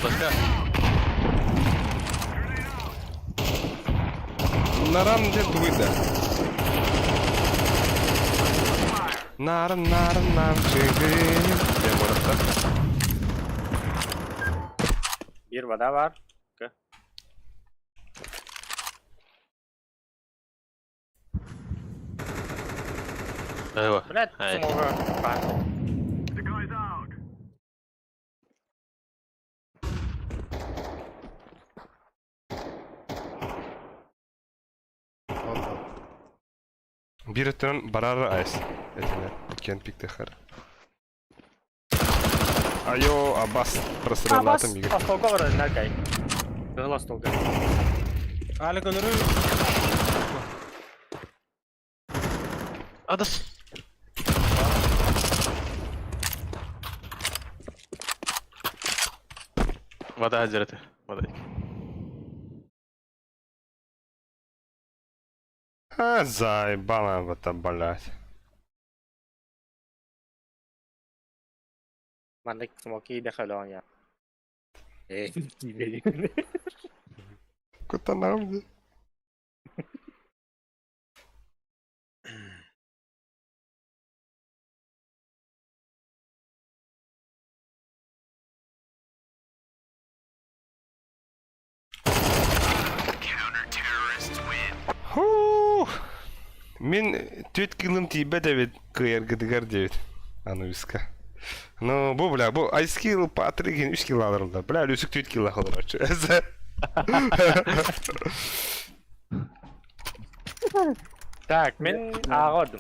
Башка. Наран деп туйда. Наран наран нар чыгы. Деп баратта. Бир вода бар. Айва. Блядь, Ай. смога. Биир өттүнэн барар айс. Этилэр. Иккиэн пиктехэр. Айо, Аббас Абас, простреллаатым биир. остолго бар, наркай. Кыһыл остолго. Али көнөрү. Адас. Вода азераты. Вода. А, заебала это, блядь. Маннык смоки дехалон я. Э, Куда нам? Ху! Мин түөрт киллым тиийбэт эбит кыайаргытыгар диэбит. Аны үскэ. Ну, бу, бля, бу Айскил Патрик үс килл алырылдар. Бля, Люсик түөрт килл алырачы. Так, мин ааҕа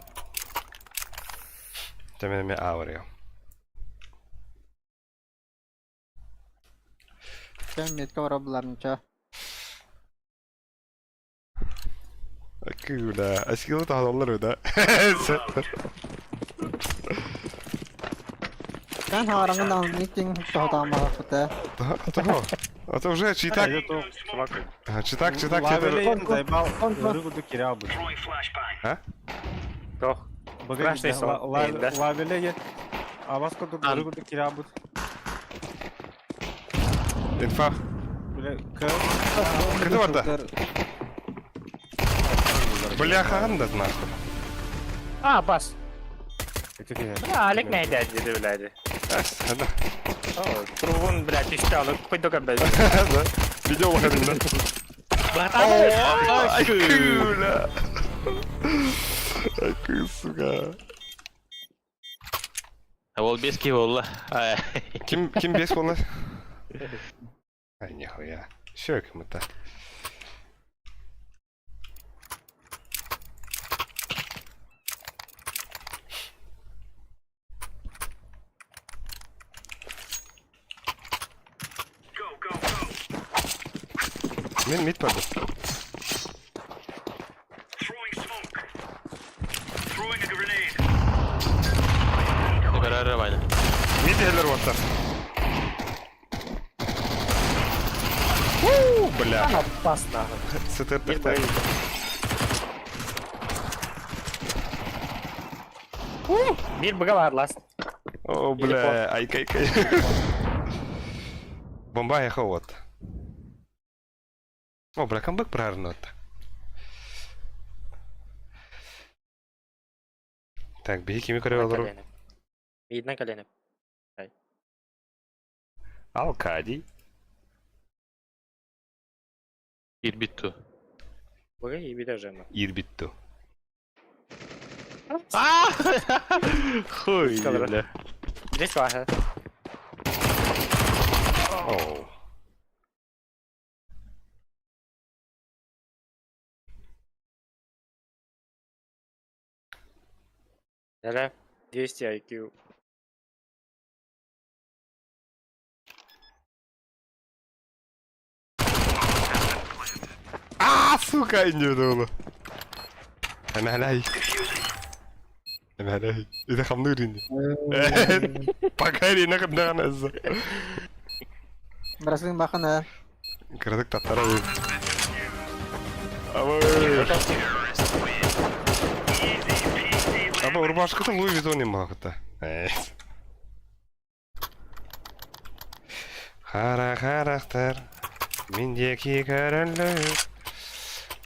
Темен мен авария. Кем метка бара буларынча. Кыла, Айскил тахалалар да. Кан хараңын митинг тоһотаамаа фута. Того. А то уже читак, читак, читак, Лавеле заебал. Рыгу кирял бы. А? Тох. Страшный сон. Лавеле Абас курдук рыгу кирял бы. Инфа. Бля, к. Кыты барда. Бля, хаган да нахуй. А, бас. Бля, Алек найдет, диди, блядь. Да. Трубун, блядь, еще, ну хоть только, блядь. Да. Видео выходим, да? Ай, куля. Ай, сука. А ол бес ки болла. Ким, ким бес болла? Ай, нихуя. Еще кому-то. Мин мид барды. Көрәрі байна. Мид элер ваттар. Уу, бля. Бас, нахуй. СТР тахта. Бир быга бар, ласт. О, бля, ай кай кай. Бомба ехал вот. О, бля, камбэк прарно. Так, биһи кими көрө олору? Видно колено. Алкадий. Ирбитту. Быга и вида жема. Ирбитту. Хуй, бля. Здесь ваша. Оу. Да, 200 IQ. А, сука, не думала. Эмэлэй. Эмэлэй. Это хамнырин. Пока не накаднаназ. Браслин бахана. Кырдык таттара. Аба. Аба урбашкытын Луи Виттон махта. Хара харахтар. Миндеки көрөллөр.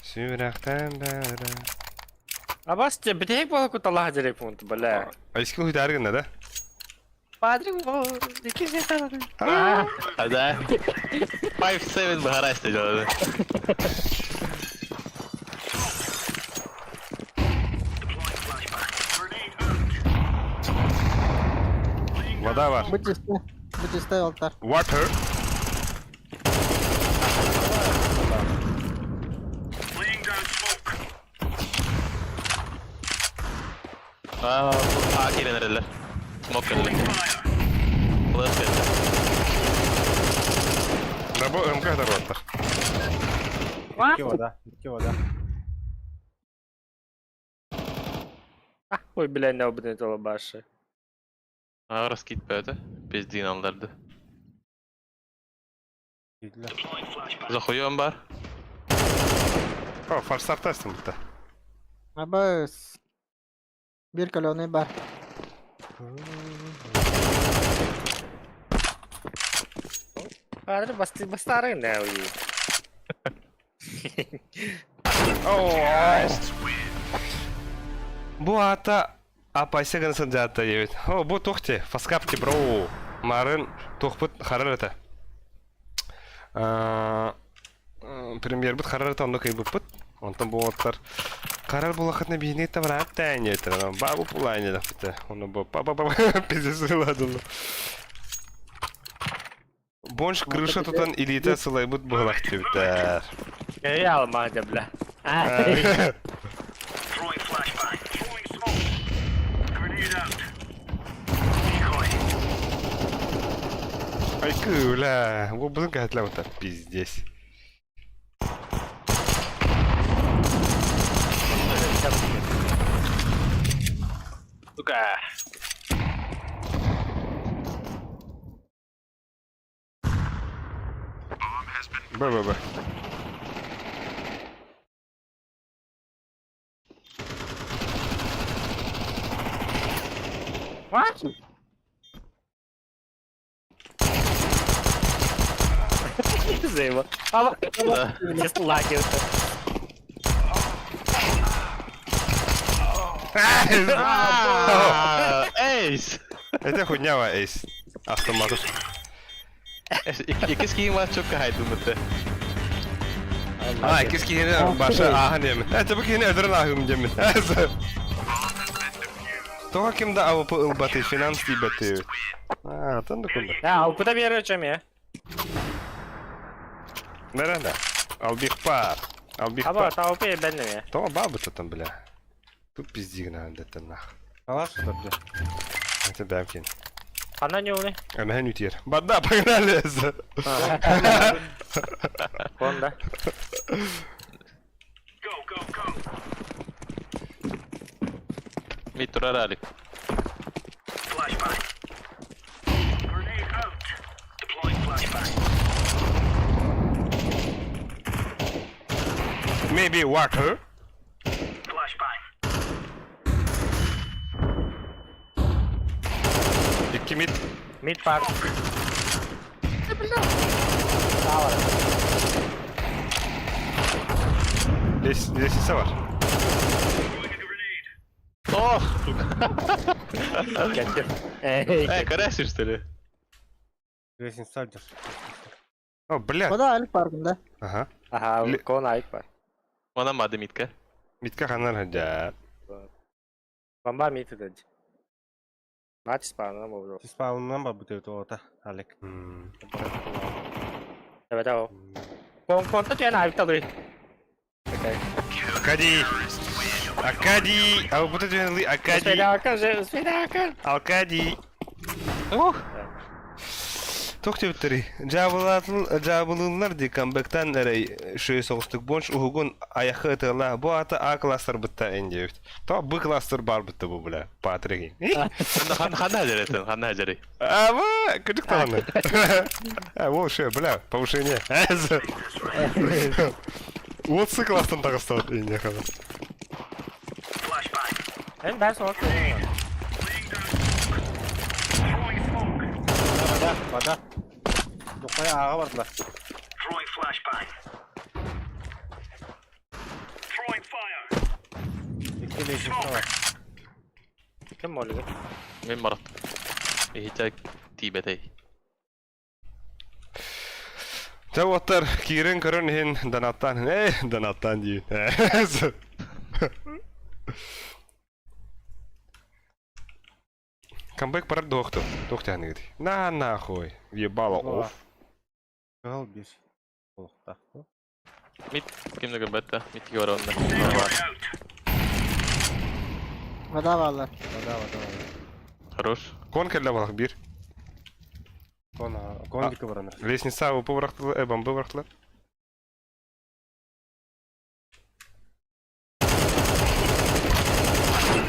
Сүрәхтән бәрі. Абас, те битек бола куталаха дерек пункт, бля. Айскил хуйтаргын да? Патрик, Да. 5-7 бахарасты делали. Вода бар. Бу чисто. Бу чисто алтар. Water. Аа, А киирэн эрэллэр. Смок кэллэ. Флэш кэллэ. Да бу МК дарбаттар. Икки вода. Икки вода. Ой, бля, не обнетала башы. Аҕа раскид бөөтө. Пиздиин алларды. Киирдилэр. Захуем бар. О, форсартастым бутта. Абыс. Бир каленый бар. Падре, басты бастары не уи. Бу аата апайса гына сылдьаатта диэбит. О, бу туох ти, фаскапти бро. Марын туохпут харар этэ. Премьербит харар этэ онно кыйбыппыт. Онтон бу уолаттар харар булахытна биһини табараат тээниэтэр. Бабу пулаани дахпыта. Ону бу па па па пиздец ыладылы. Бонж крыша тутан илиитэ сылайбыт быһылах диэбиттэр. Эй, алма бля. Ай, бля, бу бузун кэһэтлэбитэ пиздец. Сука. Б, Б, Б. What? Займа. Just like it. Эйс! Это хуйня, Эйс. Автомат. Иккис киһи маччукка хайдыммыты. А, иккис киһини баша ааһан диэмин. Это бу киһини өлөрөн ааһым диэмин. Тоҕо ким да АВП ылбаты, финанс тиийбэти. А, тан да кунда. Да, алпыта бере чем я. Бәрәндә. Албих пар. Албих Аба, пар. таупе бәнне. Тоҕо баабыта там, бля. Тут пиздигна андеттен нах. Алаш что ли? Это бәмкин. Она не уны. Эмэһэн үтиэр. Бада, погнали! Вон, да. Мид турар Алик. Maybe water. Икки мид. Мид пар. Лес, лестница бар. Ох, сука. Эй, Эй, карасишь, что ли? Лестница держ. О, бля. Вода аль паркында. Ага. Ага, кон айк бар. Она мады мидка. Мидка ханар хадя. Бомба мид деді. Нач спавнынан болду. Спаунынан ба бүтөт ота, Алек. Evet o. Кон конта тен айыпталы. Окей. Аркадий! Аркадий! А вы будете Аркадий! Успедака же, успедака. Аркадий! Ух! Туох диэбиттэрий? Дьаабылыыллар дии камбэктан эрэй шөй соҕустук бонч уһугун айахы ытыалаа бу аата А кластер бытта эн диэбит. То Б кластер бар бытта бу бля Патрик. Ханна хажарый ханна хажарый. А вы кырдьык даҕаны. А ол шө бля повышение. Вот С класстан таҕыстабыт инньэ Hem ben sonra Вода, вода. Духай ааҕа бардылар. Икки лестница бар. Ким молюга? Мен барат. Ихитэ тиибэтэй. Дьэ уоттар киирэн көрөн иһин донаттаан ээ донаттаан диибин. Камбэк барар дуохту. Туох тяныгыт. На нахуй. Ебало оф. Кыһыл бир. Олохтаах. Мид ким да көрбөт да. Мидке бар онно. Вода бааллар. Вода, вода, вода. Хорош. Кон кэллэ балах бир. Кон, кон дика баранар. Лестница УП бырахтылар, бомба бырахтылар.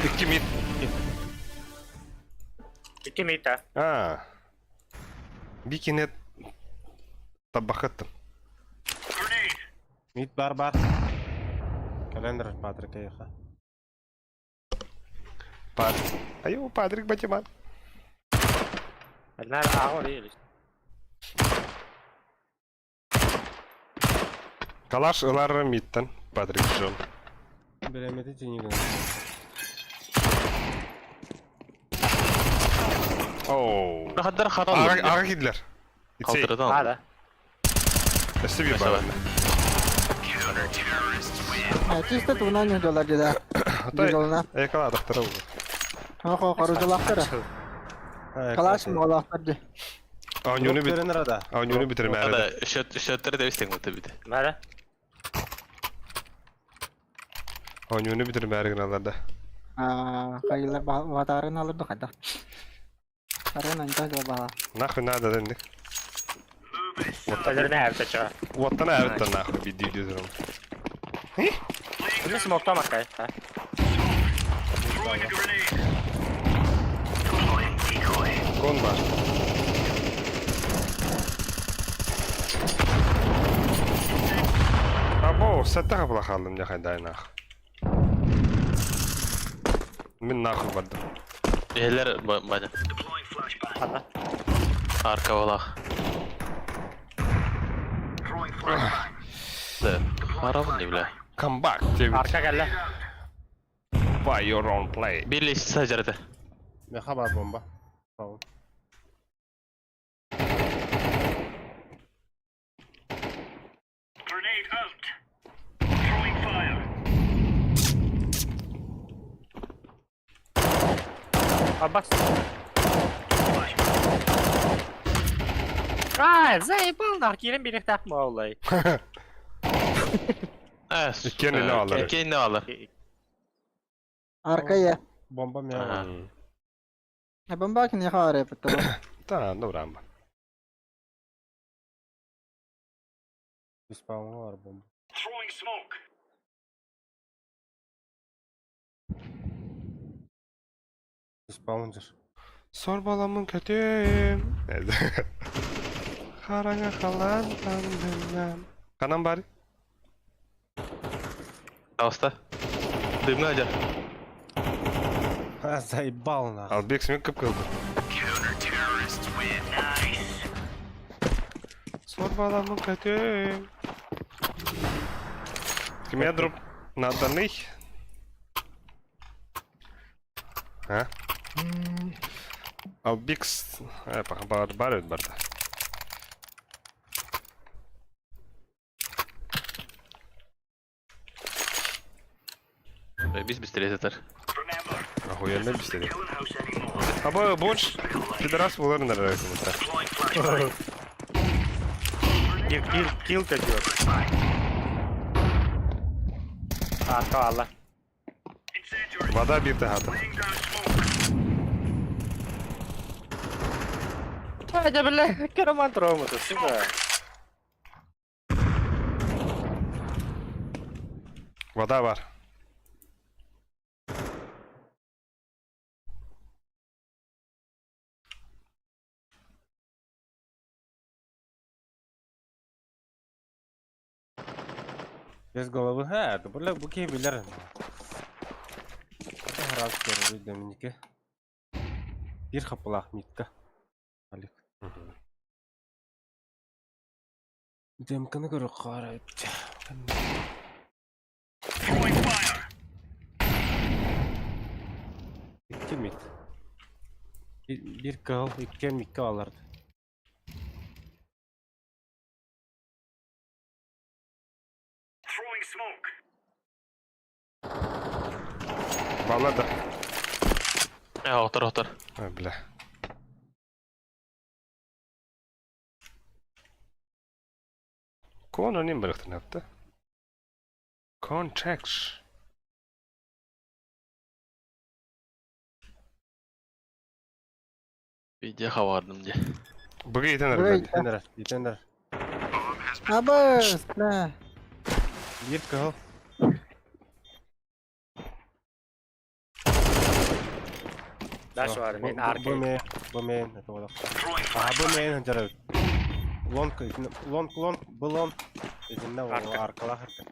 Икки мид. Икки мид А. Бикинет табахаттым. Мид бар бар. Календар Патрик эйха. Пад. Айо, Патрик Батиман. Нар ааҕар или. Калаш ылар мидтан Патрик Джон. Биремети тинигин. Оу. Хаддар харал. Ага, ага кидлер. Ицей. Калтырдан. Ада. Өссө bir бар. Чисто тугунан ньудалар дьэ. Дьолуна. Экала тахтара бу. Хо хоружалаахтара. Калаш моолаахтар дьэ. Оонньууну бит. Көрөн рада. Оонньууну бүтэрмээри. Ада счет счеттер да истең бутта бит. Мара. Оонньууну бүтэрмээри гыналар да. Аа, хайылар ватарын алыр да хайда. Арын анта жол бала. Нахуй надо дендик. Өлөрүнэ эбитэ чоо. Уоттана эбиттен нахуй бидди диyorum. Bunu смоктамаккай. Кон бар. Або, сәттә капла халдым жахай дай нах. Мин нахуй бардым. Эхлер баня. Ана. Арка балах. Да. Харабын не бля. Come back, David. Арка кэллэ. Buy your own play. Бир лестница жарады. Меха бар бомба. Tamam. Абас. А, заебал нах, кирен бирехтах моолай. Э, Иккен эле алар. Иккен алар. Арка я. Бомба меха бар. Бомба киниэхэ аарай бутта. Та, добра амба. Спаунга бар бомба. Спаунжер. Сорбаламын көтем. Хараҥа халан тандынан. Ханан бар? Алста. Дымна жар. А, заебал нахуй. Албек смен кып кылды. Сорбаламын көтем. Кимге дроп наданый? А? Албикс... Бар, бар, бар, бар. Биз бистере сатар. Охуенно бистере. Аба больше пидорас булар нравится. Кил, кил, кил көтүөр. Арка алла. Вода бирде хата. Ай, бля, кераман тромуту, сука. Вода бар. Без головы. Ха, это бля, буке билер. Раз көрү Доминике. Бир хапылах митка. Алик. Демканы көрө карайт. Икки мит. Бир кыл, икки микке аларды. Баллада. Э, отор, отор. Ой, бля. Кон онин барахтанапта. Контекст. Видео хавардым дии. Быгы итен Быгы эрэр. Итен эрэр, итен эрэр. Абыс, бля. Биир кыһыл. Даш бар, мен Бу арка. мен, бу мен, это вот. А, бу мен жарабыт. Лонг, лонг, лонг, бу лонг. Итиннэ Арка. аркалаах арка.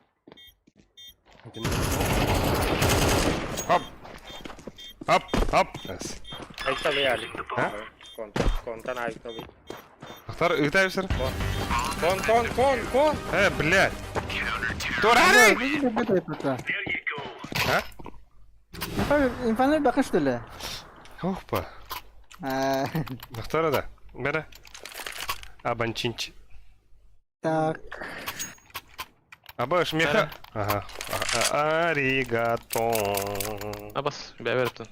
Итиннэ. Хоп. Хоп, хоп. Айталы яли. А? Контан, контан айталы. Ахтар ыытайбысыр. Кон, кон, кон, кон. Э, блядь. Турары! А? Инфанер бакы что ли? Опа. Ахтара да. Бәрі. Абанчинч. Так. Аба шмеха. Ага. Аригато. Абас, бәбәртін.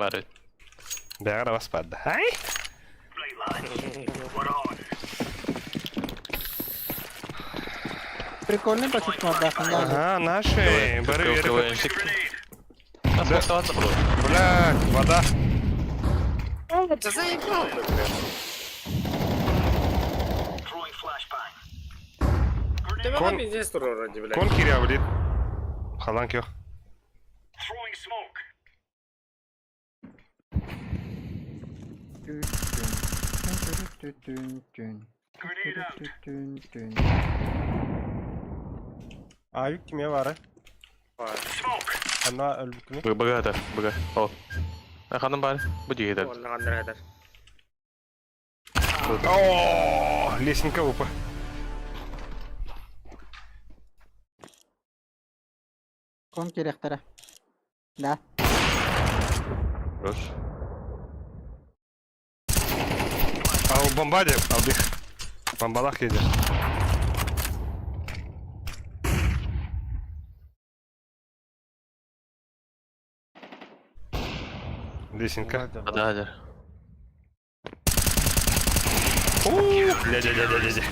Бар бит. Бәгәр баспады. Ай! Прикольный почувствовал, да. Ага, наши. Бары веры. КВНщик. Бля, вода. Это заебал, бля. Кон- Кон... здесь вроде, бля. Кон киря, блин. Халан кех. Авик кимиэ баарай? Ханна өлбүккүнүй? Быга да, быга. О. Ханым бар. Бу дигәдер. Оннан eder. О, лесенка упа. Кон керектері. Да. Хорош. А у бомбаде, албих. Бомбалах едешь. Лесенка. Да, да. Ля-ля-ля-ля-ля.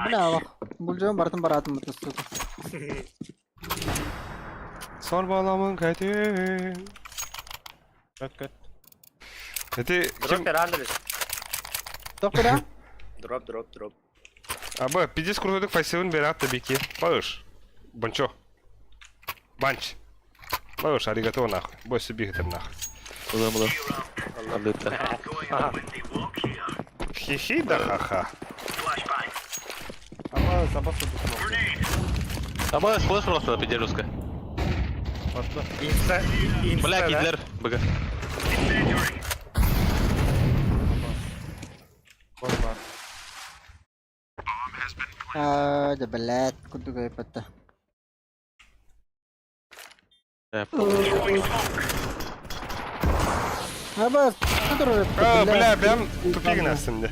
Бля, алах. Булжон бартын баратын бұты сука. Сор баламын кәте. Көт көт. Эти Дроп ким? Андрес. Доктора? Дроп, дроп, дроп. Аба, пиздец крутой фасилын берат бики. Малыш. Банчо. Банч. Малыш, аригато нахуй. Бойся бигать нахуй. Була, була. Алды. Хихи да ха-ха. Аба забас удусмал. Аба, флеш просто пидержуска. Батты. Инста, инста, Бля, да? кидлер. Быга. Кон бар. А, да блядь, куда гайпатта. Аба, А, бля, бям тупик насымды.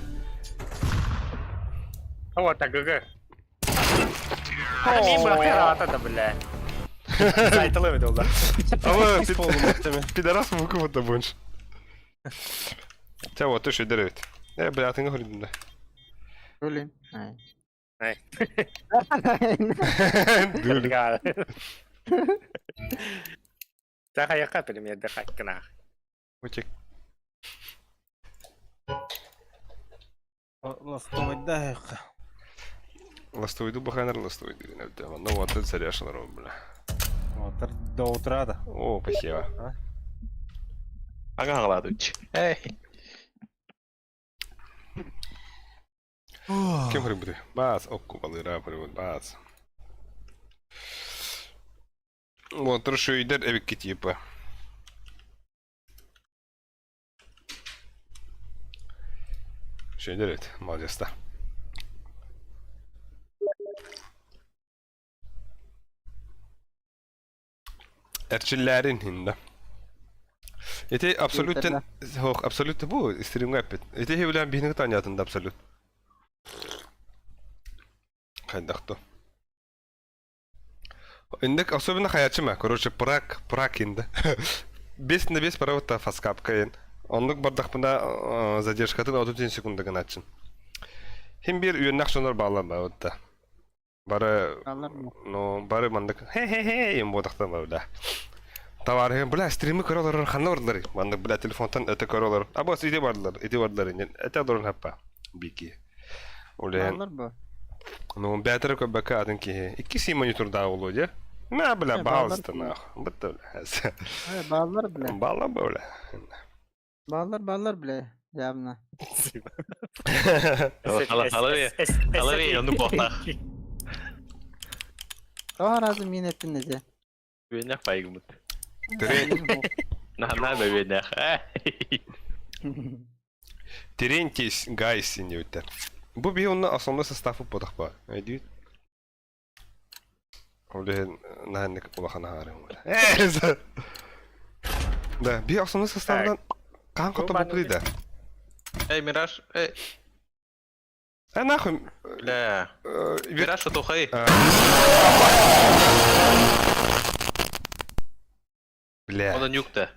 Вот так, ГГ. Мен бұрақтар да, бля. Сайтылы бит ол да. Аба, пидорас муку вот больше. Тя вот, ты что деревит. Э, бля, ты не говори, да. Блин. Ай. Дүлі. Таха яқа премьерде қайткына. Утек. Ластовайда. Ластовый баханер, ластовый Ну вот, это заряшен ром, бля. Отыр до утра да. О, спасибо. Ага, ладуч. Эй. Кем грибы? Бац, окку балыра, привод, бац. Вот, трошу идер эвики типа. Шөйдер эт, молодец да. Эрчилләрин хинда. Эти абсолютен, хох, абсолют бу, стримга эппит. Эти хевлән бихнең танятында абсолют. Хайдахто. Индек особенно хаячыма, короче, прак, прак инде. Бес на бес паравата фаскапка ен. Онлук бардахпына задержкатын 30 секунда гыначын. Хим биир үөннэх дьоннор бааллар баабытта. Бары Бааллар бу. ну бары маннык хе-хе-хе им буотахтан бар бля. Товарыһым бля стримы көрө олорор ханна бардылар маннык бля телефонтан өтө көрө олорор. Абас ити бардылар, ити бардылар иннин этэ олорон хаппа. Бики. Улээн Бааллар бу. ну бээтэрэ көрбөккө атын киһи. Икки си монитордаах буолуо дьэ. Мэ бля Э, бааллар баалыста нах. Бытта бля. Э, бааллар бля. Баалла бля. Бааллар бааллар бля. Явно. Халави, ону буолтаах. Тоҕо разы мин эттин дьэ. Үөннэх пайгымыт. Терен Наһаа да үөннэх. Терентий Гайс диэбиттэр. Бу биһи онно основной состав буолбатах Өйдүүт. Ол иһин наһаа улахан аһаарым буолар. Да, биһи основной составынан хаан хотто буппутуй да. Эй, Мираж, эй. Э, нахуй. Бля. Мираж, шатухай. Бля. Она нюкта.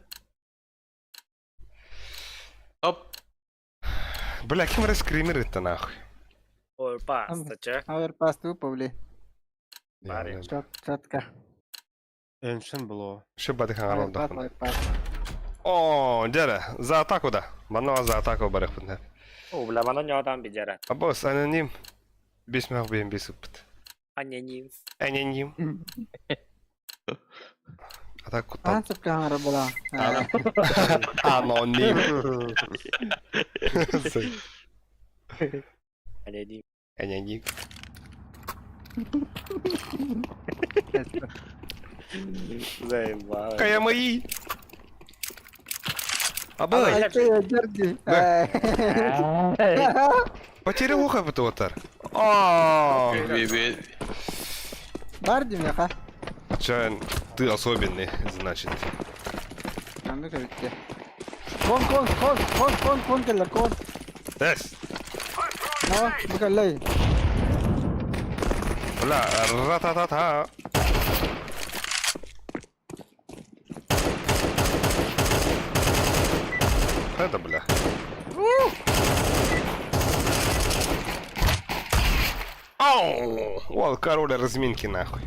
Оп. Бля, ким раскример это нахуй? Ой, паста, че? Оверпас тупо, бля. Бари. Четко. Эншин было. Шо бады хаҥар Оверпас, олдохпун. оверпас. О, дьэрэ, за атаку да. Манна за атаку барыхпын. О, бля, манан ньоотаан бидьэрэ. Абос, аноним. Бес мэх бэйм бес ыппыт. Аноним. Аноним. Атаку куттал. Аан сөпкө хаҥара була. Аноним. Аноним. Аноним. Заебало. КМИ. Абай, потеря ухо бутуотар. О, Бар димеха. Чан, ты особенный, значит. Маннык эбитте. Кон, кон, кон, кон, кон, кон кэллэр, кон. Эс. Но, бу кэллэй. Бля, ра-та-та-та. Это, бля. Ау! Ол, король разминки, нахуй.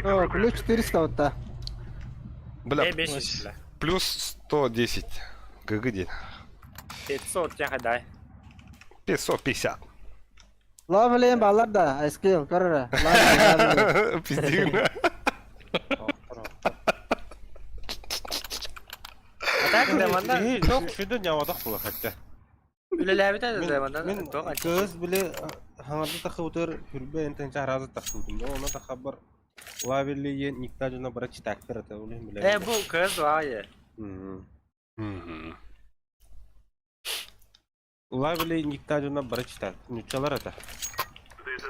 О, плюс 400 вот Бля, Эй, бесит, бля. плюс 110. ГГ день. 500 тяха дай. 550. Лавлен баллар да, айскил, көрөрө. Лавлен, Пиздин. А так да манна Тоқ шүді нямадақ була хатта. үлэлээбитэ да манна Мен тоқ кыз биле хаңарды тахыбытыр хүрбе энтен чаразы тахыбытым. Оны тахабар лавелли ен никта жона бара читактыр это улем биле. Э, бу кыз вайы. Лавелли никта жона бара читак. Нючалар это.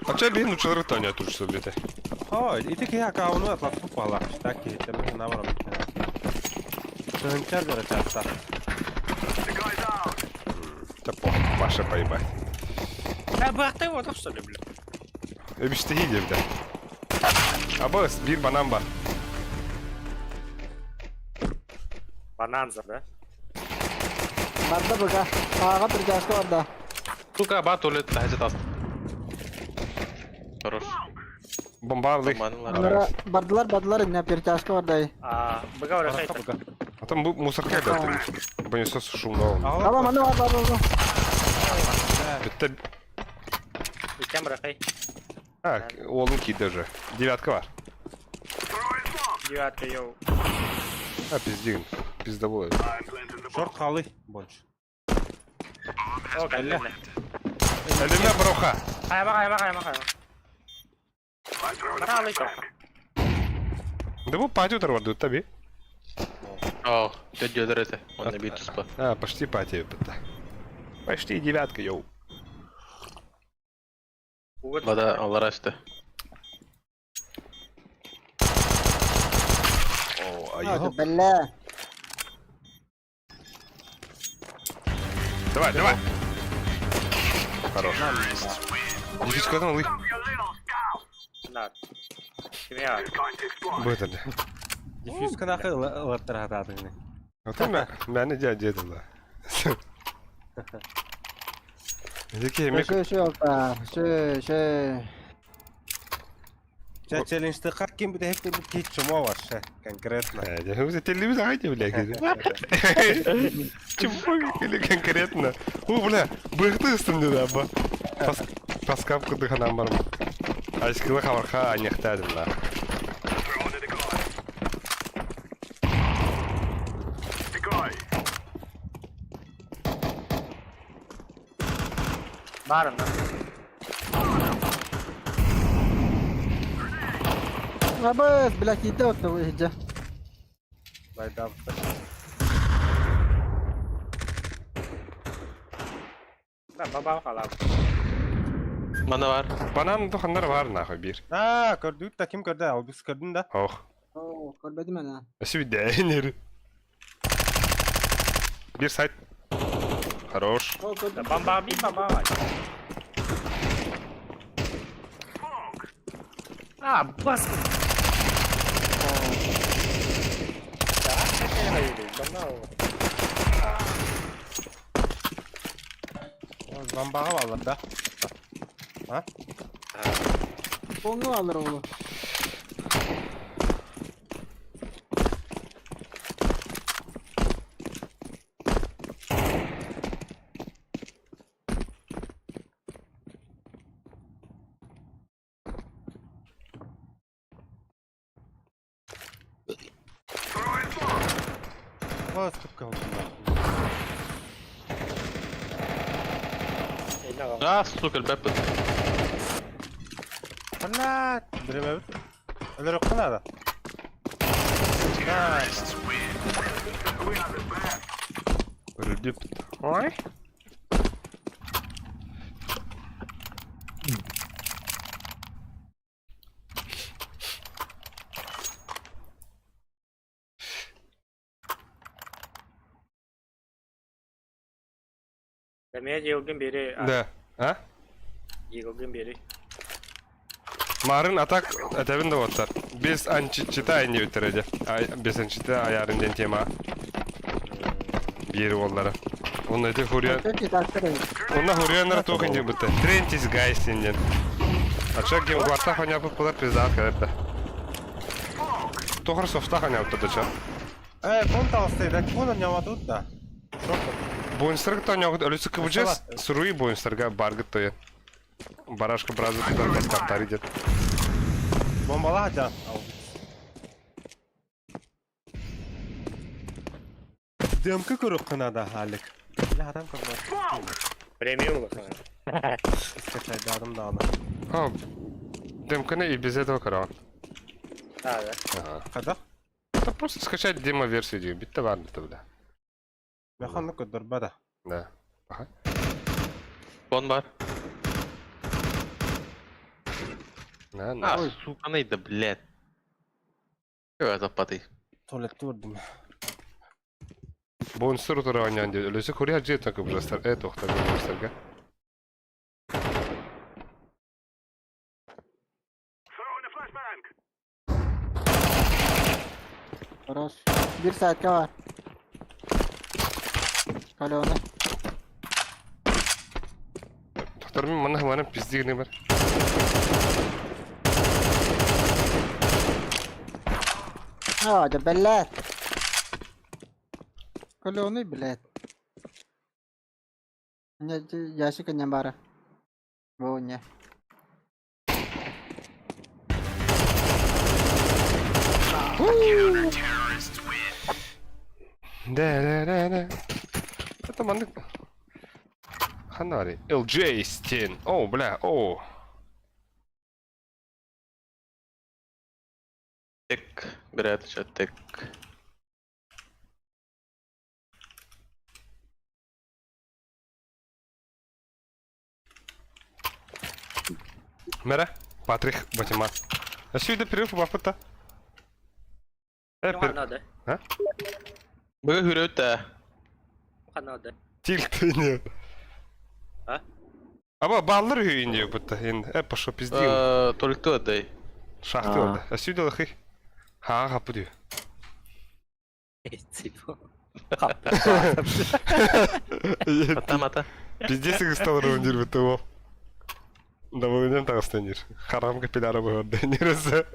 А че би нучалар таня тут что бите? Ха, ити ки акауну атлап пала. Читак ки теме на бара. Тынчар бара чатта. Да похуй, Маша поебать. Э, бу вот что ли, бля. Эбиште хиде бля. Абас, бир банан бар. Бананза, да? Барда буга. Ага, притяжка барда. Сука, ба туалет тахажат аст. Хорош. Бомбарлы. Бомбанулар. Бардылар, бардылар, инне перетяжка барда. А, быга урашайт. А там мусорка да. Понесёс шумно. Ала, маны бар, бар, бар. Битте Икем рахай. А, олын киді уже. Девятка бар. Девятка, йоу. А, пиздин. Пиздобой. Шорт халы больше. О, калле. Әлеме броха. Хайма, хайма, хайма, хайма. Баралы тоқ. Да бу пати утар таби. О, дядя это. Он набит туспа. А, почти пати бітті. Почти девятка, йоу. Вода, аллар асты. О, а йоу. Бля. Давай, давай. Хорош. Дефис куда лых? На. Кимия. Бу это. Диффуз канахы латтар хататыгны. А там мә, мәне дядя деді. Дики эми Шö шö алта. Шö шö. Ча челленджты ким бүтэһик көрбүт киһи чмо вообще конкретно. Дьэ, телевизор айди, бля, Чего или конкретно? О, бля, быхты ыстым dedi абба. Паскап кудыханан барым. Айскылы хабарха аньяхтадым да. Баарына. Абыс, бля, киирдэ отто иһирдьэ. Байдабыта. Да, бабаҕа халаабыт. Мана бар. Банан туханнар бар нахуй бир. Аа, көрдүк да ким көрдө? Албыс көрдүн да. Ох. Оо, көрбөтүм ана. Өсү бидэ Бир сайт. Хорош. Оо, көрдүм. Бамбаҕа биир бамбаҕа. А, бас. Бамбаҕа бааллар да. А? Ону алар оҕолор. О, скупка А, сука, элбэппит. Блядь, биремебит. Өлөрөххө наада. Өлдүп. Ой. Эмиэ дьиэлгин биэри, Да. А? дьиэлгин биэри. Марын атак этэбин да оттар. Без анчичита диэбиттэр эдэ. Без анчита аярын диэн тема. Биир уоллара. Онно ити Хуриан... Онно Хурианнар туох инди бутта. Трентис гайс диэн. Ача гемгварта хоньяпыт булар пиздаат кэлэр да. Тохор софта хоньяпыт да ча. Э, кон таҕыстый да, кон ньаматут да. Буинстарга тоньоҕут өлүсү кыбыжас суруй буинстарга баргыт тойон. Барашка бразы тутан таскаптар идет. Бомбалаах дьан. Дымка көрүөххэ наада Алик. Бля, адам көрбөт. Премиум улахан. Скачайдадым даҕаны. О, демканы и без этого көрөҕүн. А, да. Ага. Хайдах? Это просто скачать демо-версию дии. Битте бар битте бля. Механны көрдөрбө да. Да. Ага. Бон бар. На, на. А, сука, найда, блядь. Западый. Туалетте көрдүм. Бонустар утары оонньоон диэбит. Өлөсө курьер дьиэтин кыбырастар. Э, туохтар кыбырастарга. Хорош. Биир саайтка баар. Калена. Доктор мин манна хыманан пизди гыныы бар. Аа, да блядь. Каленый, блядь. Не, ящик не бара. Во, не. Да, да, да, да. Это маннык. Ханари. LJ Стин. О, бля, о. Тек, брат, что тек. Мэрэ, Патрик Батимат. А сюда перерыв бапыта. Э, Ну, пер... надо. А? Быга хүрөт Надо. Тильт не. А? Аба баллар үйінде бұтта. Енді, э, пошел пиздил. Только отдай. Шахты oldu. А сюда лохи. Ха, хапы Типа. Ата мата. Пиздец ыгысталарын диир бутта уол. Давлением таҕыстан диир. Харам капилляра быһар диир өссө.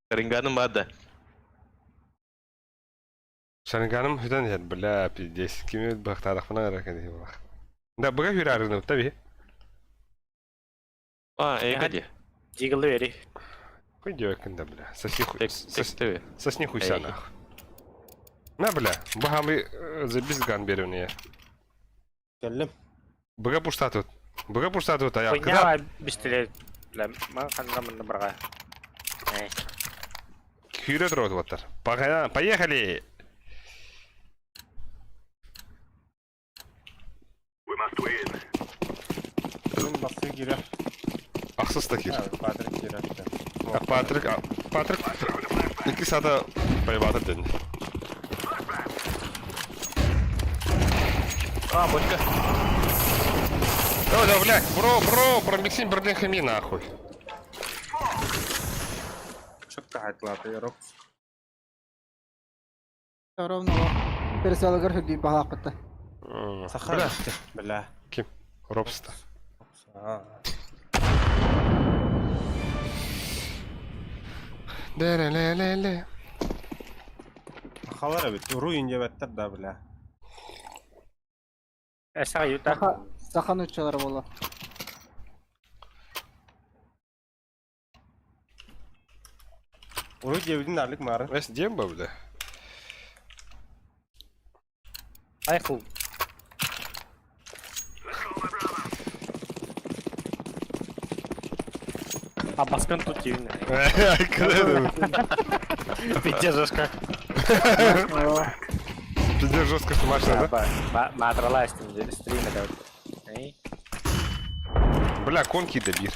Ринганым бар да. Шаринганым хүтэн иһэр, бля, пиздец. Кими быһахтаатахпына эрэ кэниһи булах. Да, быга хүраарыны таби. А, эйга ди. Дигылы бери. Хуй девкин да, бля. Соси хуй. Тек Сос... тек Сосни хуйся Эй. нахуй. На, бля, бахамы забис ган беревне. Кэллим. Быга пуштатут. Быга пуштатут, а я Хуйня бистиле. Бля, ма ханга мында барга. Эй. Хюрет рот вот Поехали! Мин басыы киирэр. Ахсыс да кир. А, Патрик киирэр. А, Патрик, а, Патрик, икки сата поебатыр дедин. А, бочка. О, да, блядь, бро, бро, промиксим берлин хами нахуй. Чөккө хайтлааты, Рокс. Ровно. Пересалыгар хүдүй баһаакпытта. Саха Бля, бля. ким? Робста. А, Ле-ле-ле-ле. Сахалар эбит, уруй индиэбэттэр да, бля. Эсага юта. Саха сахан уччалар боло. Уруй диэбитин арлык мары. Эс демба, бля. Айхул. А баскан тут тивный. Пиздец жестко. Пиздец жестко смачно, да? Матрала стриме да. Эй. Бля, конки добир.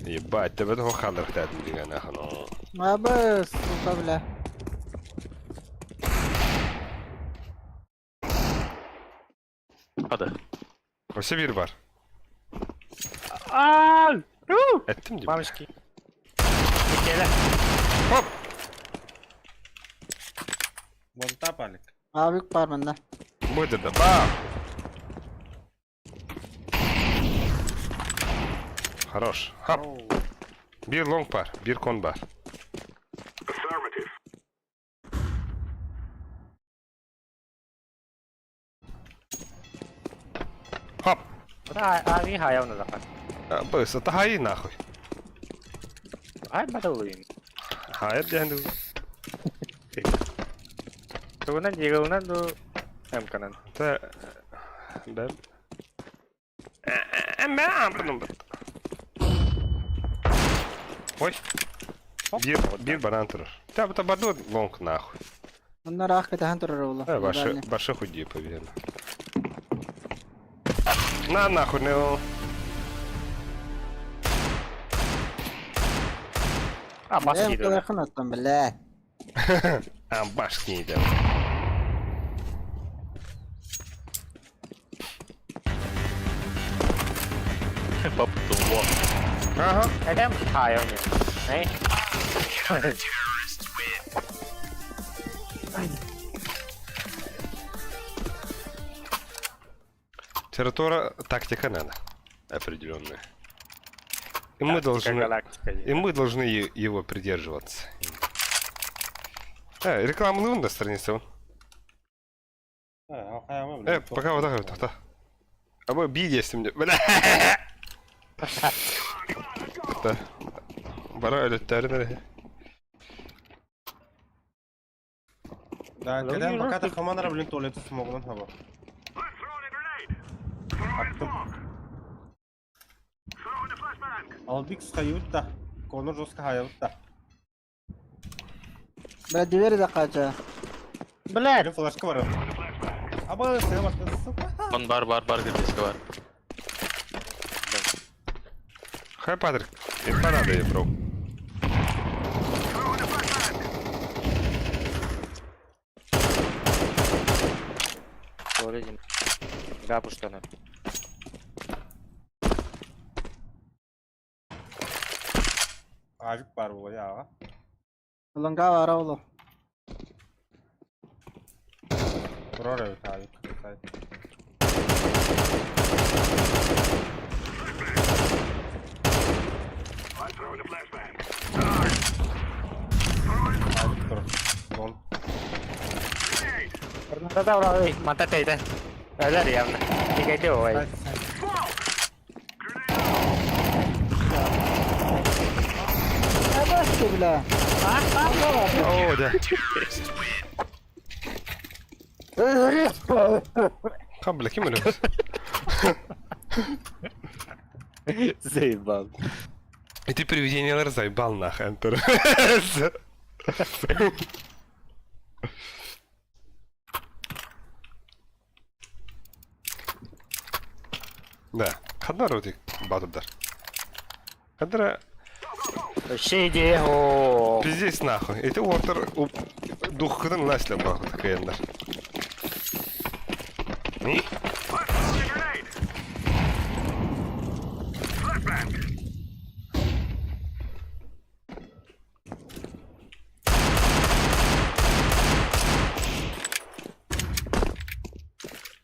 Ебать, тебе того хандер хотят, блин, нахуй, ну. Абы, сука, бля. Hadi. Вообще бир бар. Аа! Эттим дип. Мамочки. Келе. Хоп! Вон палик. Абик бар мында. Будет да. Бам! Хорош. Хоп. Бир лонг бар, бир кон бар. Хоп! А, а, не хаяв на запас. А, Быс, это хаи нахуй. Ай, батылын. Хайыр дегенде. Тугунан дигылынан ду эмканан. Та бәм. Бәм. Ой. Бир, бир банан турар. Та та баду лонг нахуй. Мында раах кытахан турар боло. Э, башы, башы худи, поверно. На нахуй, ну. А, бас Эм кийди. кылахын аттан, бля. А, башки не Папа, Ага. Эдем хаяв не. Эй. Территория тактика надо. Определенная. И мы должны. Галактика. И мы должны его придерживаться. Э, реклама на странице. вон. А, хайама, бля. Э, пока вот так вот, так. А мы би есть мне. Бля. Да. Бара өлөттөрүн Да, кэлэн пока та хаманара, блин, туалету смогнан хаба. Аттым. Албик хайют да. Конор жестко хаябыт да. Бля, двери закача. Блядь. Блин, флешка бар. Аба, сен бар, сука. Он бар бар бар гидеske бар. Хай, Патрик. Инфа надо, я бро. Туалетин. Да, пуштана. Авик баар буолуо ааҕа. Лонга баара оло. Турар эбит авик. Сайт. Авик турар. Лон. Да да, манта тейден. Өлөр явно. Тигейди ой. Сайт, сайт. Абасты, бля. О, да. Кам, бля, ким өлөбүт? Заебал. Эти привидениялар заебал нахуй, Антон. Да, ханна ротик батырдар. Хандара Вообще идея, о. пиздец нахуй. Эти уортар духкытын ласле бахут кыяндар. Не?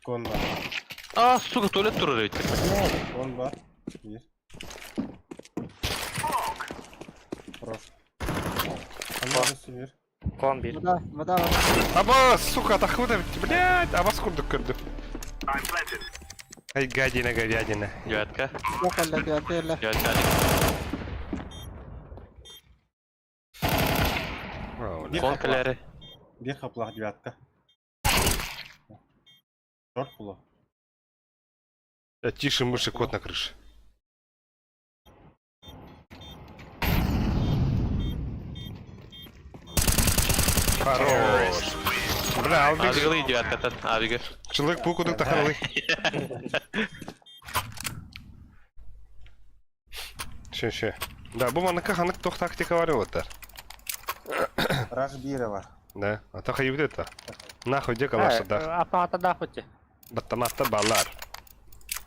Кон бар. А, сука, туалет турар эбит. Кон бар. Биир. Хорош. Ханна өссө биир. Кон бир. Вода, вода, вода. Аба, сука, тахуда, блядь, абас курдук көрдүм. Ай, гадина, говядина. Девятка. Yok elle diyor, elle. Девятка. О, бля. Биир Кон хаплаах. кэлээри. Биир хаплаах девятка. Шорт було. Тише, мыши, кот на крыше. Хорош. Бля, албик. Авигалыы девяткаттан. Авига. Человек паук кудук тахаралы. Ще, ще. Да, бу маныка ханык тох тактика бар оттар. Раш биирэ бар. Да, а то хайбит это. Нахуй где калаш да. Автомата да хоть. Баттаматта баллар.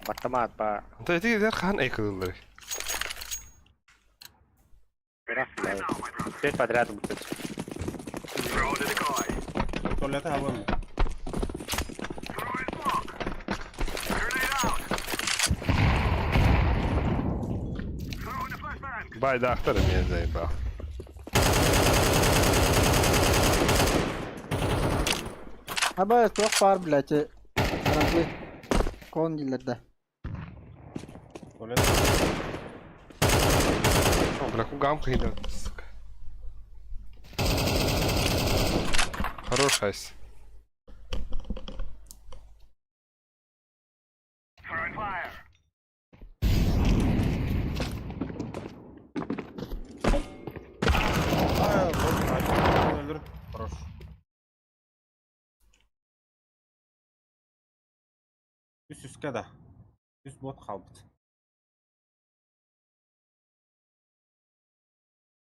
Автомат по. Да эти дер хан эйкылдыр. Пять подряд будет. Туалеты хабам. Бай да ахтар меня заебал. Аба, çok var блядь. Арампы. Кон дилерде. Туалет. О, бля, кугам хайда, сука. Хорош айс. А, вот, өлөр. Хорош. Үс үскэ да. Үс бот хаалбыт.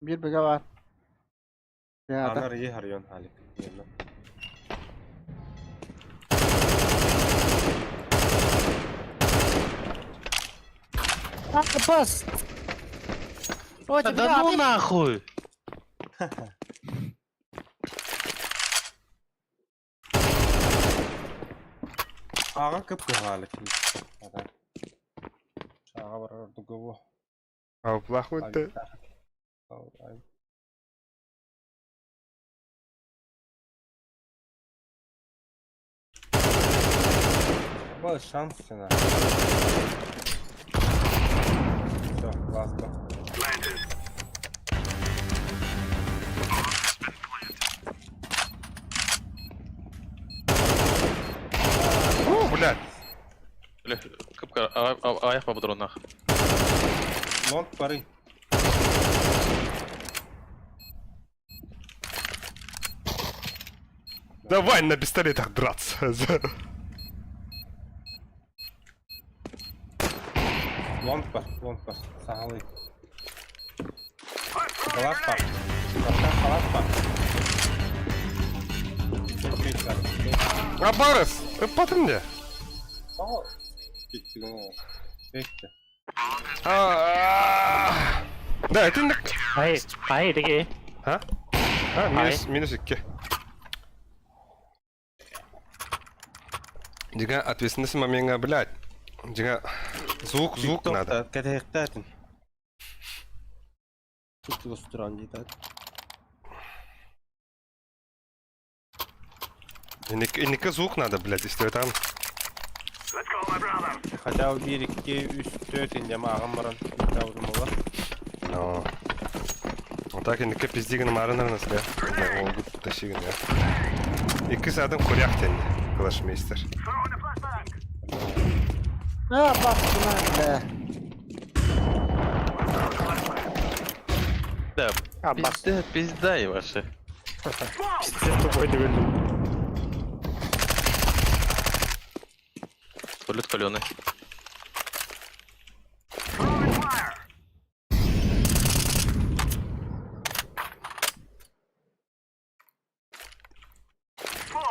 Бир беге бар. Ya da. Анар ие харыйон халик. Иэнэ. Бас! Да ну нахуй! Аҕа кып-кыһаалык. Аҕа барар ордуга бу. А плохой ты. Был шанс сена. Все, классно. О, блядь. Бля, кыпка, аяқ бабыдыр нах. Лонг пары. Давай на пистолетах драться. Лонг бар, лонг бар. Сағалы. Халас бар. Барта халас бар. Бек бар. А Барыс, ыппатым де. Бектігі. Бекті. А. Да, итинник. Ай, ай, диги. А? А, минус, минус 2. Дьиҥэ ответственность момеҥҥа, блядь. Дьиҥэ звук, звук надо. Кэтэһиэхтээтин. Чугас туран диэтэ. Инники звук надо, блядь, если там. Хотя бы биир, икки, үс, түөрт инньэм ааҕан баран ыытаабытым буолла. Но. Вот так инники пиздигин марыныр да. Олгут тащигин, я. Икки саадым курях тенни, клашмейстер. А, бахтына, бля. Да, А, бас. пизда, пизда и ваши. Пиздец тупой ты выглядишь. Туалет каленый.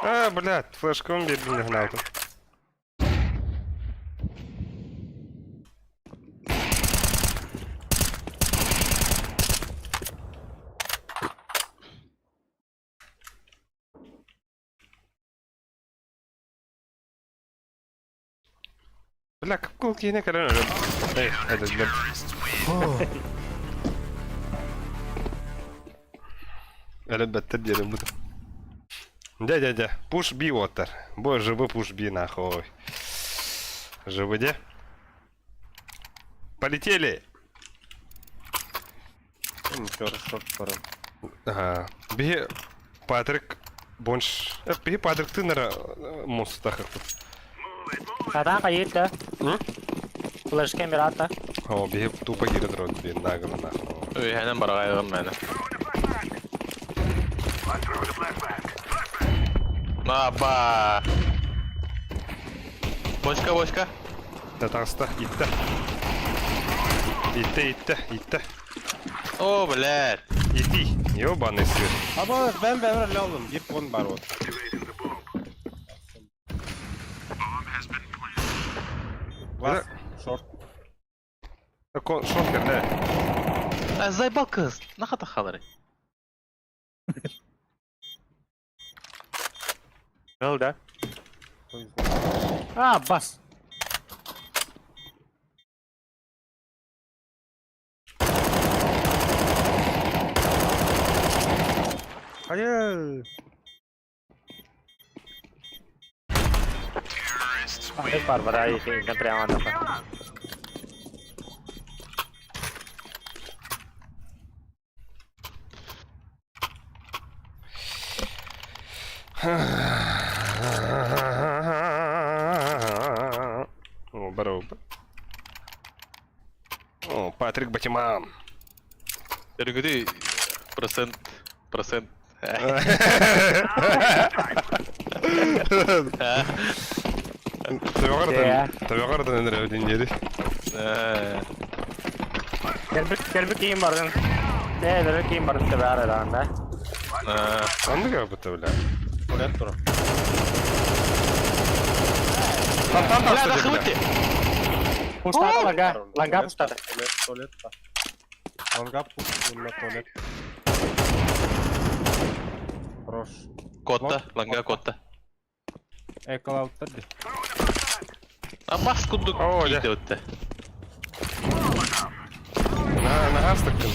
А, блядь, флешком бедный гнал тут. Бля, как киһини кэлэн өлөр. Эй, это, блядь. Өлөр диэрин бу. Дя, дя, дя. Пуш би оттар. Бо живы пуш би нахуй. Живы де? Полетели! Хорошо, пора. Ага. Биһи Патрик Бонш. Биһи Патрик тынара монстр Хатан кайыт да. М? Флеш камерата. О, биһи тупо киирэ турар би нагла нахуй. Ой, ханан барагайгым мэне. Аба. Бочка, бочка. Да таста, итте. Итте, итте, итте. О, блядь. Ити. Ёбаный сыр. Аба, ben ben öyle aldım. Bir puan var o. Вас, шорт. Шокер, да. А, заебал кыз. Нахата халары. Был, да? А, бас. Hayır. Эй, Барбара, и прямо на О, бароба. О, Патрик Батиман. Өргүдү процент, процент. Табиғардан өнір дери. Келбик кийин бардын. Э, дөрү кийин бардын деп ары да. Андыга быты бля. Туалет тура. Там там Бля, да хвати. Пустата ланга, ланга пустата. Туалет, туалет. Ланга пуст, на туалет. Хорош. Котта, ланга котта. Экол ауттар ди. А бас кудук О, кийди өттө. На, на астыккын.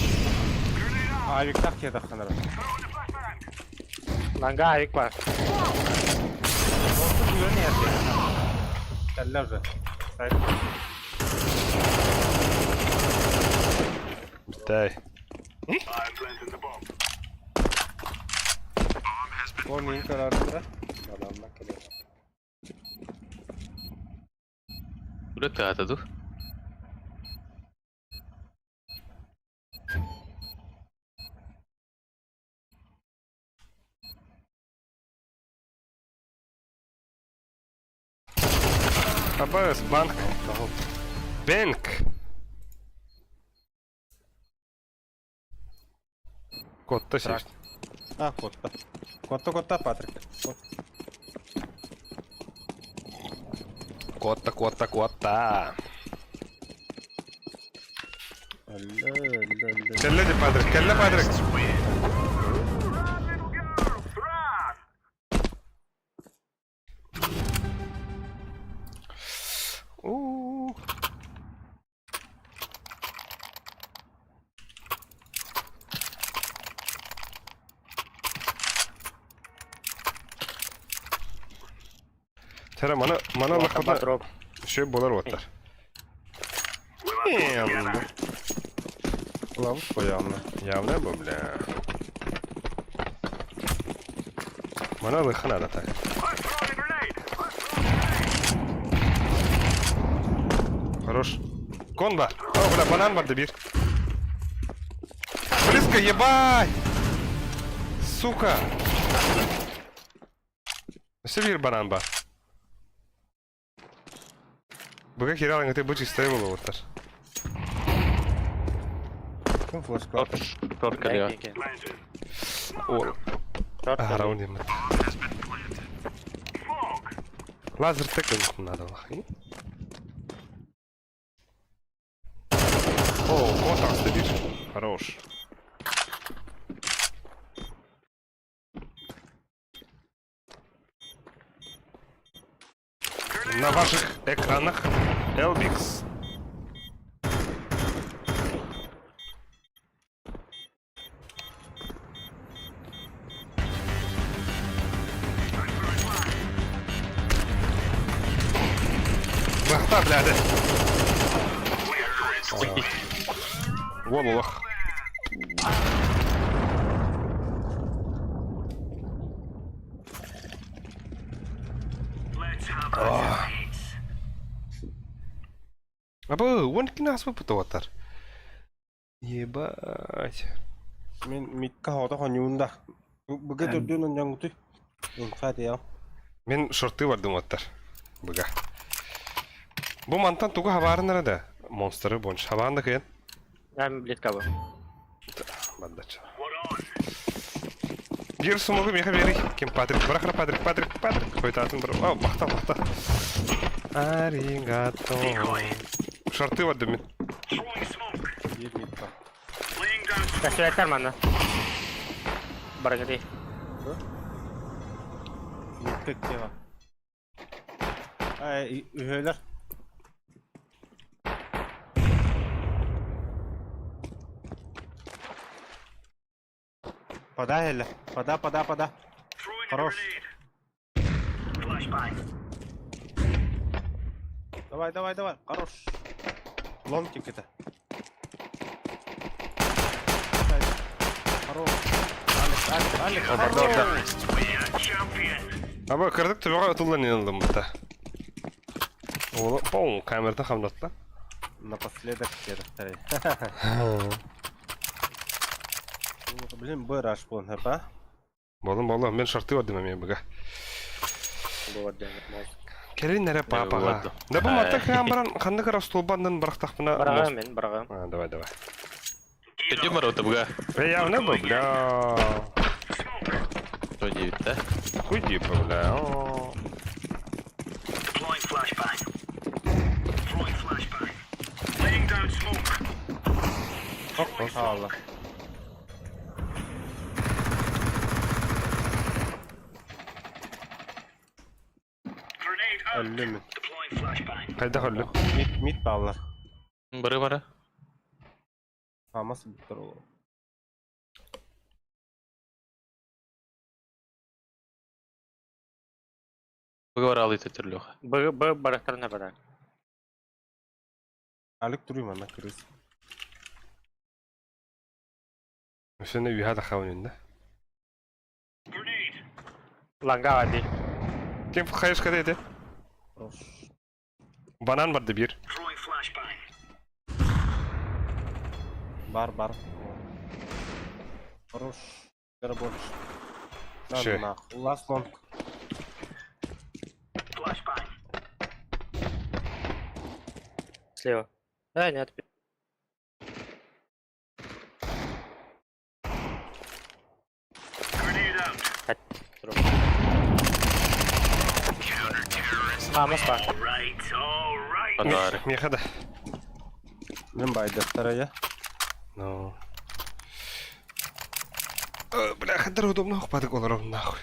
Авик так кеда ханара. Ланга авик бар. Кәлләр же. Сайт. Дай. Onun kararında. Adamlar geliyor. Туалет ата ду. Абас, банк. Бэнк. Котта сесть. А, котта. Котта, котта, Патрик. Кот. Котта, котта, котта. Алле, алле. Кэллэ ди Патрик, кэллэ Патрик. Уу. Тара мана мана лахпата Şey болар оттар. Лавыш по явно. Явно бу, бля. Мана лыхана да так. Хорош. Кон бар. О, бля, банан бар bir. Близко, ебать! Сука! Өссө биир банан бар. Быга кире алыңыты бу чистай болуоттар. Ким флешка? Шорт кэлиэ. Ол. Раунд емет. Лазер тек надо. О, контакт бир. Хорош. На ваших экранах Elbix. Бахта, бляды. Вон улах. Абы, он кинас выпутыватар. Ебать. Мин микка хота хоньюнда. Быга төрдүн онжонгутуй. Инфа я. Мин шорты бардым оттар. Быга. Бу мантан тугу хабарын да. Монстры бонч. Хабарын да кыйын. Мен близко был. Бандача. Бир сумогу меха бери. Ким Патрик, барахра Патрик, Патрик, Патрик. Хойтатын бір. О, бахта, бахта. Аригато. Шорты бардым мин. Бир микка. Көстүбэттэр манна. Барыгы Микка кева. Ай, үһөлөр. Пода эле. Пода, пода, пода. Хорош. Давай, давай, давай. Хорош. Ломтик это. Хорош. Алекс, Алекс, Алекс. Орда, Аба кырдык төбөҕө ытыллан инылдым бутта. Ола, пау, камерата хамнатта. Напоследок терехтер. Блин, быраш буон, а? Болым болым, мен шарты бардым эме быга. Кэлин эрэ папаға. Да бу матта кыян баран ханнык ара столбандан барахтахпына. Бараҕа мен бараҕа. А, давай, давай. Төрдүн барабыта быга. Бля, явно бы, бля. Что диэбит да? Хуй типа, бля. О. Хаалла. Өллүм. Хайдах өллүм? Мит, мит бааллар. Бары бара. Хамас бүттөр ол. Быга бара алый төтөрлүөх. Б Б барахтарына бара. Алик туруйм ана крыс. Өсөнө үйһә да хавын да. Ланга ади. Ким хайышка деди? Хорош. Банан барды бир. Бар, бар. Хорош. Бер больше. Шö. На, на. Last long. Слева. Да, нет. А, Москва. Подарок. Меха да. Мен байдаттар я. Ну. Бля, хаддар удобно хопатык олором нахуй.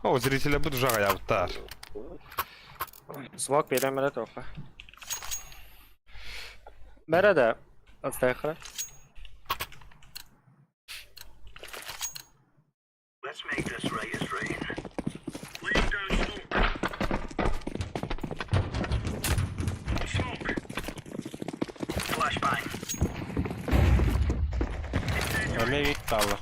О, зрителя буду жагаябыттар. Смок берем эрэ тоха. Бэрэ да отстайхара. Эмиэ вид тааллар.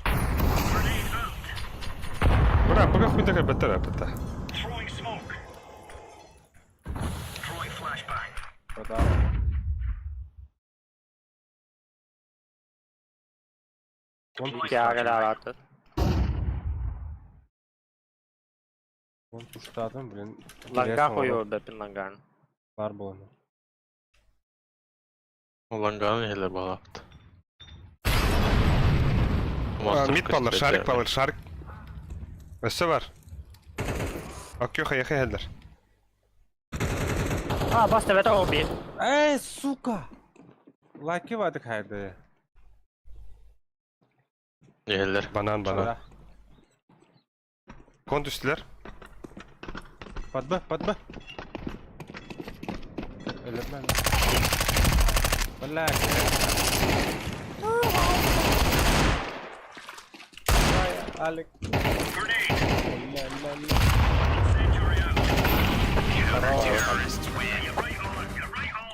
Бра, пока хуй такая баттара бата. Киагалаабааттар. Он туштаатым, блин. Ланга хойу бэпин ланган. Бар буолан. Ланганы иһэлэр баҕалаахпыт. Мид баллар, шарик баллар, шарик. Өссө бар. Аккё хайахы иһэллэр. А, бас тэбэтэ ол биир. Эй, сука! Лайки вадык хайды. Иһэллэр. Банан, банан. Кон түстүлэр. Подба, подба. Өлөрмөн. Бля. Алик. Ля, ля, ля.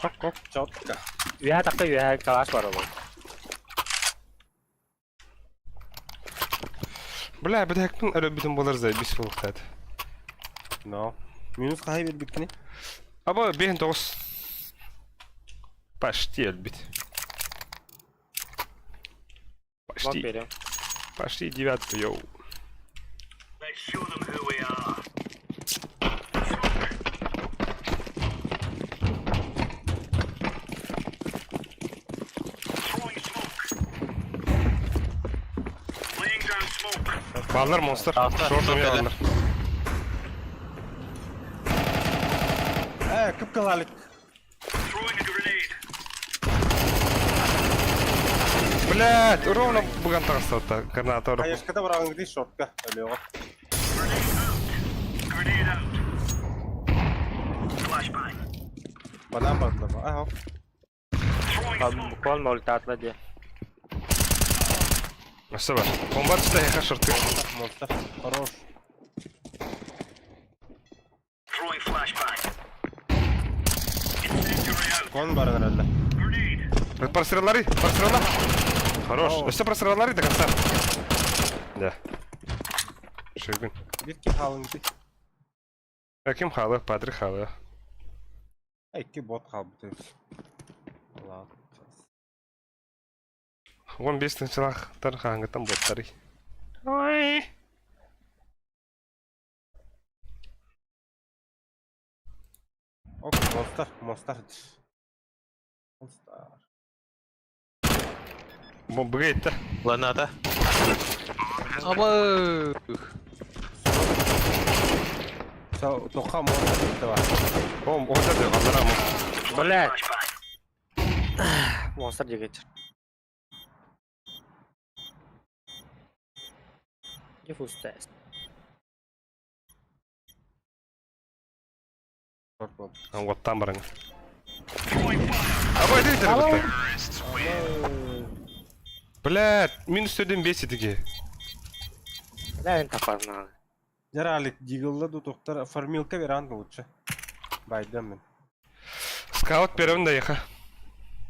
Хоп, хоп. Четко. Үөһэ тахта үөһэ калаш бар ол. Бля, бүтэһикпин өлөрбүтүм буолар заебись буолуохтаат. Но. Минус хаһай биэрбиккини? Аба, биэһин тоҕус. Почти өлбүт. Смок Почти. берем. Почти девятку, йоу. Баллар монстр. Шорт умел баллар. Э, кыпкыл Алик. Блять, ровно буган таҕыста граната ұрып. Хаешката бараҕыҥ шортка. Өлүөҕэ. Банан бардылар. Ага. Буквально ультатла дии. Өссө бар. Бомба түсті хайха шорты. Монстр. Хорош. Кон баран эрэллэр. Простреллары, прострелла. Хорош. Өссө простреллары до конца. Да. Шигин. Бирки хаалыҥ Ким халы, Патрик халы. Икки бот хаалбыт. Ладно. 15 тынчылахтар хааңыттан боттары. Ой. Ок, монстр, монстр. Монстр. Бомбыга етті. Ланата. Аба! Тоқа монстр кетті бар. О, онда да, аллара Блять. Монстр дегечер. Диффуз тест. Шорт болды. Оттан барың. Абай дейді бітті. Блядь, минус 4-5 етіге. Бля, тапарна. Жара Алик, диглла ду тоқтар фармилка веранды лучше. Байдам мен. Скаут беремін да еха.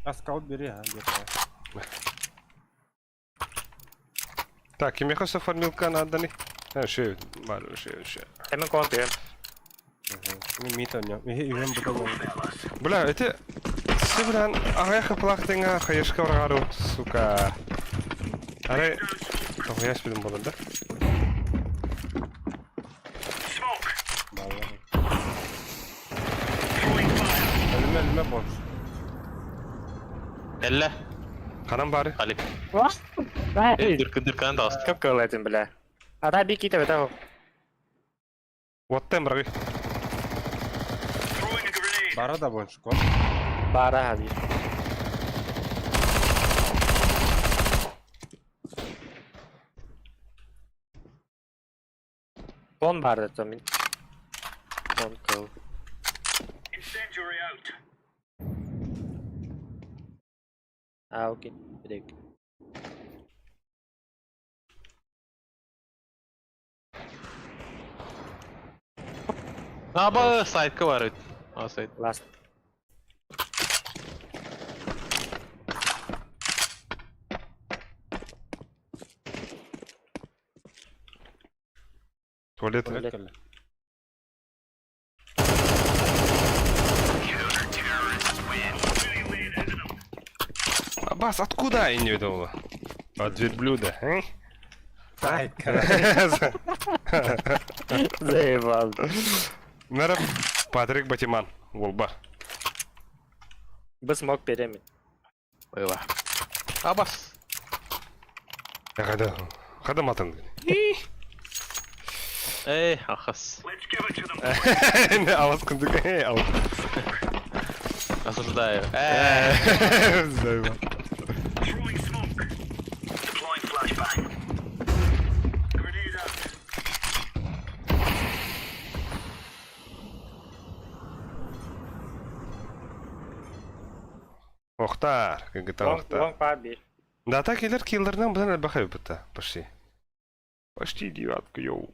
А скаут бери, а, бери. Так, кимеха со фармилка надо А, шею, бар, шею, шею. Эмен контуем. Мен мит ойнам. Үйрен бұта Бля, это... Сыбран, ағаяқы плақтыңа хайышқа барғару, сука. Ары, тоғаяш білім болады, да? Өліме, өліме бомж. Элле. Қанан бары? Алик. Дыркы дыркынан да Көп кылайтын, бля. Ата би ките бета. Оттен біргі. Бара да бомж, кон. Бара хади. Лон баар да мин. Лон кыл. А, окей. Бирек. Аба сайтка бар эбит. А сайт. Last. Туалет. Туалет кэллэ. Аббас, откуда я не видела? От верблюда, э? Заебал. Нара Патрик Батиман, Волба. Бы смог перемен. Ойла. Абас. Хада, хада матан. Эй, ахас. Алас кындык, эй, алас. Осуждаю. Э, Заебал. Охтар, как это Лонг, охтар. лонг пар бир. Да, так киллер киллернан бұдан әлбәхай бітті. Почти. Почти девятка, йоу.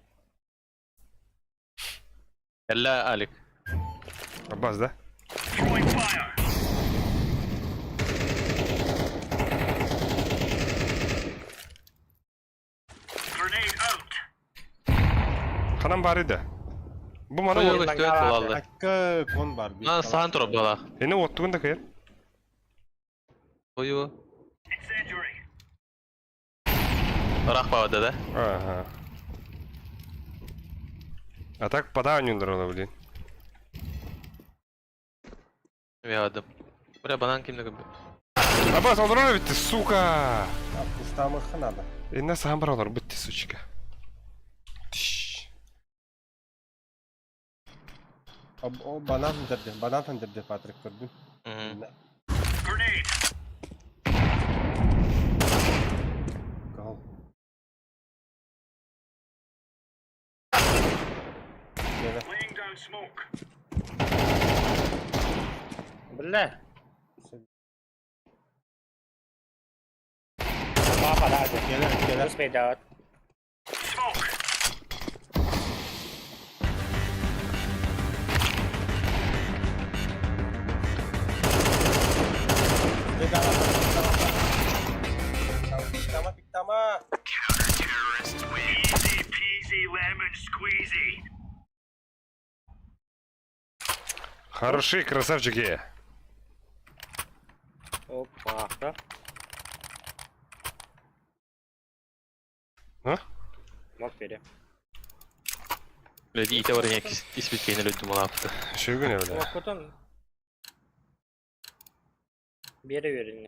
Элла Алик. Аббас, да? Ханам бар еді. Бу мана Ой, ой, өт булалды. Акка кон бар. На сахан тура була. Эне оттугун да кайыр. Ою. Рах бабада да? Ага. А так пода блин. Вядым. Бля, банан кимде көбү. Аббас, олорор битти, сука! Пуштамы надо. Эне сахан бар олор битти, сучка. Тш. О, банан дерде, банан дерде Патрик көрдүм. Гал. Gele. Бля. Папа, да, Gele, gele. Успей давать. Piktama, piktama. Хороши, красавчики. Опа, да? А? Мог пере. Бля, ите бар яки испит кейне лүдүм алапты. Шөгүн бля. Окутун. Бере берин.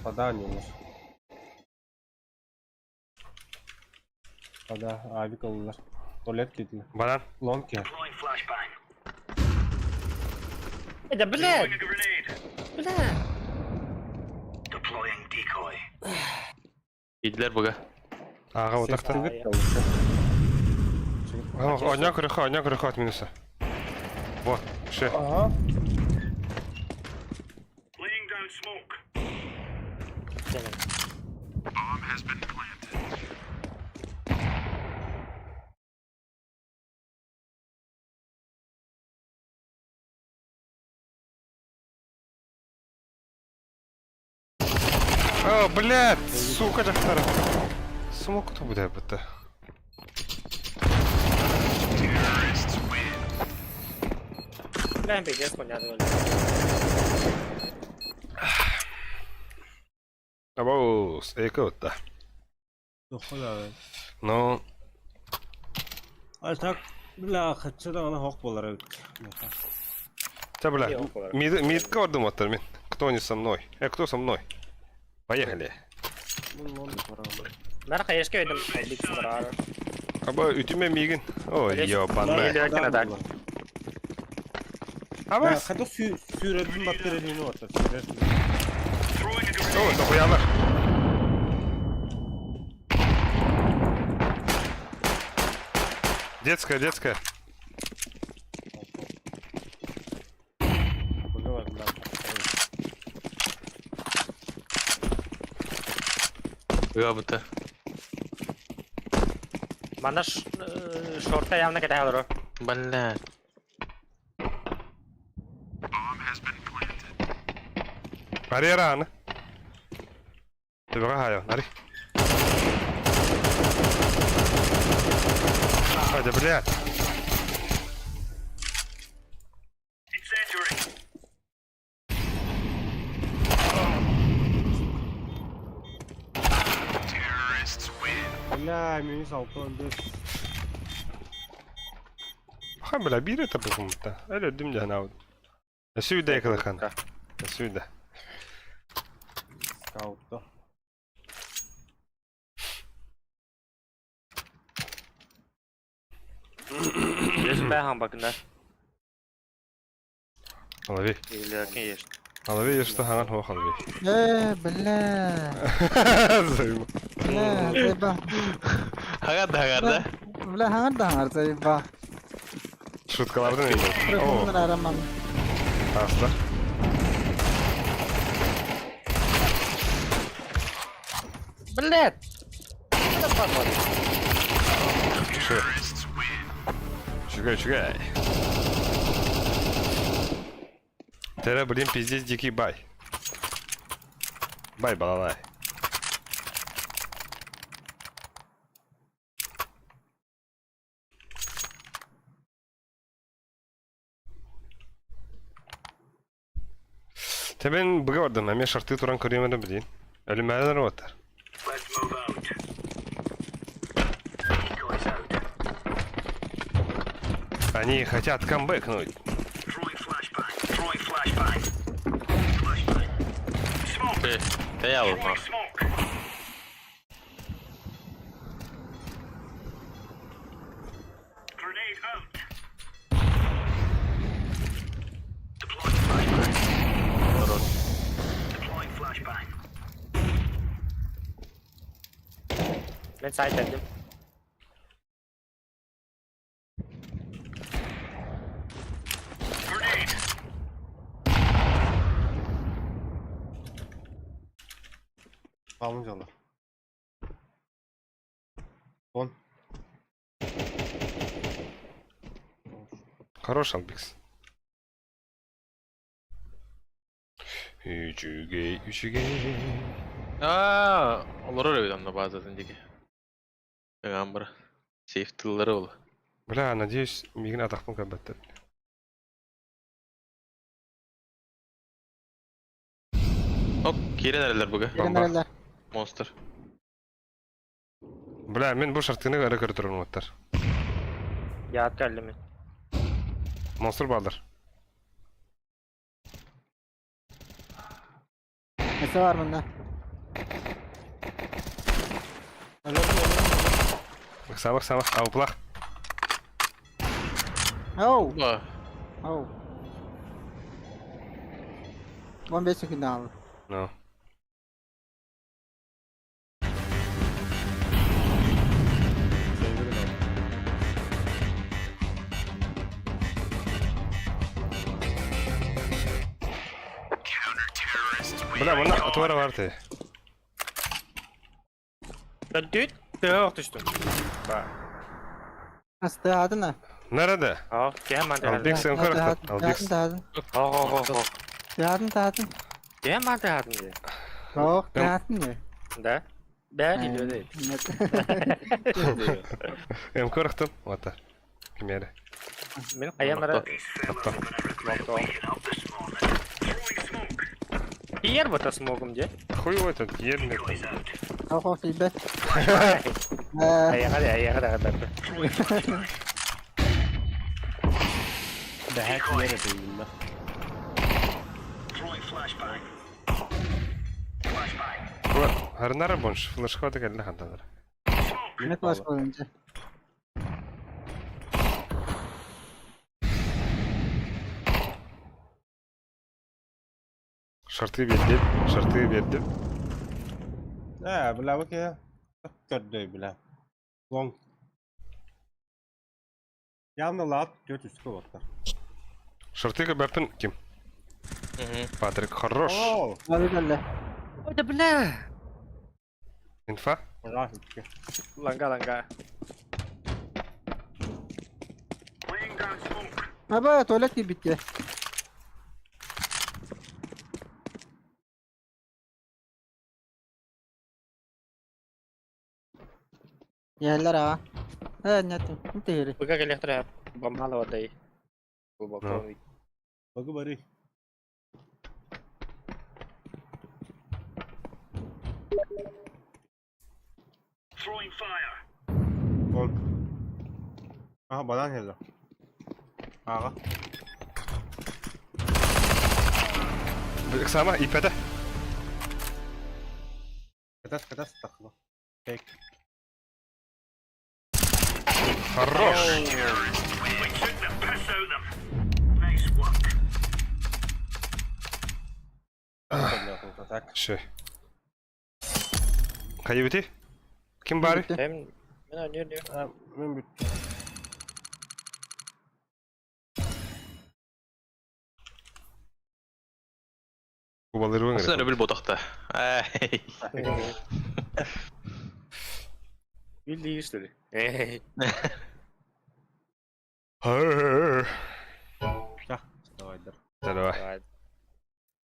Пода oynuyorlar. Пода, авик alırlar. Tuvalet gidiyor. Банан. Long ya. Это, блядь! Бля! Идлер буга. Ага, вот так-то. Чигит kalırsa. Одна крыха, одна крыха от минуса. Вот, все. Aha. О, блядь, сука, дохтара. Смок кто будет это? Бля, пиздец, понятно. Абаус, эко-то. Дохуя. Ну, А так, бля, хочу да она хок болар. та бля, Е, около. мид, мидка ордум оттар мен. Кто не со мной? Кто со мной? Поехали. Ну, Мен хаешка өйдüm бик сыбарар. Аба үтүмэ миигин. Ой, ёбаная. Или так. Аба. Хата сүүрэрбин баттырыны ота сүүрэр. О, дохуялар. Детская, детская. Габыта. Манна шорта явно кэтэһэ олорор. Бля. Барьера аны. Төбөҕө хаайо, нари. Ой, блядь. Бля, минус 6 15. Ха, бля, биир это букумта. Әлі өдім де анау. Сүйді екіліхан. Сүйді. Скаутта. Өзім бәхан бакында. Алави. Или конечно. Алави ешті ханан хуа халави. Э, бля. Бля, заеба. Хагар да хагар да. Бля, хаңар да хаңар заеба. Шуткалардың енді. О, Араман. астар. Блядь! Чугай, чугай. Тере, блин, пиздец, дикий бай. Бай, балалай. Тебен быга бардым, әме шарты туран көремедім білейін. Өлімәлер оттар. Они хотят камбэкнуть. Ты, ты я узнал. Мен сайт eddim. Alıncalar. Он. Хорош Албикс. Үчүгэй, үчүгэй. Аа, олорор эбит онно базатын диги. Гамбар. Сейф тыллары ол. Бля, надеюсь, мигин атақпын көбәттер. Оп, кирен әрелер буга. Бомба. Монстр. Бля, мен бұл шартыны әрі көрі тұрын оттар. Яат келді мен. Монстр балдар. Nesi var bunda? Сама, сама, ауплах. Оу. Ба. Оу. 15 секунд алды. Ну. Бля, мына отвара бар ты. Дүт, тök түштүм. Ба. Асты адына. Nerede? Aa, hemen de Албекс МК Албекс. Тадын. О, о, о. Тадын, тадын. Hemen de hadın. Yok, тадын не? Да? Да, или değil. МК рахтым. Ота. Кимере. Мен аямара Апта. Yer бата смогум де. Хуй его этот ерник. Ох, ох, ребят. Аяға да, аяға да да. Бәһәк yere değildi. Харнара бонш. Флешка да келді ханталар. Не Мид флеш хаалла. буолан дьэ. Шорты биэрдим, шорты биэрдим. Ээ, бля, бу киһи көрдөй, бля. Лонг. Явно лаат түөрт үскэ олордо. Шорты көрбөппүн ким? Патрик хорош. Оо! Бары кэллэ. Ой, да бля! Инфа? Ыраах икки. Ланга, ланга. Аба туалет киирбит дии. Иһэллэр аа. Ээ, нет, не Быга кэлиэхтэрэ бомбала бардай. Глубоко. Багы бары. Ол. Aha банан geldi. Аҕа. Сама ипэтэ. Кытас кытас тахла. Фейк. Хорош. Так. Все. Хайыбыты? Ким бары? Эм, мен не не. Мен бүт. Кубалырбын Асы бил ботақта. Ай. Билли что ли? Эй. Давай, дар. Давай.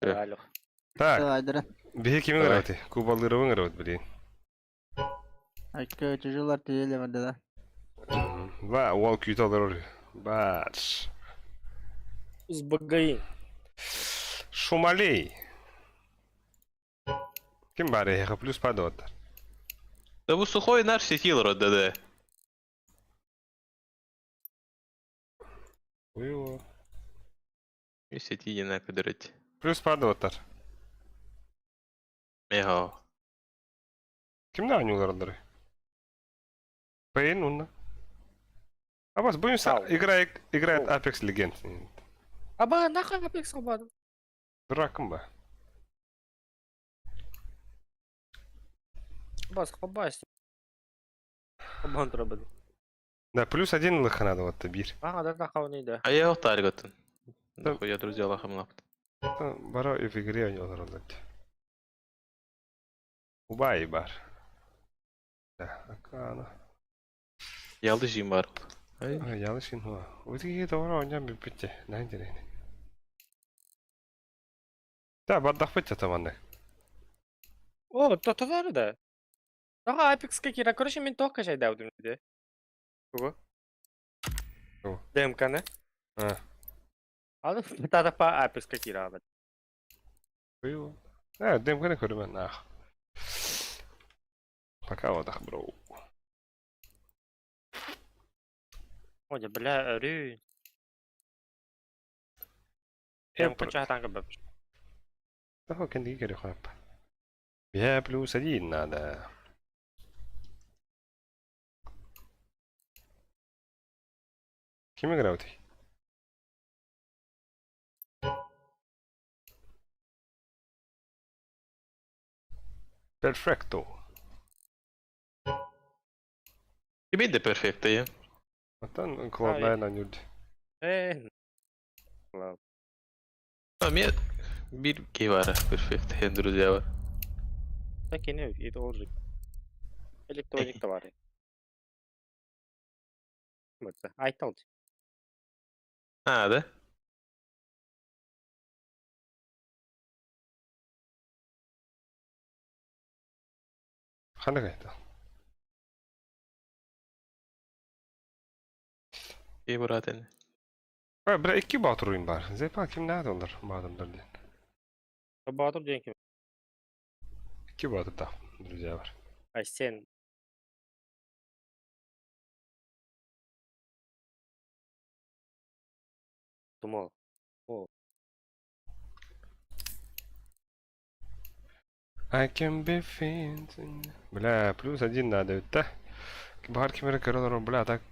Давай. Алло. Так, Давай, дара. биһи кими Давай. ырабыты? Кубалырбын ырабыт, блин. Айка чужулар тиеле барда да. Ба, уол күйті олар. Баш. Узбагаин. Шумалей. Ким бары? Яха плюс падот. Да бу сухой наш сетил рот, да-да. Уйо. И сети не көдөрөт. Плюс падоттар. Меха. Ким да ойнулар Пейн унна. А вас будем Ау. играет играет Оу. Apex Legends. Аба, нахуй Apex албадым. Дуракым ба. Бас, хабас. Хабан турабын. Да, плюс один лыха надо вот бир. Ага, да, нахуй да. А я таргатын. Да. Да, я друзья лахам лапт. Бара и в игре ойнулар олар. Убай бар. Да, акана. Ялды жим бар. Ай. Ялышын хуа. Өтіге doğru ойнап бітті. Нәндер Да, бардақ бітті таманды. О, то да. Ага, Apex кира. Короче, мен тоққа жайдаудым деді. Кого? Кого? ДМК-ны. А. Аны тадапа Apex кира. Уйо. Ә, ДМК-ны көрімен, ах. Пока вот ах, бро. Ой, бля, рю. ДМК чахтанга бап. Того кенди керек хап. Я плюс один надо. Ким играл ты? Перфекто. Ким де перфекто я. Атан кладная на нюд. Э. Ладно. А мен бир кей бар перфекто, я друзья бар. Так и не, это уже. Электроник товары. Вот, айтал. А, да? Қандай қайта? Кей бар атын. Ой, бля, икки батыр ойын бар. Зепа ким надо олар батырлар ден. Батыр деген ким? Икки батыр да, друзья бар. Ай, сен. Думал. I can be fencing. Бля, плюс один надо, да? Баар ким эрэ көрө олорор, бля, так.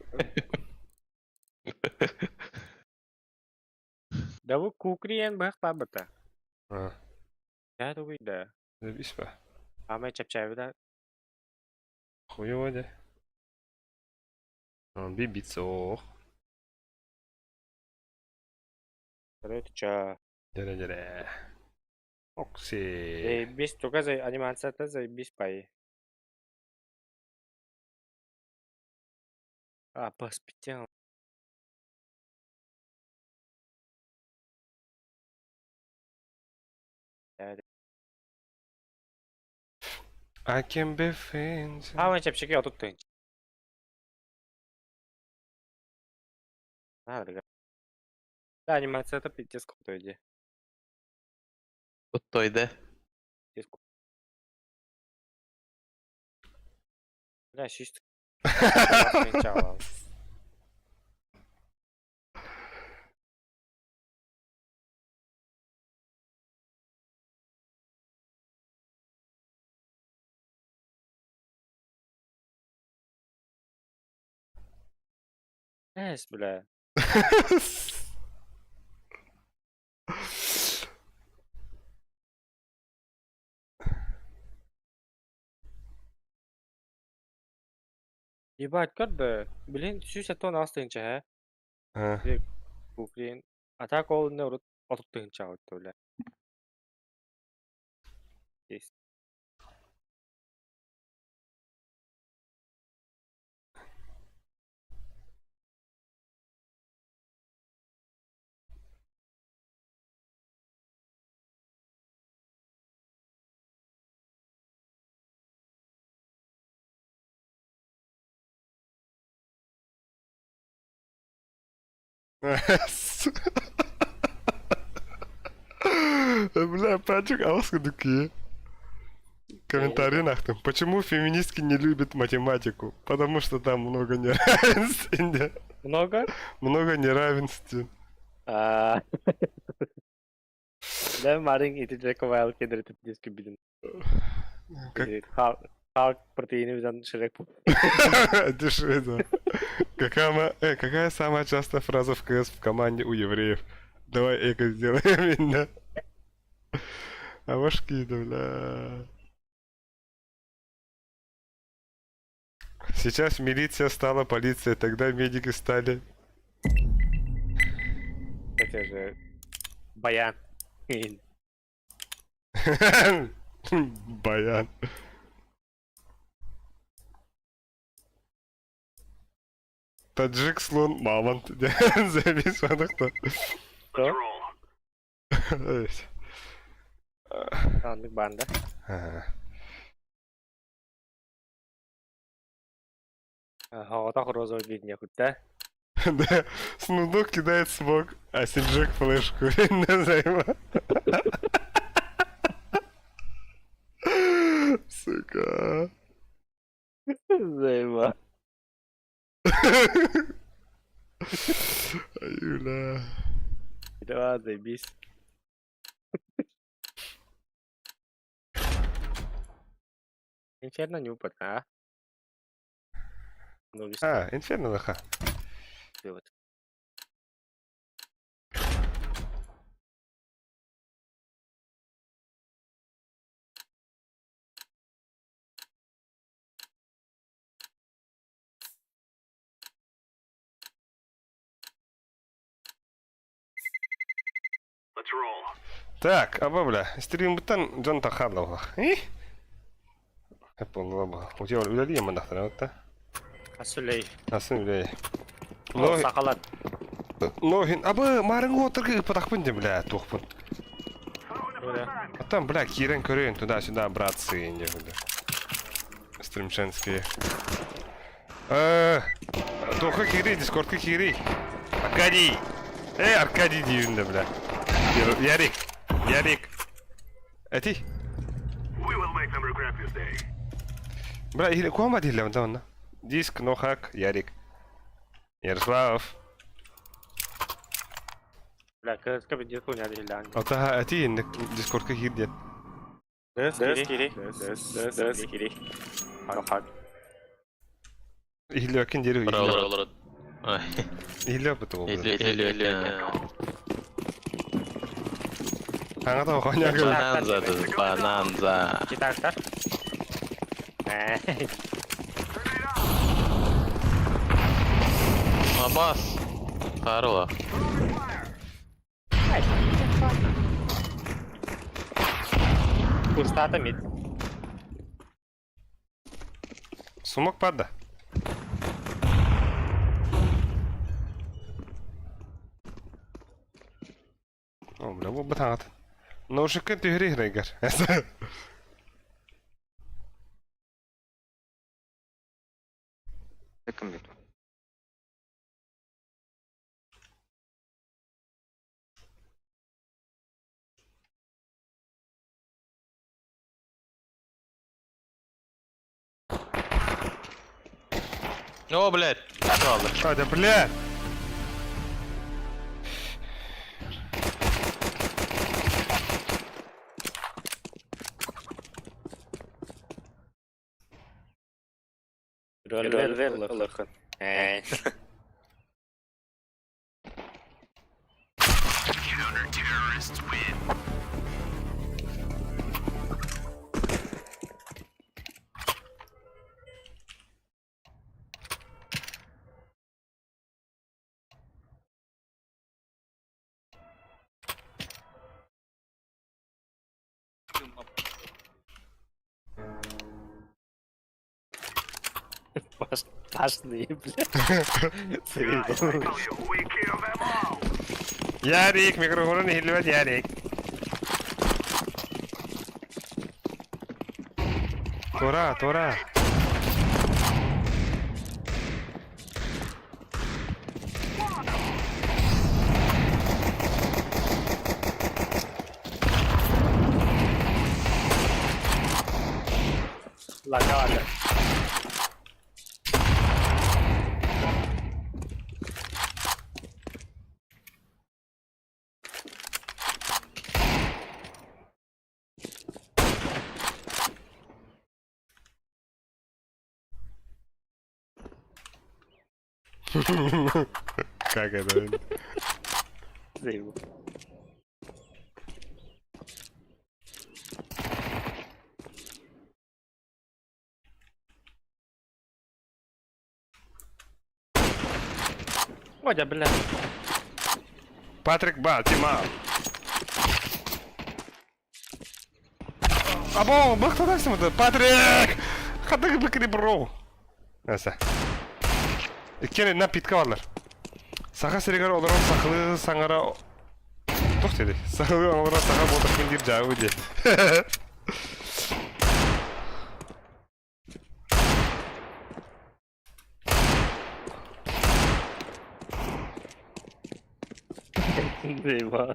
Да бу кукри эн быһах баабыта. А, Да тугуй да. Испа. Аамай чэпчээбитэ. Хуево де. Бибицох. Короче, Дere-дere. Окси. Заебись, только за анимацията заебись пай. А, поспител. I can be friends. Аамай чэпчэки отут тыһыынча. Надо, Да, анимацията пиздец крутой дии. Крутой, да? Пиздец крутой. Бля, чисто. Эс, бля. Ебать, как бы, блин, сүүс аттан аас тыһыынча һэ. А, Блин, а так ол не урут отут тыһыынча аҕыт бля. Есть. Бля, Патрик, а вас такие. Комментарии нахтым. Почему феминистки не любят математику? Потому что там много неравенств. Много? Много неравенств. А. Да, Марин, ити Джековайл кедрит диски билин. Как Халк протеини взян Шрек. Дешевый, да. Какая, какая самая частая фраза в КС в команде у евреев? Давай эко сделаем, да. А башки, да, бля. Сейчас милиция стала полицией, тогда медики стали... Это же баян. Баян. Таджик слон мамонт. Забись, кто. Что? Аннык банда. Хоҕотох розовый видне хутта. Да, Снудок кидает смог, а Синджик флешку. Займа. Сука. Займа. Юля. Да, заебись. Инферно не упад, а? Ну, А, Инферно лоха. Вот. Так, аба бля, стримбытан дьон тахарлауха. И? Эппол Утел үлэлии мандахтара отта. Асулей. Асын үлэй. Сахалат. Нохин, абы марын отыргы ыпатахпын де, бля, тухпын. А там, бля, кирен көрейін туда-сюда, братцы, не бля. Стримченские. Тоха кири, дискордка кири. Аркадий! Эй, Аркадий дейін бля. Ярик, Ярик. Эти? Бля, или куама дилля, да, он. Диск, нохак, Ярик. Ярослав. Бля, КСК бит хуйня дилля. Ата, эти, дискордка кири. Дэс кири. Дэс кири. Нохак. Иһиллибэккин диэри Олорор иһиллибэт. олорор. Иһиллибэт буолбут. Иһиллибэт. Хаҥата оҕонньор Бананза, бананза. Читактар. Абас. Харула. Курстата мид. Сумок падда. О, бля, бу бытаҕат. Наушникка түһэрий райгар. О, блядь. Правда. Катя, бля! Револьвер лыхын. Пашные, блядь. Ярик, микрофонун иһиллибэт Ярик. Тура, тура. Лагали. Как это? Заебал. Водя, бля. Патрик Ба, Тима. Або, бахтадайсың это. Патрик! Хадыгы быкри бро. Нәсә. Иккиэн напитка барлар. Саха сиригэр олорон сахалыы саҥара туох диэри? Сахалыы оҥорон саха буолтахпын диир дьаабы диэ. Заебал.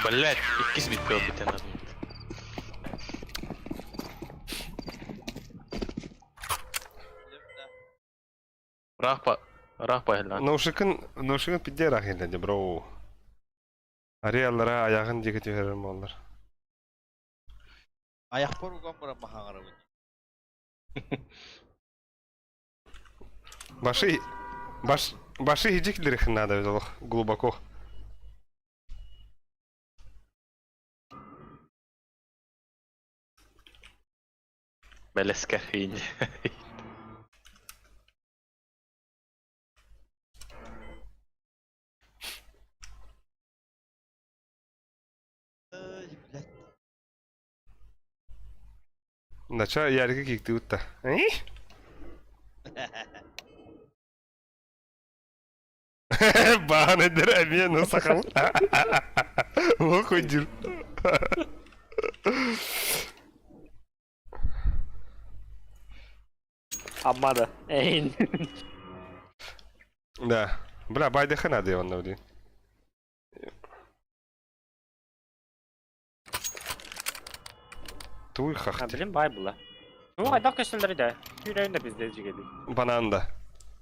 Блядь, иккис бүттэ бүтэн Рахпа, рахпа хеллан. Наушикын, наушикын пидде рахилля бро. Ариаллара айаҕын диэки түһэрэр буоллар. Айахпар уган баран баһаҥарабын. Баши, баш, баши иһдьик надо глубоко. Бэлэскэр хин. Ай, блядь. Нача ярика киктибит да. Баан эдэр эмиэ ну сахал. Лохудир. Амада. Эй. Да. Бля, байдыха надо его навди. Туй А, хахти. блин, бай була. Ну, айдак көстөлөр да. Yüreğin de bizde жигели. Бананда.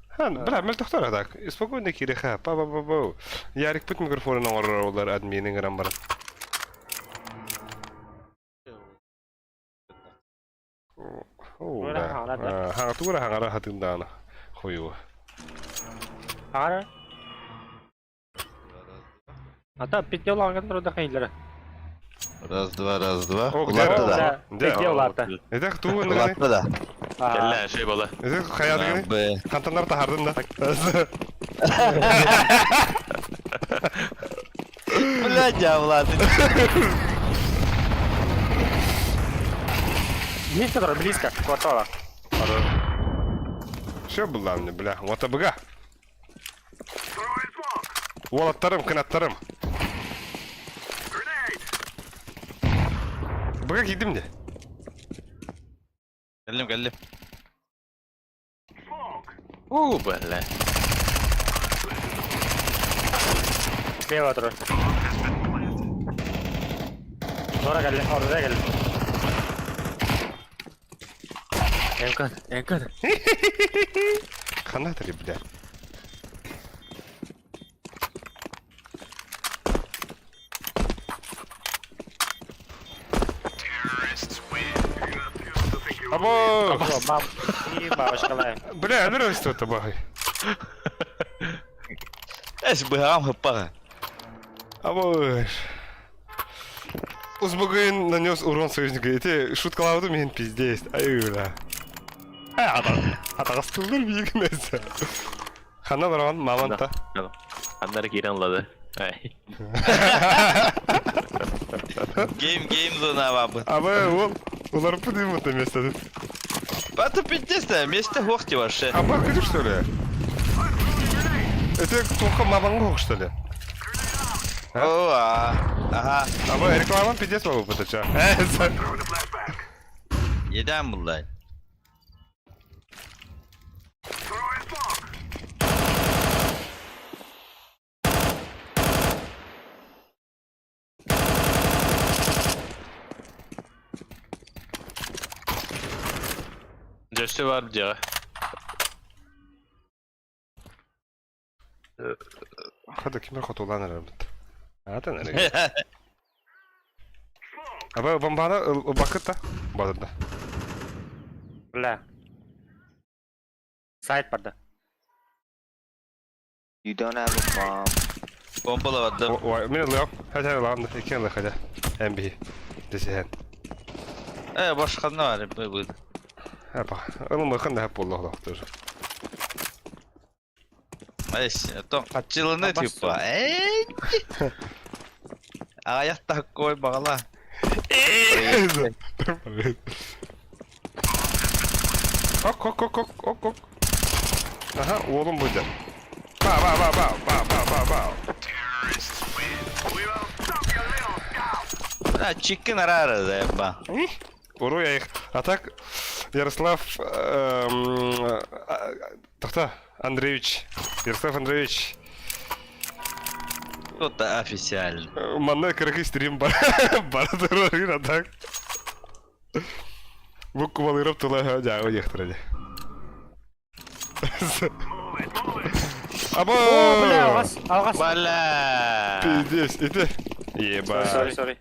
Ха, бля, мөлтөхтөр так. Спокойно кириха. Па па па па. Ярик пут микрофонун оҥорор олар админин грам баран. Тугу эрэ хаҥара да? Хаҥа тугу эрэ хаҥара хатыындаҕына хойуо. Хаҥара? Ата петя улахан турда хайылара. Раз, два, раз, два. О, где? Улаатта да. Петя улаатта. Это тугу Улаатта да. Кэллэ, шей бола. Это хайадыгыны? Б. Хантаннар тахардын да. Блядь, я Влад. Близко, турар, близко. Квартала. Все было мне, бля. Вот абыга. Уолаттарым, кынаттарым. Быга киирдим де. Кэллим, кэллим. Уу, бля. Слева турар. Дора кэллэ, орда кэллэ. Энкан, энкан. Хана три, бля. Або! Баб. И бабочка Бля, нравится это бахай. Эс быһаҕам хыппаҕа. Або! Узбугин нанес урон союзнику. Эти шуткалауды мен пиздец. Ай, бля. Ай, ата. Атағыстылыр биігінесі. Хана барған маманта. Аннары киирэн ыллады. Ай. Game game зона бабы. Абы, ол, олар пұдым это место. Бата пиздец да, месте хохти вообще. А бак что ли? Это только маманго, что ли? О, а. Ага. Абы, реклама пиздец могу потача. Едем буллай. Дьөссө бар дьиэҕэ. Хада кимер хотулан арабыт. Атын эрэ. Абы бомбаны бакыт та. Бадырда. Бля. Сайт барда. You don't have a bomb. Бомбалабадым. Ой, мен лыам. Хотя ладно, икен лы хотя. МБ. Десен. Э, башканы бар, бу. Апа. Ылым мыхын да болду тоже. Эс, то качылыны типа. Эй. Аяк такой багала. Ок, ок, ок, ок, ок, ок. Ага, уолум будет. Ба, ба, ба, ба, ба, ба, ба, ба. А, чикен арара заеба. Уру я их. А так, Ярослав, Тахта, Андреевич, Ярослав Андреевич, Кто-то официально. Манна кыргый стрим бар. Бар а так. Буквалырып тула жағы ехтіреді. Або! О, бля, алғас, алғас. Бля. Пиздец, это... Еба. Сори, сори.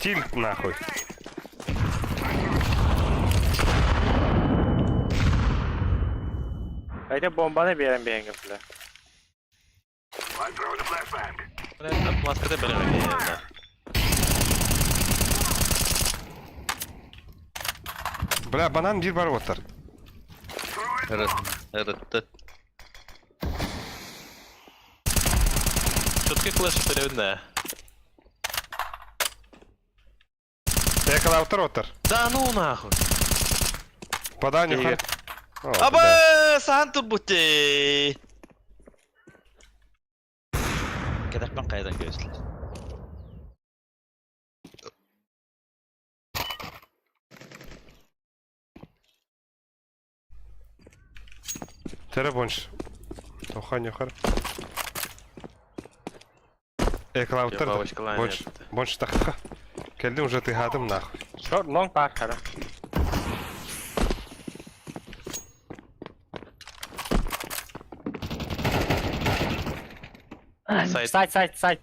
Тильт нахуй. Айда бомбаны берем берген, бля. Маскада бэлэмэ. Бля, банан бир бар оттар. Рыт, рыт. Четкий флеш переведне. Экала оттар оттар. Да ну нахуй. Поданю хар. Аба, сахан турбути. Кедерпен кайдан көзлөр. Тере бонш. Тохан юхар. Экала оттар. Бонш, бонш тахта. Келдим уже ты хадым нахуй. Short, long бар, хара. Сайт. Сайт, сайт, сайт.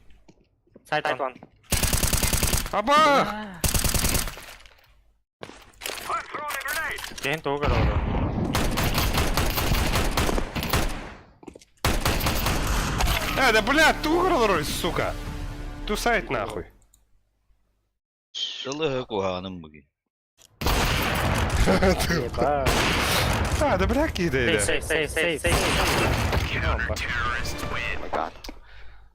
Сайт one. Аба! Иккиһин тугу көрө олорор? Э, да бля, тугу көрө олорор, сука? Ту сайт нахуй. Сылыһы куһаҕаным бүгүн. А, да бля, киһи Сей, сей, сей, сей.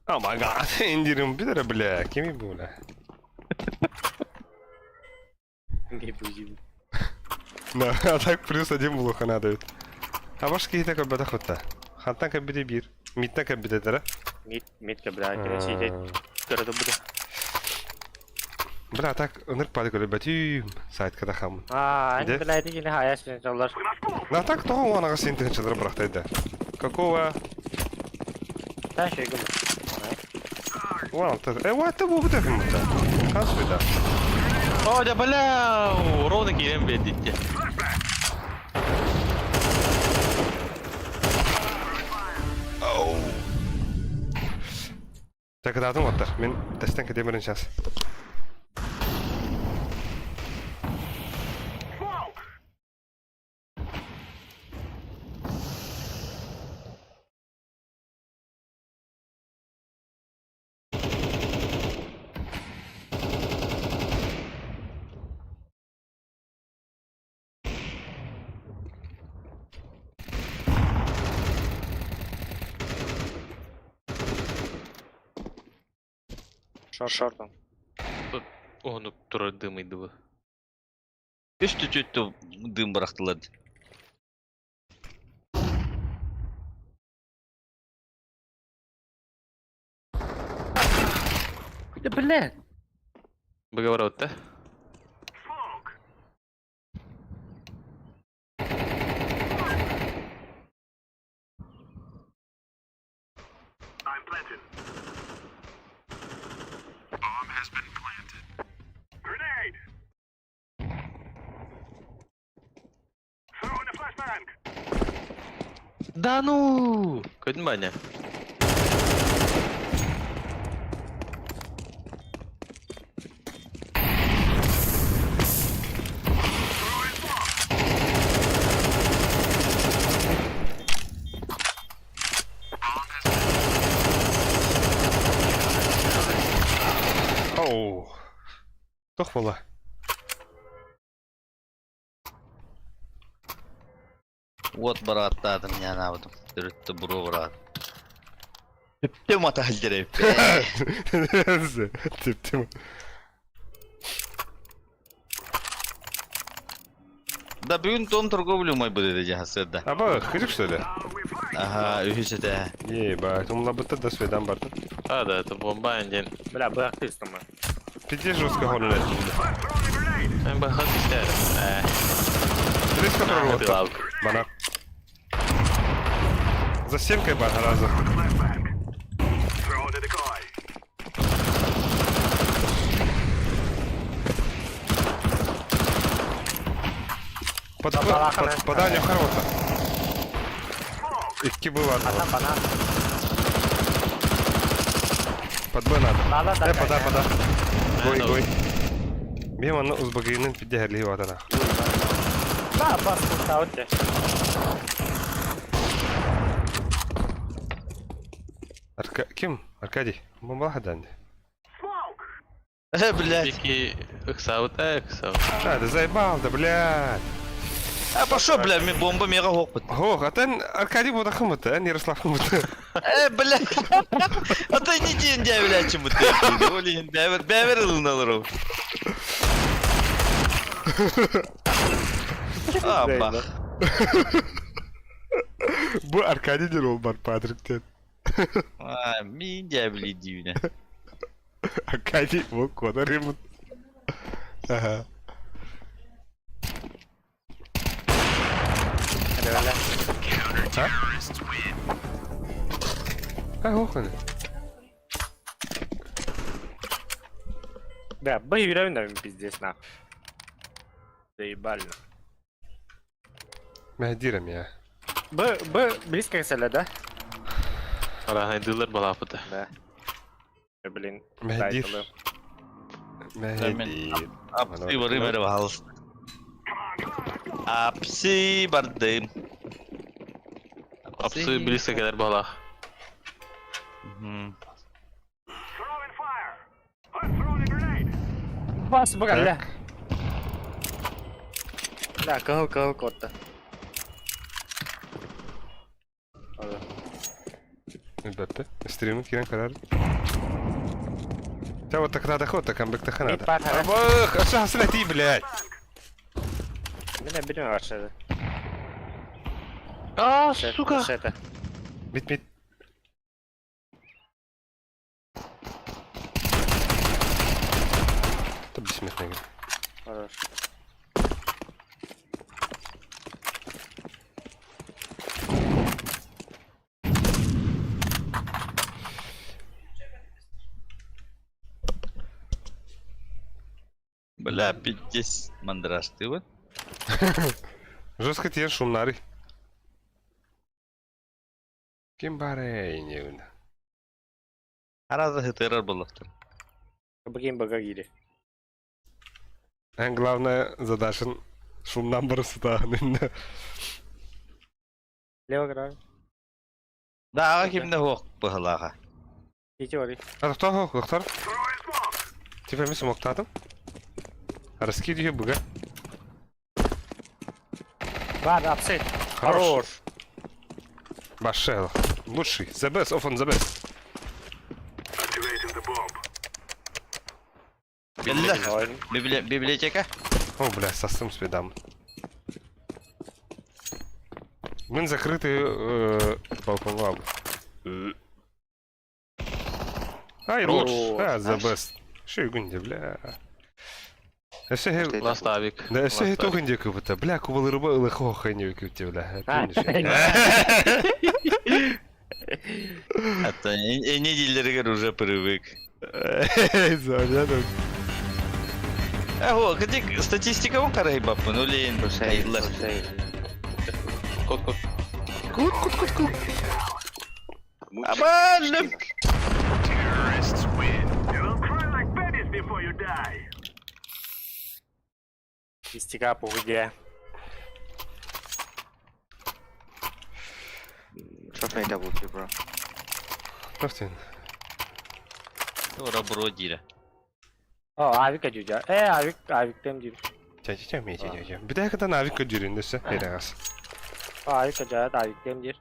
Oh my god, индирим билер, бля, кими бу, бля? Да, а так плюс один блока надо. А баш киһи такой бата хотта. Хантан кэбити бир. Миттен кэбитетера. Мид, мидка, бля, киресите. Көрө бу. Бля, так ынырк пады көрө бәтүм. Сайтка да хамын. А, они, бля, эти кини хаяш жалар. На так того он ага син тынчылар бырактайды. Какого? Та şey гым. Вон, э, вот это бу бутыхым бутта. Касвида. О, да бля, ровно киирэн биэрдиттэ. Так дадым оттар. Мен тестен кедемерин сейчас. Шорт, шортом. Уһунук турар дымыйдыбы. Үс түтүттү дым бырахтылар. Да, бля. Быга да? Да ну! Көтүн баня. Оу. Тох була. Вот бараттаатым нянабытым. Төрүттү буру барат. Түптө мата хилдереп. Тип-тип. Да бүгүн том торговлю мой будет жахасыда. Аба, хирип что ли? Ага, үһүсете. Ебать, он лабыта до свидан барты. А, да, это бомба ден. Бля, быактыстым. Пиздец жестко горнули. Мен бахат истер. Э, Резко прорвало. Бана. За стенкой бар раза. Под, под, подание хорошо. Икки было одного. Банан, банан. Под Б надо. Бала да. Э, пода, пода. Гой, гой. Бем аны узбагыйнын пиддehерли ватана. Да, бас кутаутте. Арка... Ким? Аркадий. Бомба хаданды. Э, блядь. Дики ыксаут, э, ыксаут. А, да заебал, да, блядь. А пошо, бля, ми бомба мега хокпут. Ох, а тен Аркадий буда хымыты, а не Ярослав хымыты. Э, бля. А ты не день дявля чему ты. Олин, бявер, бявер ылыналар. А, бах. Бу Аркадий дер ол бар Патриктен. А, мин дявли дивне. Аркадий, бу кода ремонт. Ага. А? А, охуй. Бля, б юрәвин пиздец нахуй. Заебали. Мәһдирем я. Б, Б близко к цели, да? Арахайдылар балапыта. Да. Э, Блин, Мәһдир. дайтылы. Мәһдир. Апты бары бері балыс. Апсы бардым. Апсы близко кэлэр баҕалаах. Бас быгалля. Да, кыһыл кыһыл куотта. Elbette. Стримин киирэн көрөр. Чэ, вот так надо, вот так камбэк надо. Мид бар, хара. Абых, өссө хасын этии, блядь. Мин билим баршады. А, сука! Это. Мид, мид. Это бессмертный. Хорош. Бля, пиздец, мандраж ты вот. Жестко тиер шумнары. Ким баре не Араза хытырар буллахтар. Богин бога гири. Эн главное задачан шумнан барысытаан. Лево гра. Да, аға кимде хоқ быһылаға. Ити ори. А доктор, доктор. Типа мен смоктадым. Раскидываю быга. Бар, апсы. Хорош. Хорош. Башел. Лучший. The best of on the best. Билле. Библиотека. О, бля, сосым спидам. Мин закрытый балкон лабы. Ай, лучше. А, the best. Шо гунди, бля. Өссө Last авик. Да, өссө Last авик. тугын кыбыта. Бля, кубалы рыба ылы хоханю күтте, бля. Это не дилергер уже привык. Ого, где статистика он карай бапы, ну лень, айылар. Кот, кот. Кут, кут, кут, кут. Абалым. Статистика похуй Drop me a double two, bro. Тофтин. Ора бродира. О, авика дюдя. Э, авик, авик тем дир. Ча, ча, ча, ча, ча. Битэ ката навик көдүрүн дөсө. Эрагас. О, авика жа, авик тем дир.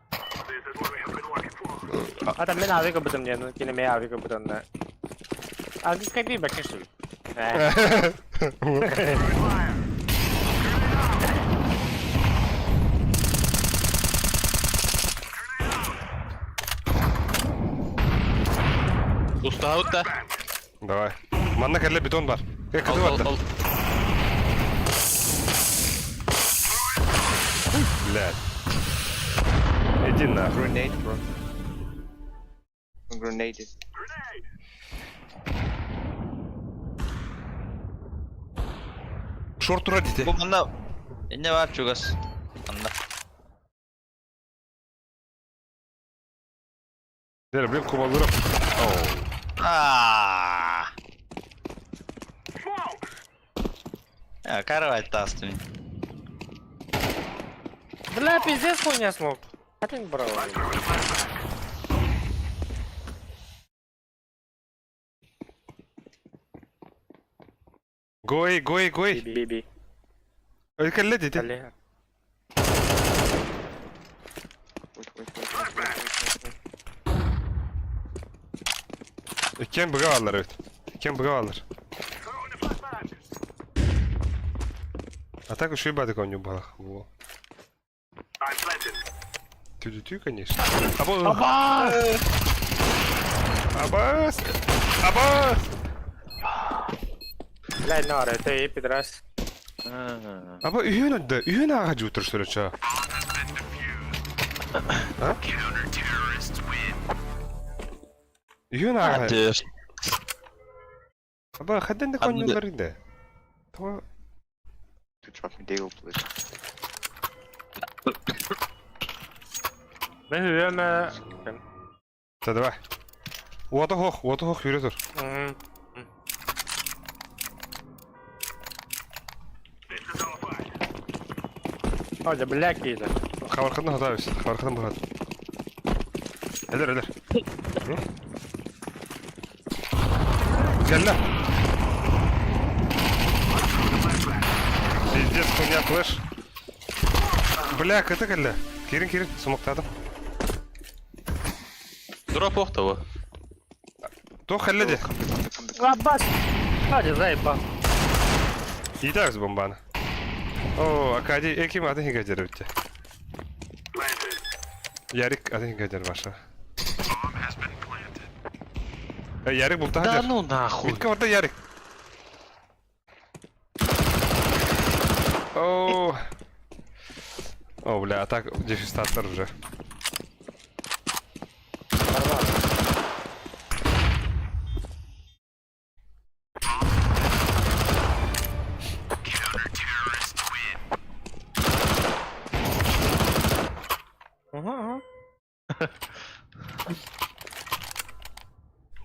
А там мен авика бутым не, ну кине ме авика бутым на. Авик как би бакеш ли? Э. Устаут да. Давай. Манна кэллэ бетон бар. Э, кыды Ал, ал, барда. ал. Блядь. Иди нахуй. Grenade, bro. Grenade. Шорт тура дите. Бу манна не бар чугас. Анда. Дere, блин, кубалырым. А. Я каравай тастым. Бля, пиздец хуйня смог. А ты не брал. Гой, гой, гой. Би би. Ой, кэллэ дите. Алле. Wait, wait, wait, wait, wait, wait, wait. Иккен быга алар эбит. Иккен быга алар. А так уж и бадык он не балах. Во. Тю-тю-тю, конечно. Аба! Абас! Абас! Бля, нара, это и пидрас. Аба үйін өтті, үйін аға жутыр сүрі А? Үйін аға. Аба, хаден де конюлар инде. Това... To drop me deagle, please. Мен hüyöme. Та давай. Уота хох, уота хох юрэ тур. О, бля, киһитэ. Хабархатын хатаабыс. Хабархатын быһат. Өлөр, өлөр. Кэллэ. Пиздец, хуйня, флеш. Бля, кыты кэллэ. Кирин, кирин, сумуктаатым. Дроп ох того. Туох кэллэ де? Аббас! Hadi заебал. Иитээбис бомбаны. О, Акади, эким атын хига дербитте. Ярик атын хига дер баша. Ярик бултаха Да дер. ну нахуй. Митка барда Ярик. О, О, бля, а так дефистатор уже.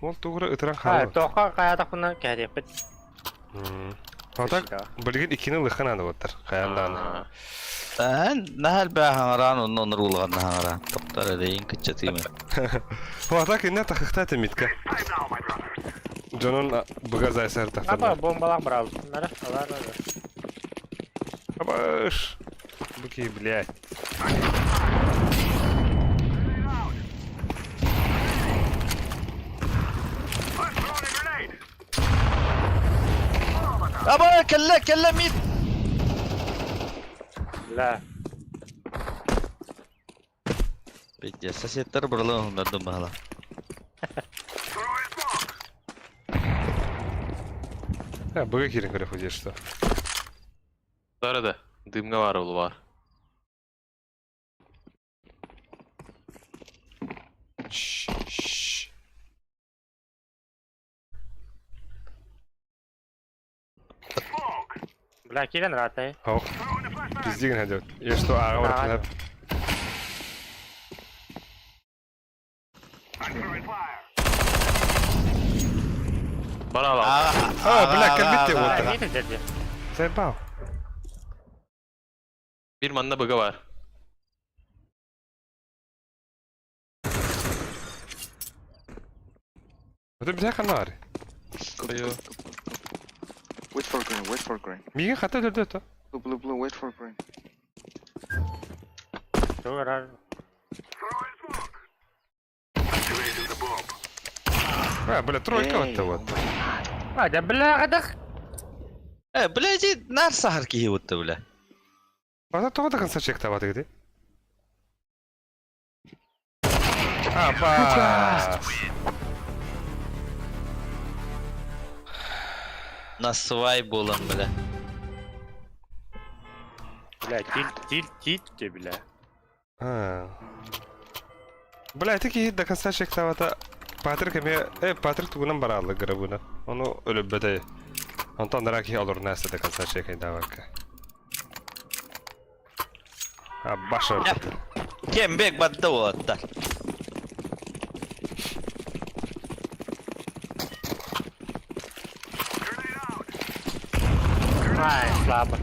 Ол тугура ытыран хаалбыт. Тоха каятахпына кэриэппит. А так, билигин иккини ылыхха наада буолтар. Хайаан даҕаны. Эн наһаа элбэх хаҥараан онно онор уулаҕын хаҥараан. Тоқтар эрэйин кыччатыымын. А так иннэ тахыхта этэ Дьонун быга зайсар Аба тахтар. бомбалаах быраабыттар. Алар Абаш. Быки, блядь. Аба кэллэ кэллэ мид. Бля. Пиздец, соседтар бұрылын онлардым баhala. А, быга кирин көрө ходишь что. Бары да. Дымга бар ол бар. Шш. Бля, кирен ратай. Ох. Пиздигин хадет. Я что, а, Да. вот Бар ала. А, бля, кэлбит вот. Видите, дядя? Заебал. Bir manna bıga var. Это бля ханар. Ой. Wait for green, wait for green. Мига хата өлдө то. Blue, blue, blue, wait for green. Тугар. А, бля, тройка вот Эй, вот. А, да бля, гадах. Э, бля, нар сахар киһи утты, бля. А тоҕо да конца чектабат иди. А, бас. Насвай болан, бля. Бля, тильт, тильт, тильт, бля. А. Бля, это до конца чектабата Патрик эме, э, Патрик тугунан бараалла гырабына. Ону өлөббөтөй. Онтон раки олор nästa до конца чекай давакка. А, баша. Кембек бадда уоттар. Ай, слабо.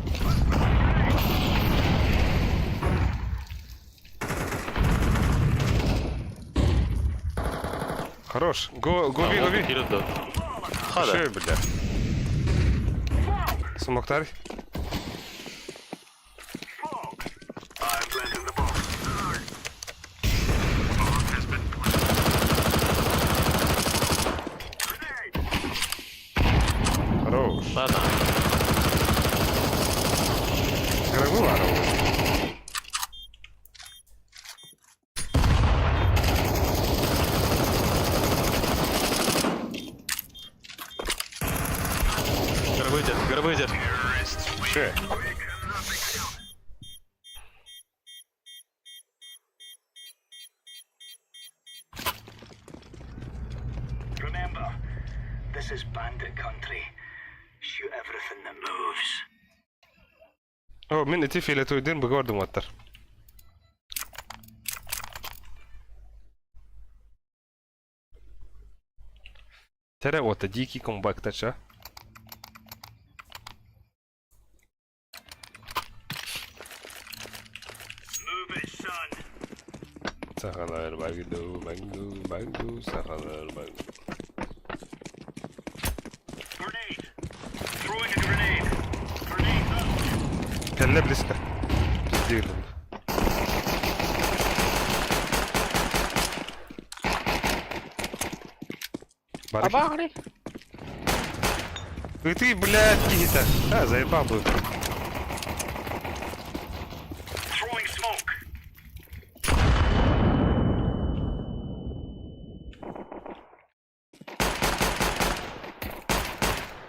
Хорош. Го, гови, гови. Кирилл Хада. Шö, бля. Смоктар. Хорош. Ладно. Грабы варил. Гробы дед, гробы дед. Шö. Remember, this is bandit country. Shoot everything that moves. О, мин ити филетуйдин быгордум оттар. Тере ота дикий комбак тача. Сахалар багду, багду, багду, сахалар багду. Кэллэ близко. Пиздец. Абаҕари. И ты, блядь, киһитэ. А, заебал был.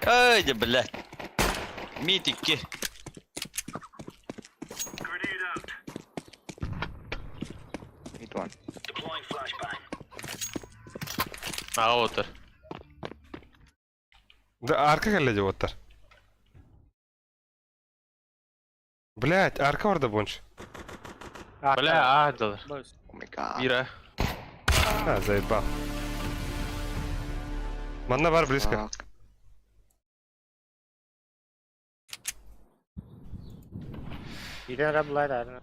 Эй, да, блядь. Митики. Mid one. А отыр. Да, арка кэллэ дьэ Блядь, арка орда бонч. Бля, а, дылар. Oh my god. Бира. А, заебал. Манна бар близко. Fuck. Ирен раблайдар.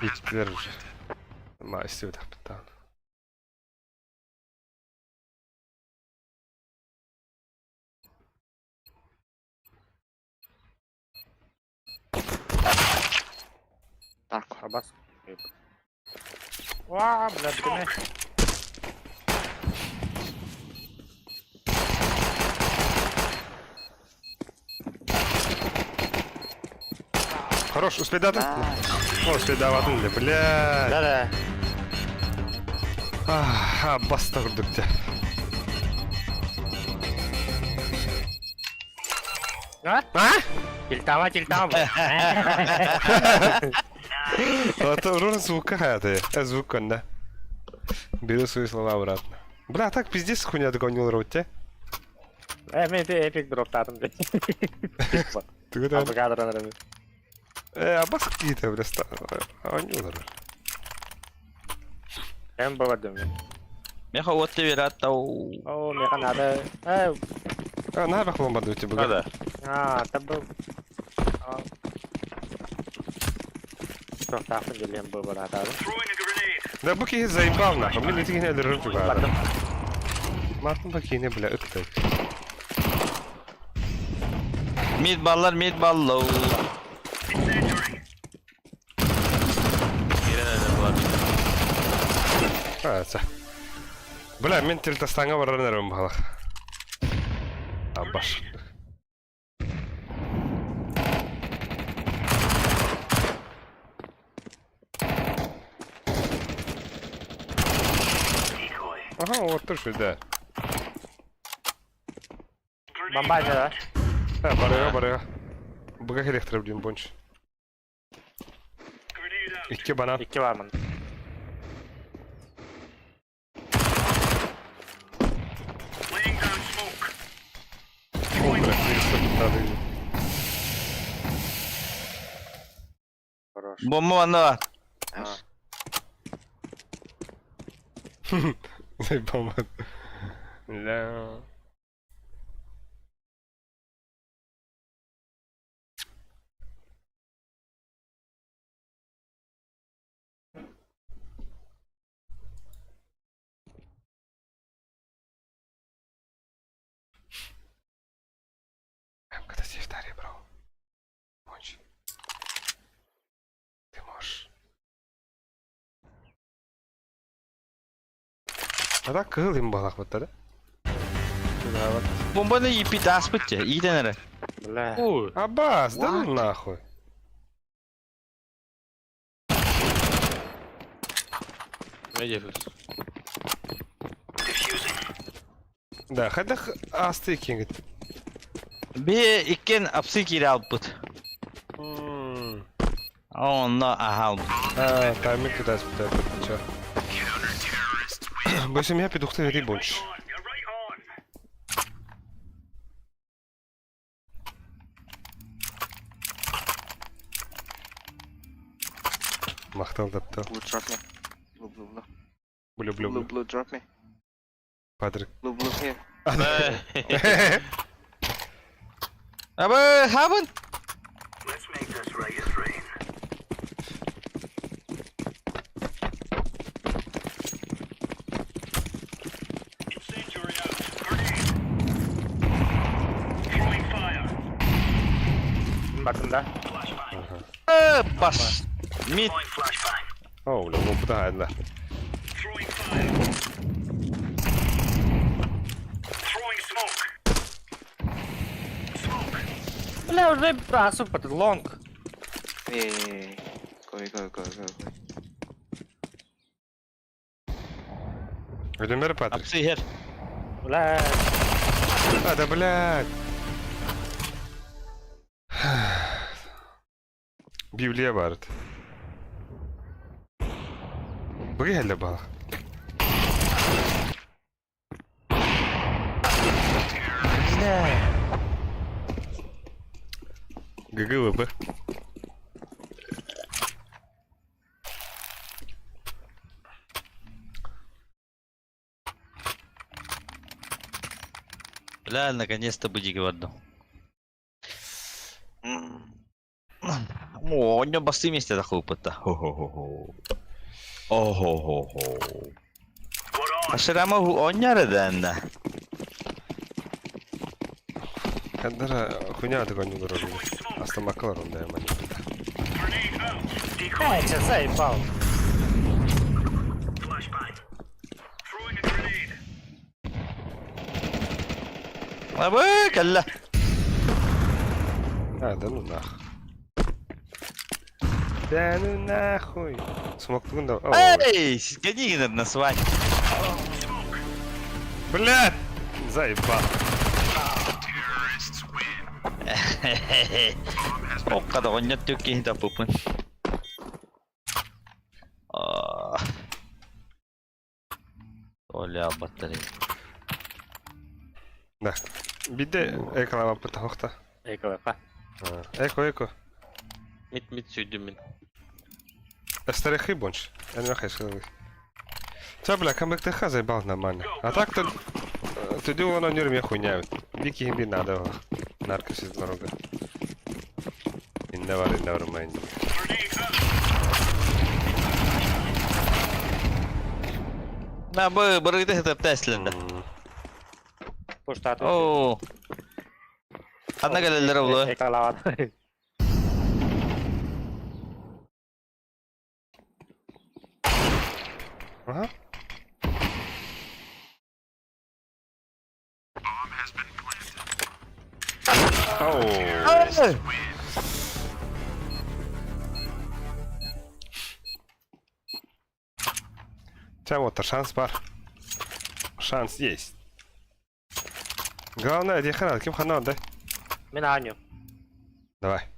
Итилер уже. Ма, истибит ахпыттаан. Dark. Абас. Ва, бля, бля. Хорош, успей даты? О, успей даватын для, блядь. Да-да. А, баста курдук А? А? Тильтава, тильтава. Это урон звука это. Звук да. Беру свои слова обратно. Бля, так пиздец хуйня догонил роте. Э, мен те эпик дроптадым бля. Ты куда? Абакадыр Э, а бас какие-то, бля, они Эм бывадым. Меха вот ты верат тау. О, меха надо. Э, А, на бах бомбарду тебе. А, да. а, табы. Тоқтақын келем бывадады. Да буки заебал нахуй, мы не тигне дыры Мартын бакине, бля, ыкты. Мид баллар, мид баллау. Ирен әлі бұлар. А, це. Бля, мен телтастанга барар нервим балах. Абаш. Ага, вот тоже, да. Бомба да? А, барыга, барыга. Буга электро блин, бонч. Икки банан. Икки бармын. О, бля, надо. Хорош. Бомба манна. Nice. Заебал, мат. Ля. Когда сейфтари брал. Конч. Ты можешь. А так кыл им балах вот да? Бомбаны ипит аспытчы. Иитен эрэ. Бля. Ой. Аббас, да ну нахуй. Не дефус. Да, хотя асты кингит. Би иккен апсы кире алыппыт. Онно аха албыт. А, тайминг туда спитает, чё. Бойся меня петух ты больше. Махтал таптал. Blue drop me. Blue, blue, blue. Блю, блю, Blue, блю. blue, drop me. Патрик. Blue, blue here. Абы хабын. бардым да. Бас. Мид. О, бля, ну куда айдла. Бля, уже асу под лонг. Эй, go, go, go, go, go. Өлүмэр Патрик. Апсы хер. Бля. А, да, блядь. Библия барыт. Быгы хәлле бал. ГГВБ. Бля, наконец-то будиги в О, у него басы вместе захлопыта. Хо-хо-хо-хо. Ого-хо-хо. Ашырама оняры да. Кадара хуйня такой не дорогой. Астамакалар он да, мани. Эй, че заебал. Абы, калла. А, да ну нах. Да ну нахуй. Смог да. Эй, гони на свань. Блядь! Заебал. Окка да оннят төкки да пупын. Оля батарея. Да. Биде эклама пытахта. Эко, эко. Эко, эко. Мид мид сүйдүм мин. Старихи больше. Я не хочу. Це, бля, КМКТХ заебал нормально. А так-то... Тоді воно не меня хуйня. Вики гімбі надо. Нарко сіз дорога. Иннавар, иннавар, майн. На бы барыгды это Теслинда. Пуштат. О. Анна галелер олу. Экалават. Ага. Оу. Вот шанс бар. Шанс есть. Главное, где хана, кем хана отдай. Мен Аню. Давай.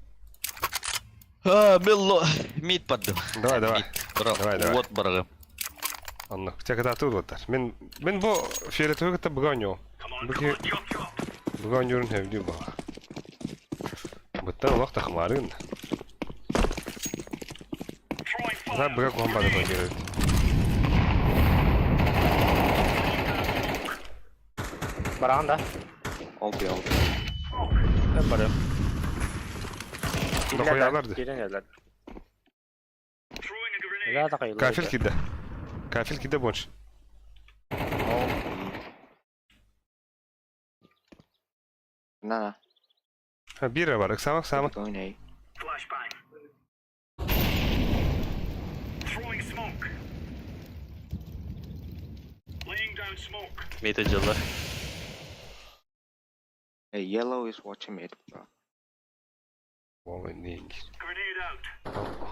А, Милло. Мид поддым. Давай, давай. Давай, давай. Вот барыгы. Анна, тебя когда тут вот Мен, мен бу фиолетовый это бганю. Буги бганю не вдю ба. Буттан лох тахмарын. Да, бга ком бада багирует. Баран да. All B, all B. Ben барым. Да хуяларды. Кирен geldiler. Да, такой. Кафель киде. Кафель киде больше. All B. На, на. Ha, бира бар, сама сама. Going A. Мид ыдьылар. Hey, yellow is watching mid, bro. Ой, не.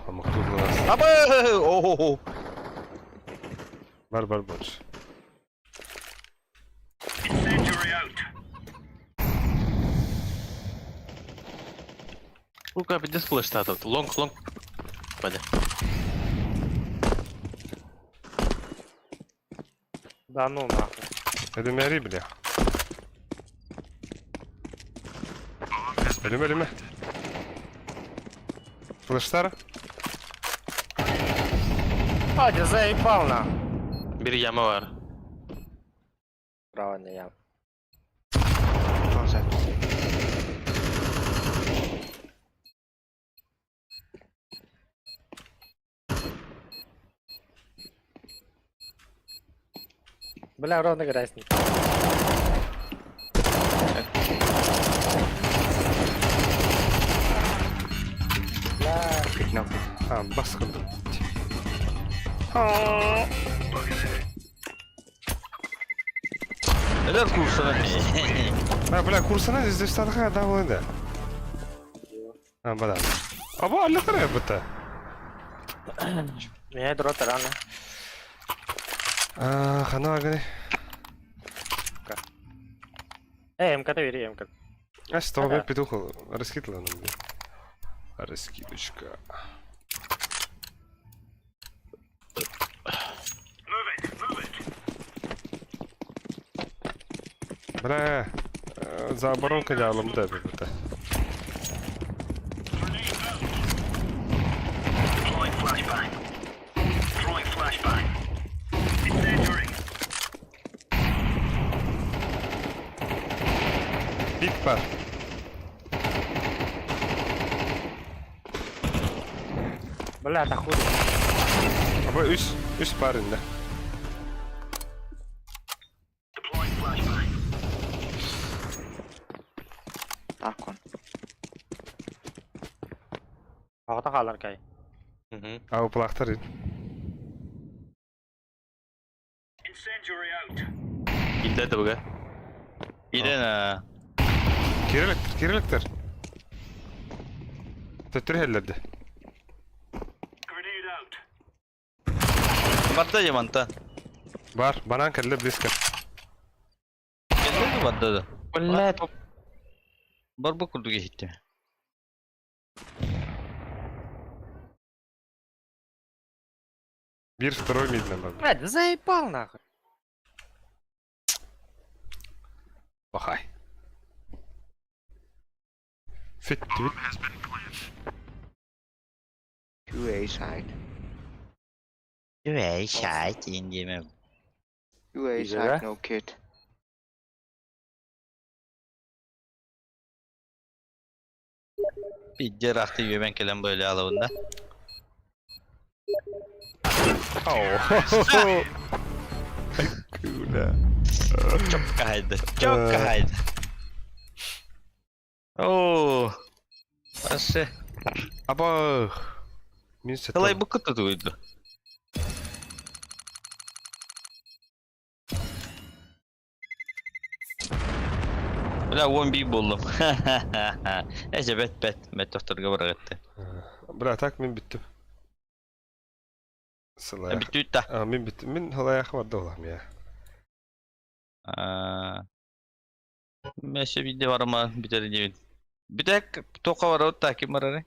Амактур нас. Абы! О-хо-хо. Бар бар больше. Лука биде флеш татып. Лонг лонг. Баде. Да ну нахуй. Это мяри, бля. Ölüm ölüme. Флештар? Hadi заебал на. Бир яма бар. Право не я. Closet. Бля, ровно играй с ним. А, бас курдук. Өлөр курсана. А, бля, курсана здесь статха да да. А, бада. Аба, аллахара быта. Меня дрот рано. А, хана аганы. Э, МК-то бери, МК. А, что, я петух раскидала нам. Раскидочка. Бля, за оборонка дялым да быта. Deploying flashbang. Throwing flashbang. Incendiary. Bit бар. Бля, это хуй. Аба үс, үс бар инде. Deploying flashbang. Dark one. Ағата қалар кай. Ау плахтар ин. Incendiary out. Илдә да бүгэ. Ирен а. Кирелектер, кирелектер. Төттөр хеллерди. Grenade out. Барда яманта. Бар, банан кэлле близко. Келді барда да. Бля, Бар бу курдук ехитти. Бир второй мидно бар. бля, да заебал нахуй. Бахай. Фит твит. 2A side. Үэй, шайт индеме. 2A Is it side, that? no kit. Бидде рахты юмен келен böyle алабында. Ау. Күлә. Çok кайды. Çok кайды. Оо. Асы. Аба. Мин сеттем. Талай бу кытты туйду. Бля, 11 болдум. Эже бет бет. Бет докторга барагытты. Бля, так мин бүттүм. Сылая. Бүттү та. А, мин бүттүм. Мин халаяхы бар да я. Мәше бидде барма битер дебин. Битек тока бар от та ким бар аре?